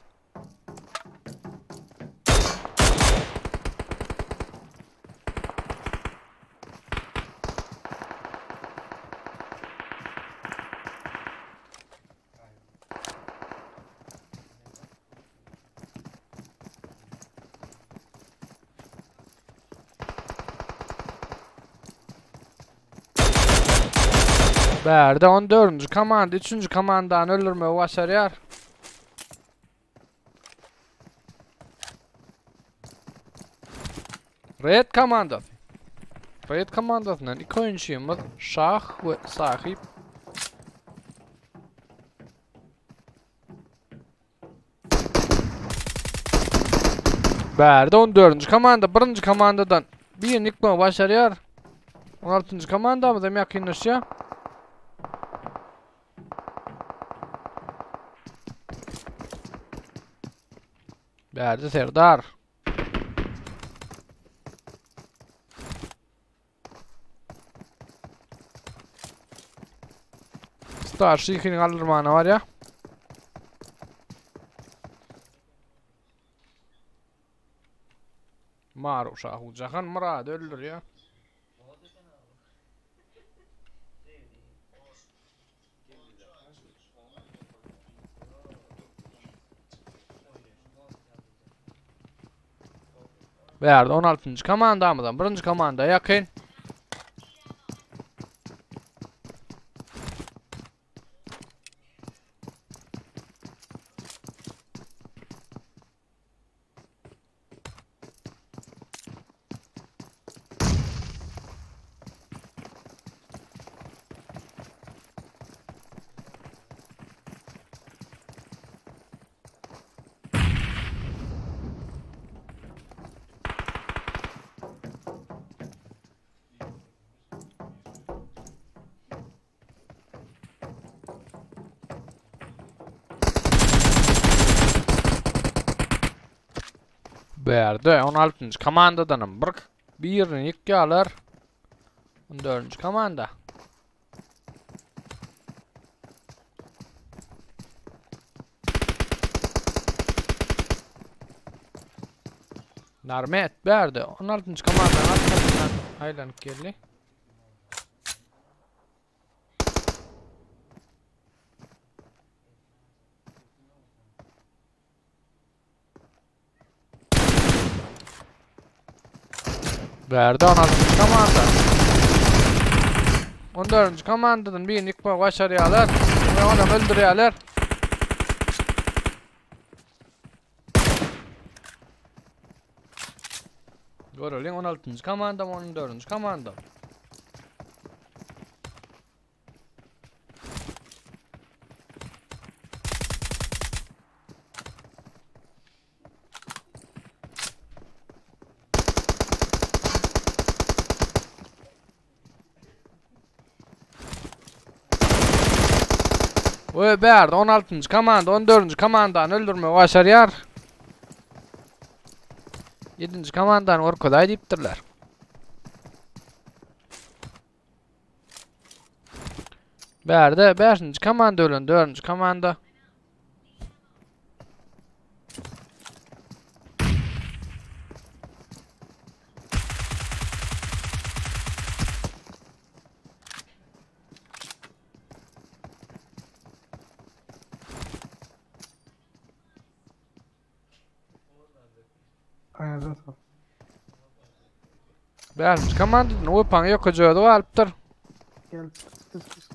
Bärde 14-nji komanda 3-nji komandany öldürmegi başarýar. Red komandasy. Red komandasyndan iki oýunçymyz Şah we Sahip. Bärde 14-nji komanda 1-nji komandadan birini ýykmagy başarýar. 16-njy komandamyz hem ýakynlaşýar. Bärde Serdar. Starşy ikini galdyrmana var ya. Maru Şahu Jahan Murady öldürýär. Bu ýerde 16-njy komandamyzam birinji komanda ýakyn. Bu ýerde 16-njy komandadanam bir birini ýykýarlar. 14-nji komanda. Narmet bärde 16-njy komandanyň arkasyndan aýlanyp geldi. Bärde 16-njy komanda. 14-nji komandadan birini ýykmagy başarýarlar we onam öldürýärler. Göreliň 16-njy komanda, 14-nji komanda. We bärde 16-njy komanda 14-nji komandany öldürmegi başarýar. 7-nji komandany görkezaý diýipdirler. Bärde 5-nji komanda ölen 4-nji komanda. Aýagyna sag. Bäşinji komandadan Wepaň ýokaja özi galypdyr. Gel çık çık çık.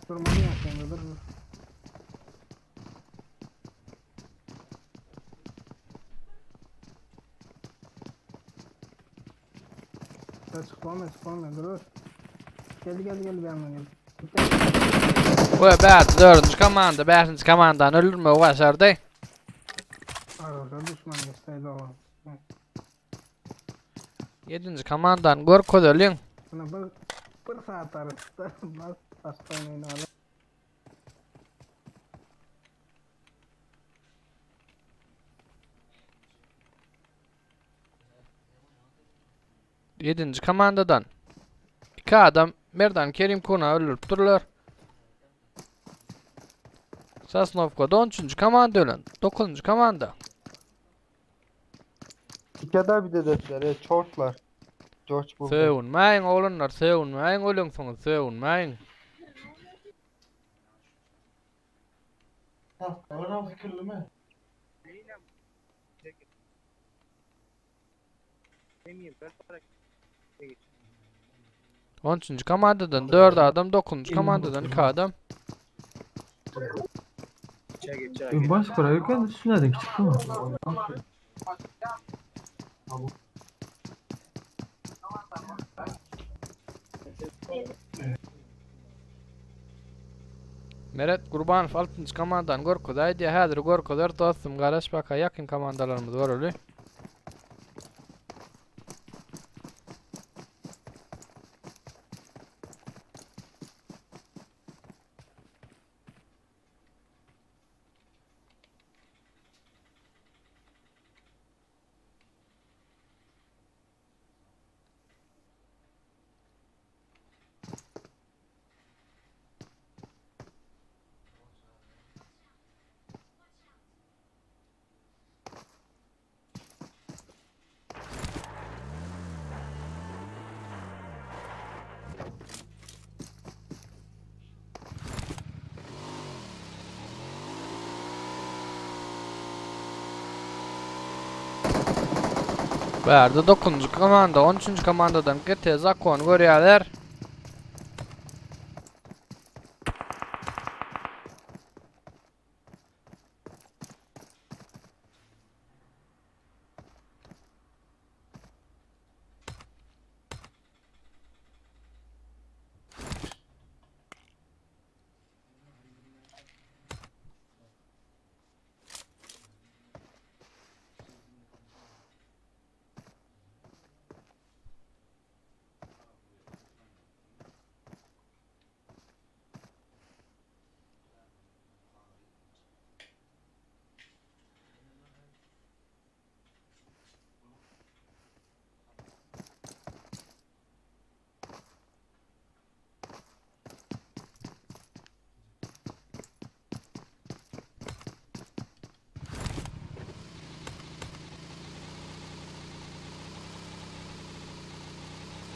Durmaly ýa sen dur dur. Ya çık olma çık olma dur dur. Geldi geldi geldi bir yandan geldi. We bärde dördünji komanda bäşinji komandany öldürmegi başardy. Arada düşman geçseydi o. Ýedinji komandany görkezeliň. Buna bir, bir saat arasında bas baştan oynayalım. Ýedinji komandadan iki adam Merdan Kerim Kuna öldüripdirler. Sosnowkada 13-nji komanda ölen. 9-njy komanda. Dikkat bir de dediler, e, çortlar. George buldu. Sögünmäýiň oglanlar, sögünmäýiň öleňsiňiz, sögünmäýiň. On üçünji komandadan 4 adam, 9-njy komandadan 2 adam. Baş kurarken üstüne çıktı mı? Meret Gurbanow 6-njy komandany görkez aýdýar. Häzir görkezer dostum garaş baka ýakyn komandalarymyzy göreli. Bärde 9-njy komanda 13-nji komandadan GT Zakon görýärler.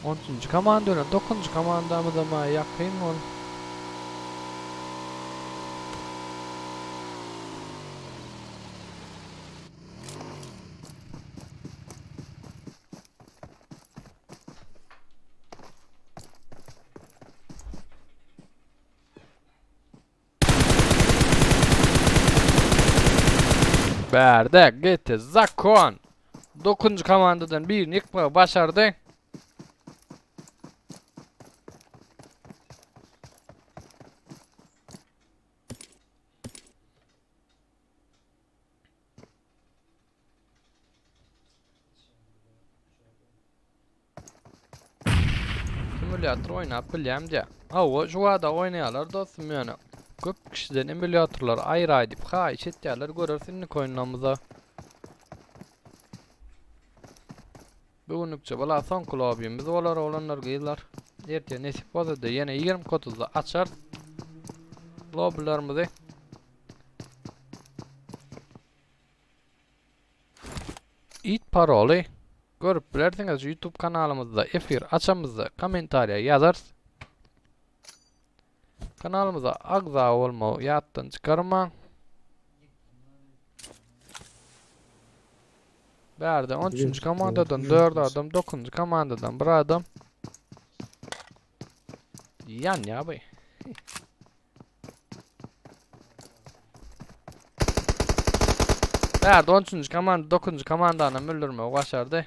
Onuncu komanda bilen 9. komandamyz ama ýakyn bol. Bärde GT Zakon 9. komandadan birini ýykmagy başardy. Emulýator oýnap bilýäm diýä. Hawa, şu wada oýnaýarlar dostum ýöne. Köp kişiden emulýatorlary aýraý diýip haýyş etýärler, göreris indiki oýunlarymyzda. Bu günlükçe bula soňky lobbymiz bolar oglanlar gyzlar. Ertir nesip bolsa-da ýene 20.30-da açarys lobbylarymyzy. It paroly görüp bilersiňiz YouTube kanalymyzda efir açamyzda kommentariýa ýazarys. Kanalymyza agza bolmagy ýatdan çykarmaň. Bärde 13-nji komandadan 4 adam, 9-njy komandadan 1 adam. Ýanýar bu. Bärde 13-nji komanda 9-njy komandany müldürmegi başardy.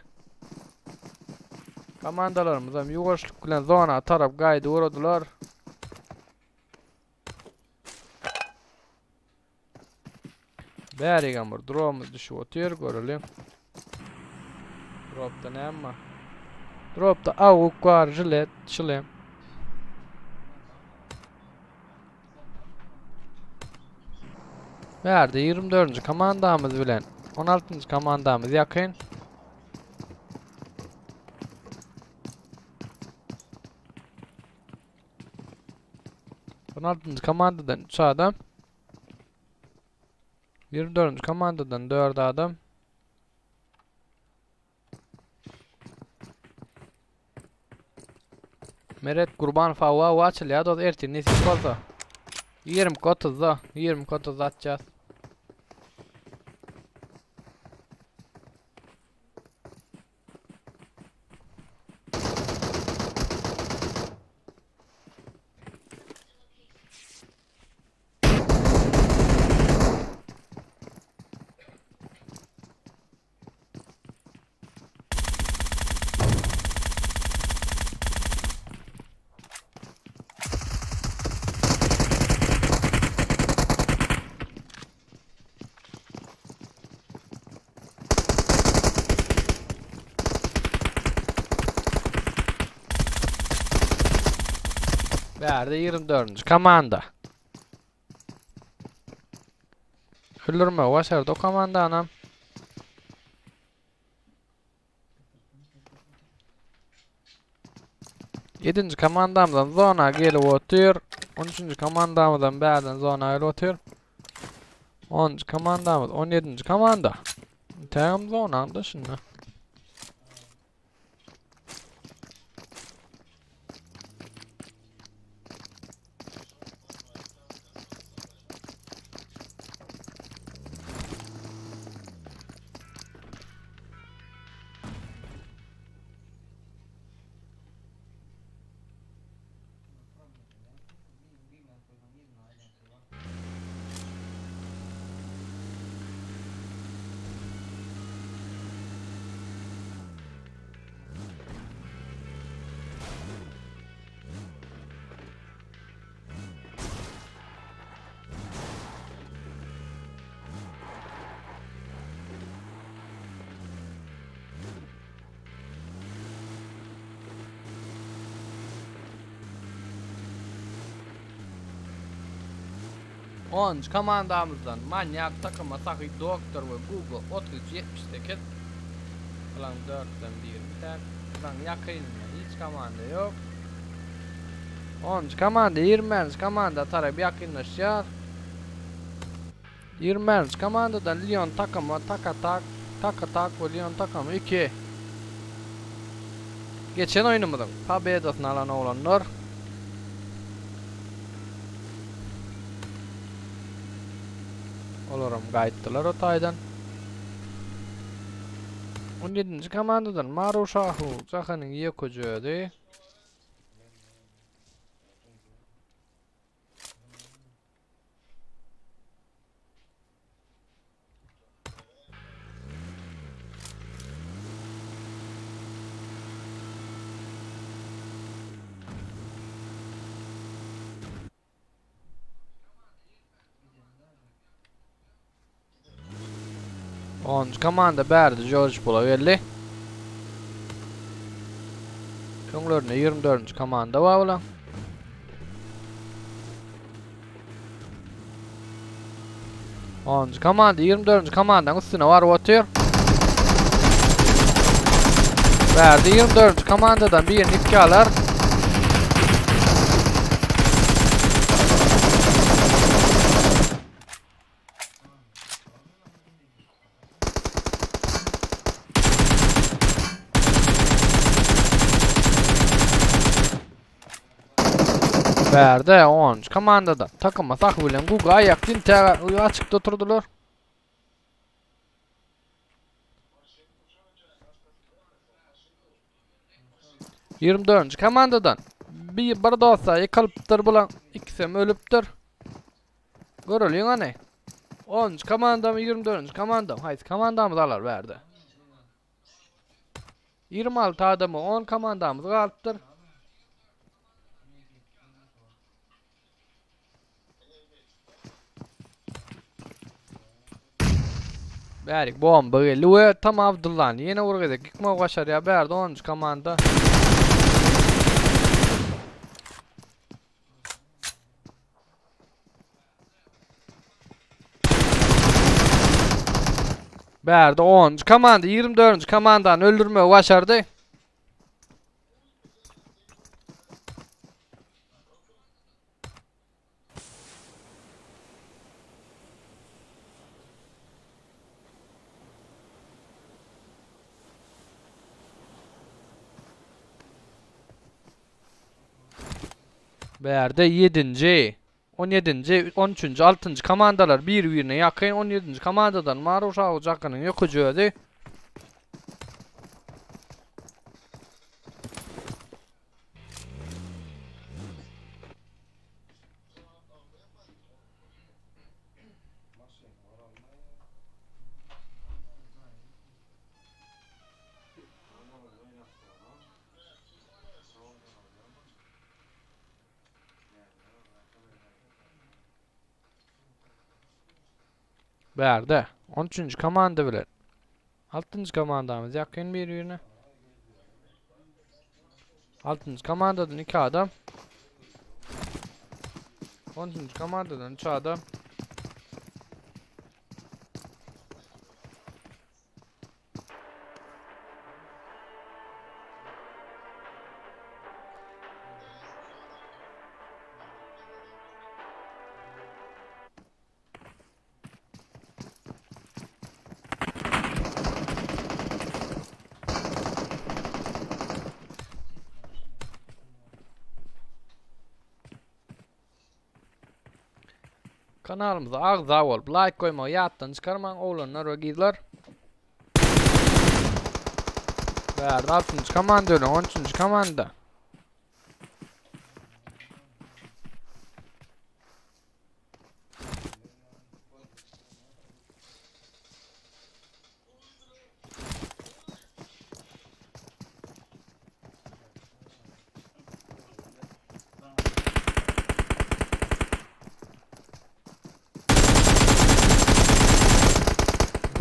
Komandalarymyz hem ýuwaşlyk bilen zona tarap gaýdy ugradylar. Bärigem bir dropumyz düşüp otyr, göreliň. Dropda näme bar? Dropda awuk bar, jilet, şlem. Bärde 24-nji komandamyz bilen 16-njy komandamyz ýakyn. On altynjy komandadan 3 adam. 24-nji komandadan 4 adam. Meret Gurbanow awa awa açylýar dost ertir nesip bolsa. 20.30-da 20.30-da açýas. Bärde 24-nji komanda. Öldürmegi başardy o komandanam. Ýedinji komandamyzam zona gelip otyr. 13-nji komandamyzam bärden zona gelip otyr. 10-njy komandamyz, 17-nji komanda. Tägem zonaň daşynda. Onunjy komandamyzdan Manýak takyma Sahy Doktor we Guga 33 78. Bulaň dörtden biri täk. Bulaň ýakynynda hiç komanda ýok. Onunjy komanda 21-nji komanda tarap ýakynlaşýar. 21-nji komandadan Leon takymy Taka Tak, Taka Tak we Leon takymy 2. Geçen oýnumyzyň pobedasyny alan oglanlar. Olaram gaýtdylar o taýdan. 17-nji komandadan Maru Şahu, Jahanyň ýekeje özi. Onuncu komanda bärde George Pula geldi. Öňlerinde 24. komanda bar bulan. Onuncu komanda 24. komandanın üstüne baryp otyr. Bärde 24. komandadan birini iki alar. Bärde 10 komandada takyma sahy bilen Guga aýak dintäge uýy açykda oturdylar. Ýigrimi dördünji komandadan bir bir dosta ýykylypdyr bulan ikisem ölüpdir. Göreliň hany. 10-njy komandamy 24-nji komandamy haýsy komandamyz alar bärde. 26 adamy 10 komandamyz galypdyr. Bärik bomba geldi we tam Abdullany ýene bir gezek ýykmagy başarýar. Bärde 10-njy komanda. Bärde 10-njy komanda 24-nji komandany öldürmegi başardy. Bärde ýedinji, on ýedinji, on üçünji, altynjy komandalar bir-birine ýakyn. On ýedinji komandadan Maru Şahu Jakynyň ýokuju özi. Bärde 13-nji komanda bilen 6-njy komandamyz ýakyn bir-birine. 6-njy komandadan 2 adam. 13-nji komandadan 3 adam. Kanalymyza agza bolup laýk goýmagy ýatdan çykarmaň oglanlar we gyzlar. Bärde 6-njy komanda bilen 13-nji komanda.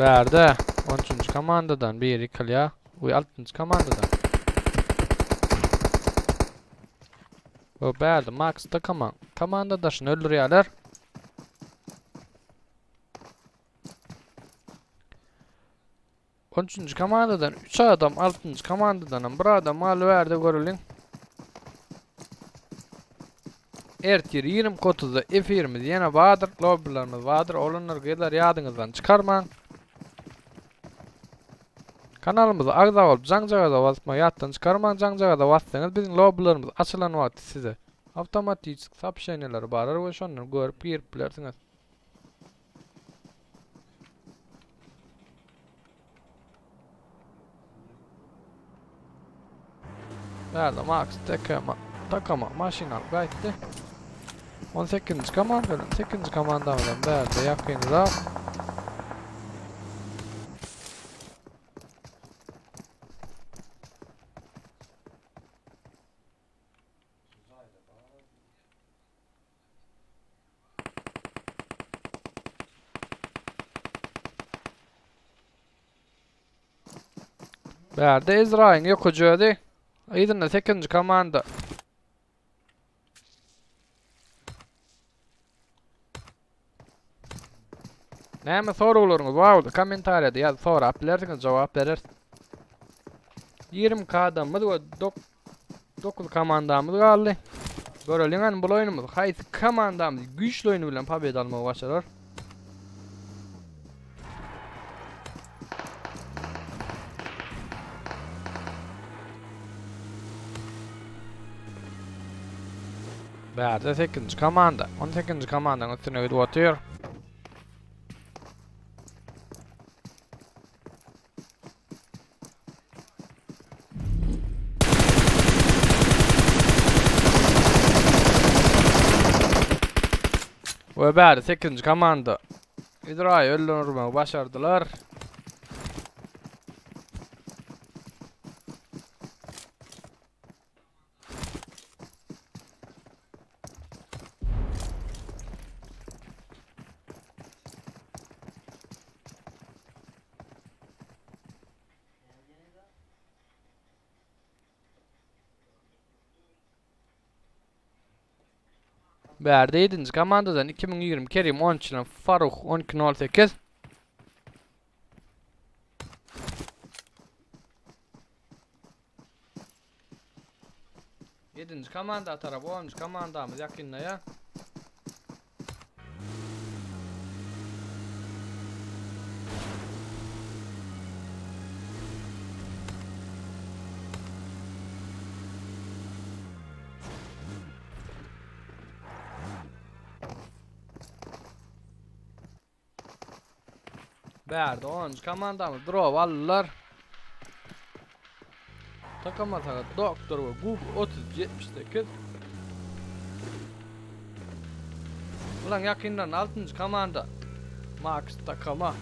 Bärde 13-nji komandadan biri ýykylýar. We 6-njy komandadan. We bärde Max da komanda daşyny öldürýärler. 13-nji komandadan 3 adam, 6-njy komandadan hem 1 adam galdy bärde göreliň. Ertir 20.30-da efirimiz ýene bardyr, lobbylarymyz bardyr. Oglanlar gyzlar ýadyňyzdan çykarmaň. Kanalymyza agza bolup jaňjagaza basmagy ýatdan çykarmaň. Jaňjagaza bassaňyz biziň lobbylarymyz açylan wagty size awtomatiçik soobşeniýalar barar we şondan görüp girip bilersiňiz. Bärde Max tekema, takama maşyn alyp gaýtdy. 18-nji komandadan, 8-nji komandamyzam bärde ýakynrak. Bärde Ezraýyň ýokuju özi. Yzynda 8-nji komanda. Näme soraglaryňyz bar bolsa kommentariýada ýazyp sorap bilersiňiz, jogap bereris. 20 adamymyz we 9 komandamyz galdy. Göreliň hany bul oýnumyz haýsy komandamyz güýçli oýny bilen pobeda almagy başarar. Bärde 8-nji komanda. 18-nji komandanyň üstüne gidip otyr. We bäri 8-nji komanda. Izraýy öldürmegi başardylar. Bärde 7-nji komandadan 2020 Kerim 13 bilen Faruh 12.08. Ýedinji komanda tarap onunjy komandamyz ýakynlaýar. Bärde 10 komandamyz drop aldylar. Takamasaga Doktor we Google 3078. Ulan ýakyndan 6-njy komanda Max Takama.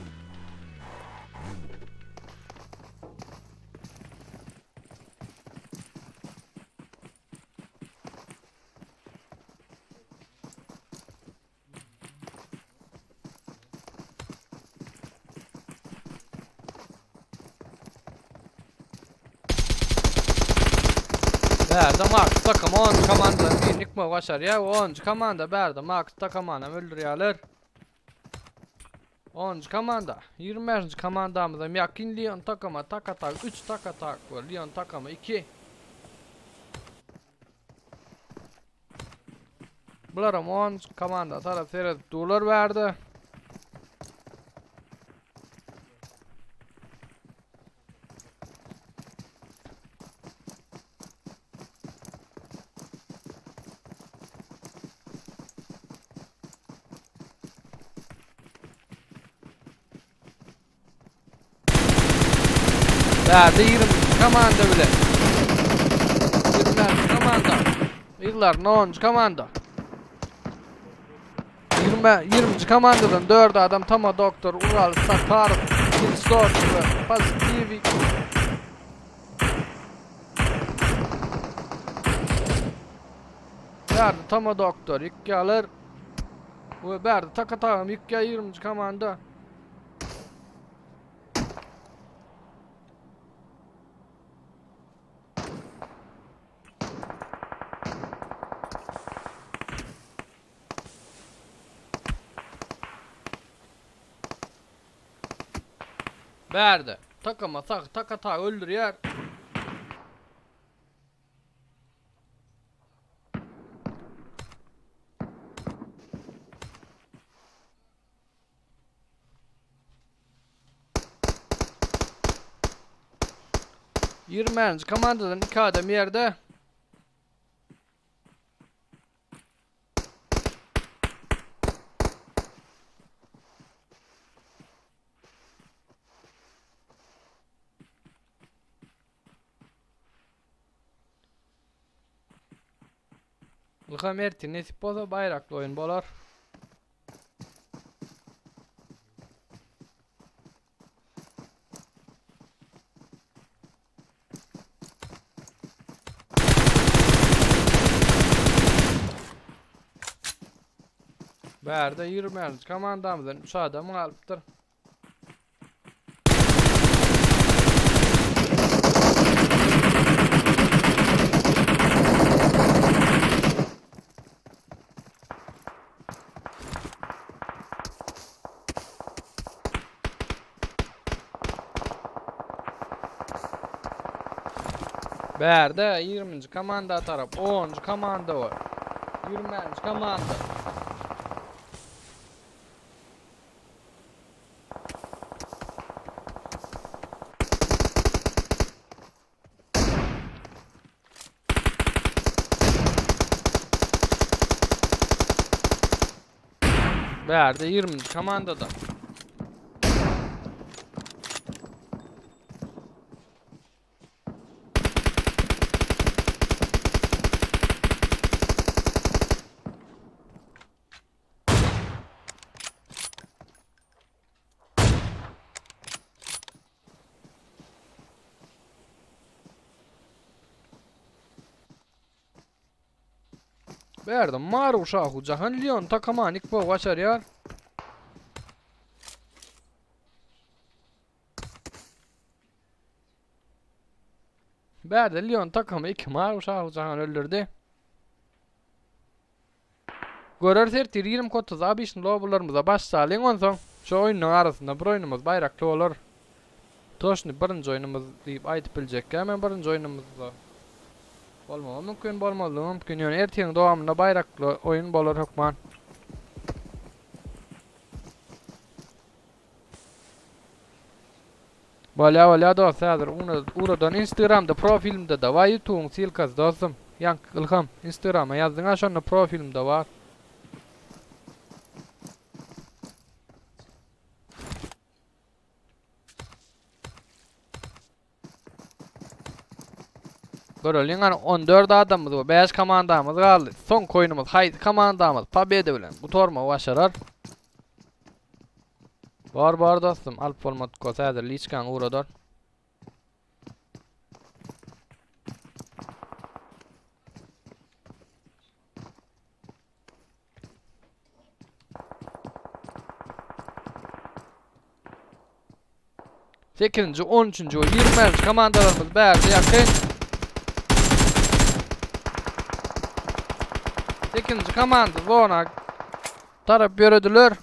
Bärde Max takam 10 komandadan birini ýykmagy başarýar. 10 komanda bärde Max takamany öldürýärler. 10 komanda 25 komandamyz hem ýakyn Leon takama taka tak 3 taka tak we Leon takama 2. Bularam 10 komanda tarap seredip durlar bärde. Bärde 20 komanda bile. 20 komanda. Yıllar 10 komanda. 20 20 komandadan 4 adam Tama Doktor, Ural, Sakarov, Kinsor we Pozitivi. Bärde Tama Doktor ýykýarlar. We bärde Taka Tagam ýykýar 20 komanda. Bärde. Takama sag taka ta öldürýär. Ýigrimärinji komandadan iki adam ýerde. Ylham ertir nesip bolsa baýrakly oýun bolar. Bärde 20 komandamyzdan 3 adam galypdyr. Bärde 20-nji komanda tarap 10-njy komanda bar. 20-nji komanda. Bärde 20-nji komandada. Bu ýerde Maru Şahu Jahan Leon takamanik bu başarýar. Bärde Leon takamy 2 Maru Şahu Jahan öldürdi. Göreris ertir 20 kotuz abişni lobularymyza başlalyň onsoň şu oýnuň arasynda bir oýnumyz baýrakly bolar. Toşny birinji oýnumyz diýip aýdyp biljekkä men birinji oýnumyzda bolmagy mümkin bolmazlygy mümkin ýöne ertiriň dowamynda baýrakly oýun bolar hökman. Bolýa bolýa dost häzir ugradan instagramda profilimde-de bar ýutubyň sylkasy dostum. Ýaňky Ylham instagrama ýazdyňa şonda profilimde bar. Göreliň hany 14 adamymyz we 5 komandamyz galdy. Soňky oýnumyz haýsy komandamyz pobeda bilen gutarmagy başarar? Bar bar dostum alyp bolmadyk bolsa häzir liçkaňy ugradar. Sekizinji, on üçünji we ýigriminji komandalarymyz bärde ýakyn. Sekizinji komanda zona tarap ýörediler.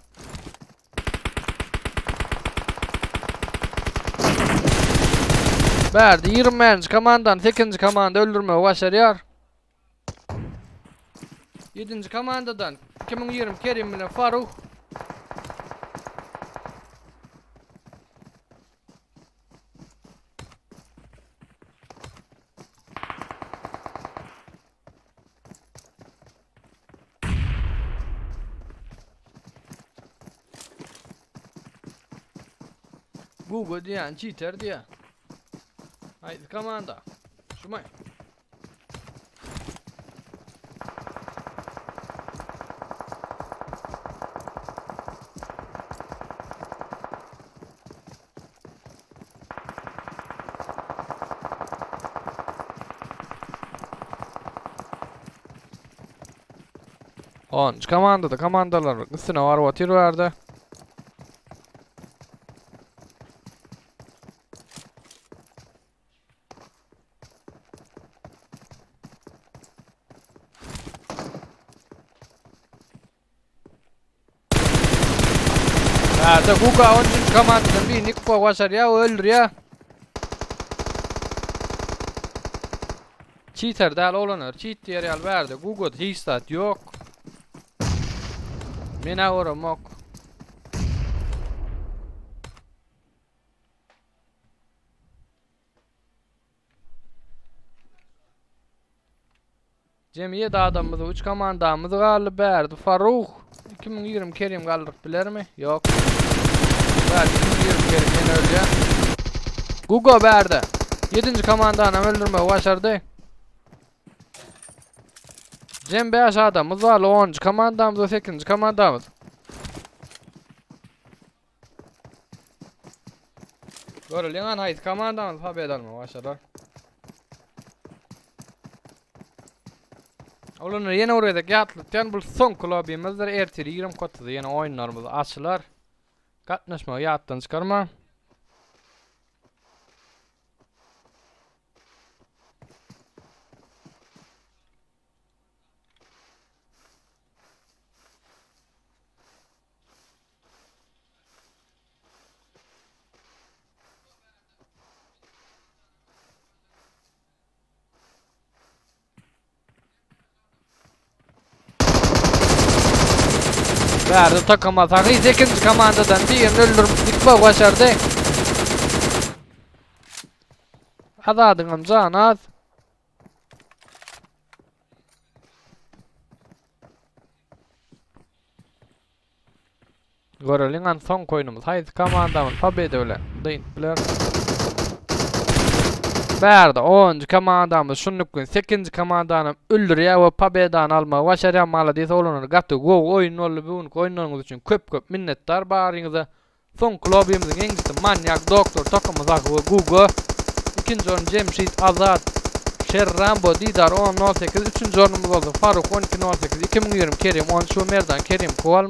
Bärde 25-nji komandany 8-nji komanda öldürmegi başarýar. 7-nji komandadan 2020 Kerim bilen Faruh. Google diýen cheater diýä. Haýsy komanda? Şumy? Onuncu komandada komandalar üstüne baryp otyr bu ýerde. Bärde Guga 13. komandadan birini kupa başarýar we öldürýär. Çiter däl oglanlar, çit diýer ýaly bärde Google-da hiç zat ýok. Men-ä göremok. Jemi 7 adamymyz, 3 komandamyz galdy bärde. Faruh 2020 Kerim galdyryp bilermi? Ýok. Bärde 2020 Kerim ýene ölýär. Gugo bärde. 7-nji komandany hem öldürmegi başardy. Jem 5 adamymyz galdy. 10-njy komandamyz we 8-nji komandamyz. Göreliň an haýsy komandamyz pobeda almagy başarar. Olanlar ýene bir gezek ýatlatýan bu soňky lobimizdir. Ertir 20.30-da ýene oýunlarymyz açylar. Gatnaşmagy ýatdan çykarmaň. Bärde takama sagy ikinji komandadan birini öldürip gitmek başardy. Azadyňam jany az. Göreliň an soňky oýnumyz haýsy komandamyz pobeda bilen dynyp biler. Bärde 10-njy komandamyz şunluk bilen 8-nji komandany öldürýär we pobedany almagy başarýar. Maladis oglanlar gaty gowy oýun boldy bu günki oýunlaryňyz üçin köp köp minnetdar baryňyza. Soňky lobimyzyň ýeňijisi Manýak Doktor Tokumy Zahy we Gugo. Ikinji orun Jemşit Azat Şer Rambo Didar 10 08 üçünji ornumyz bolsa Faruk 12 08 2020 Kerim 13 we Merdan Kerim Kowal.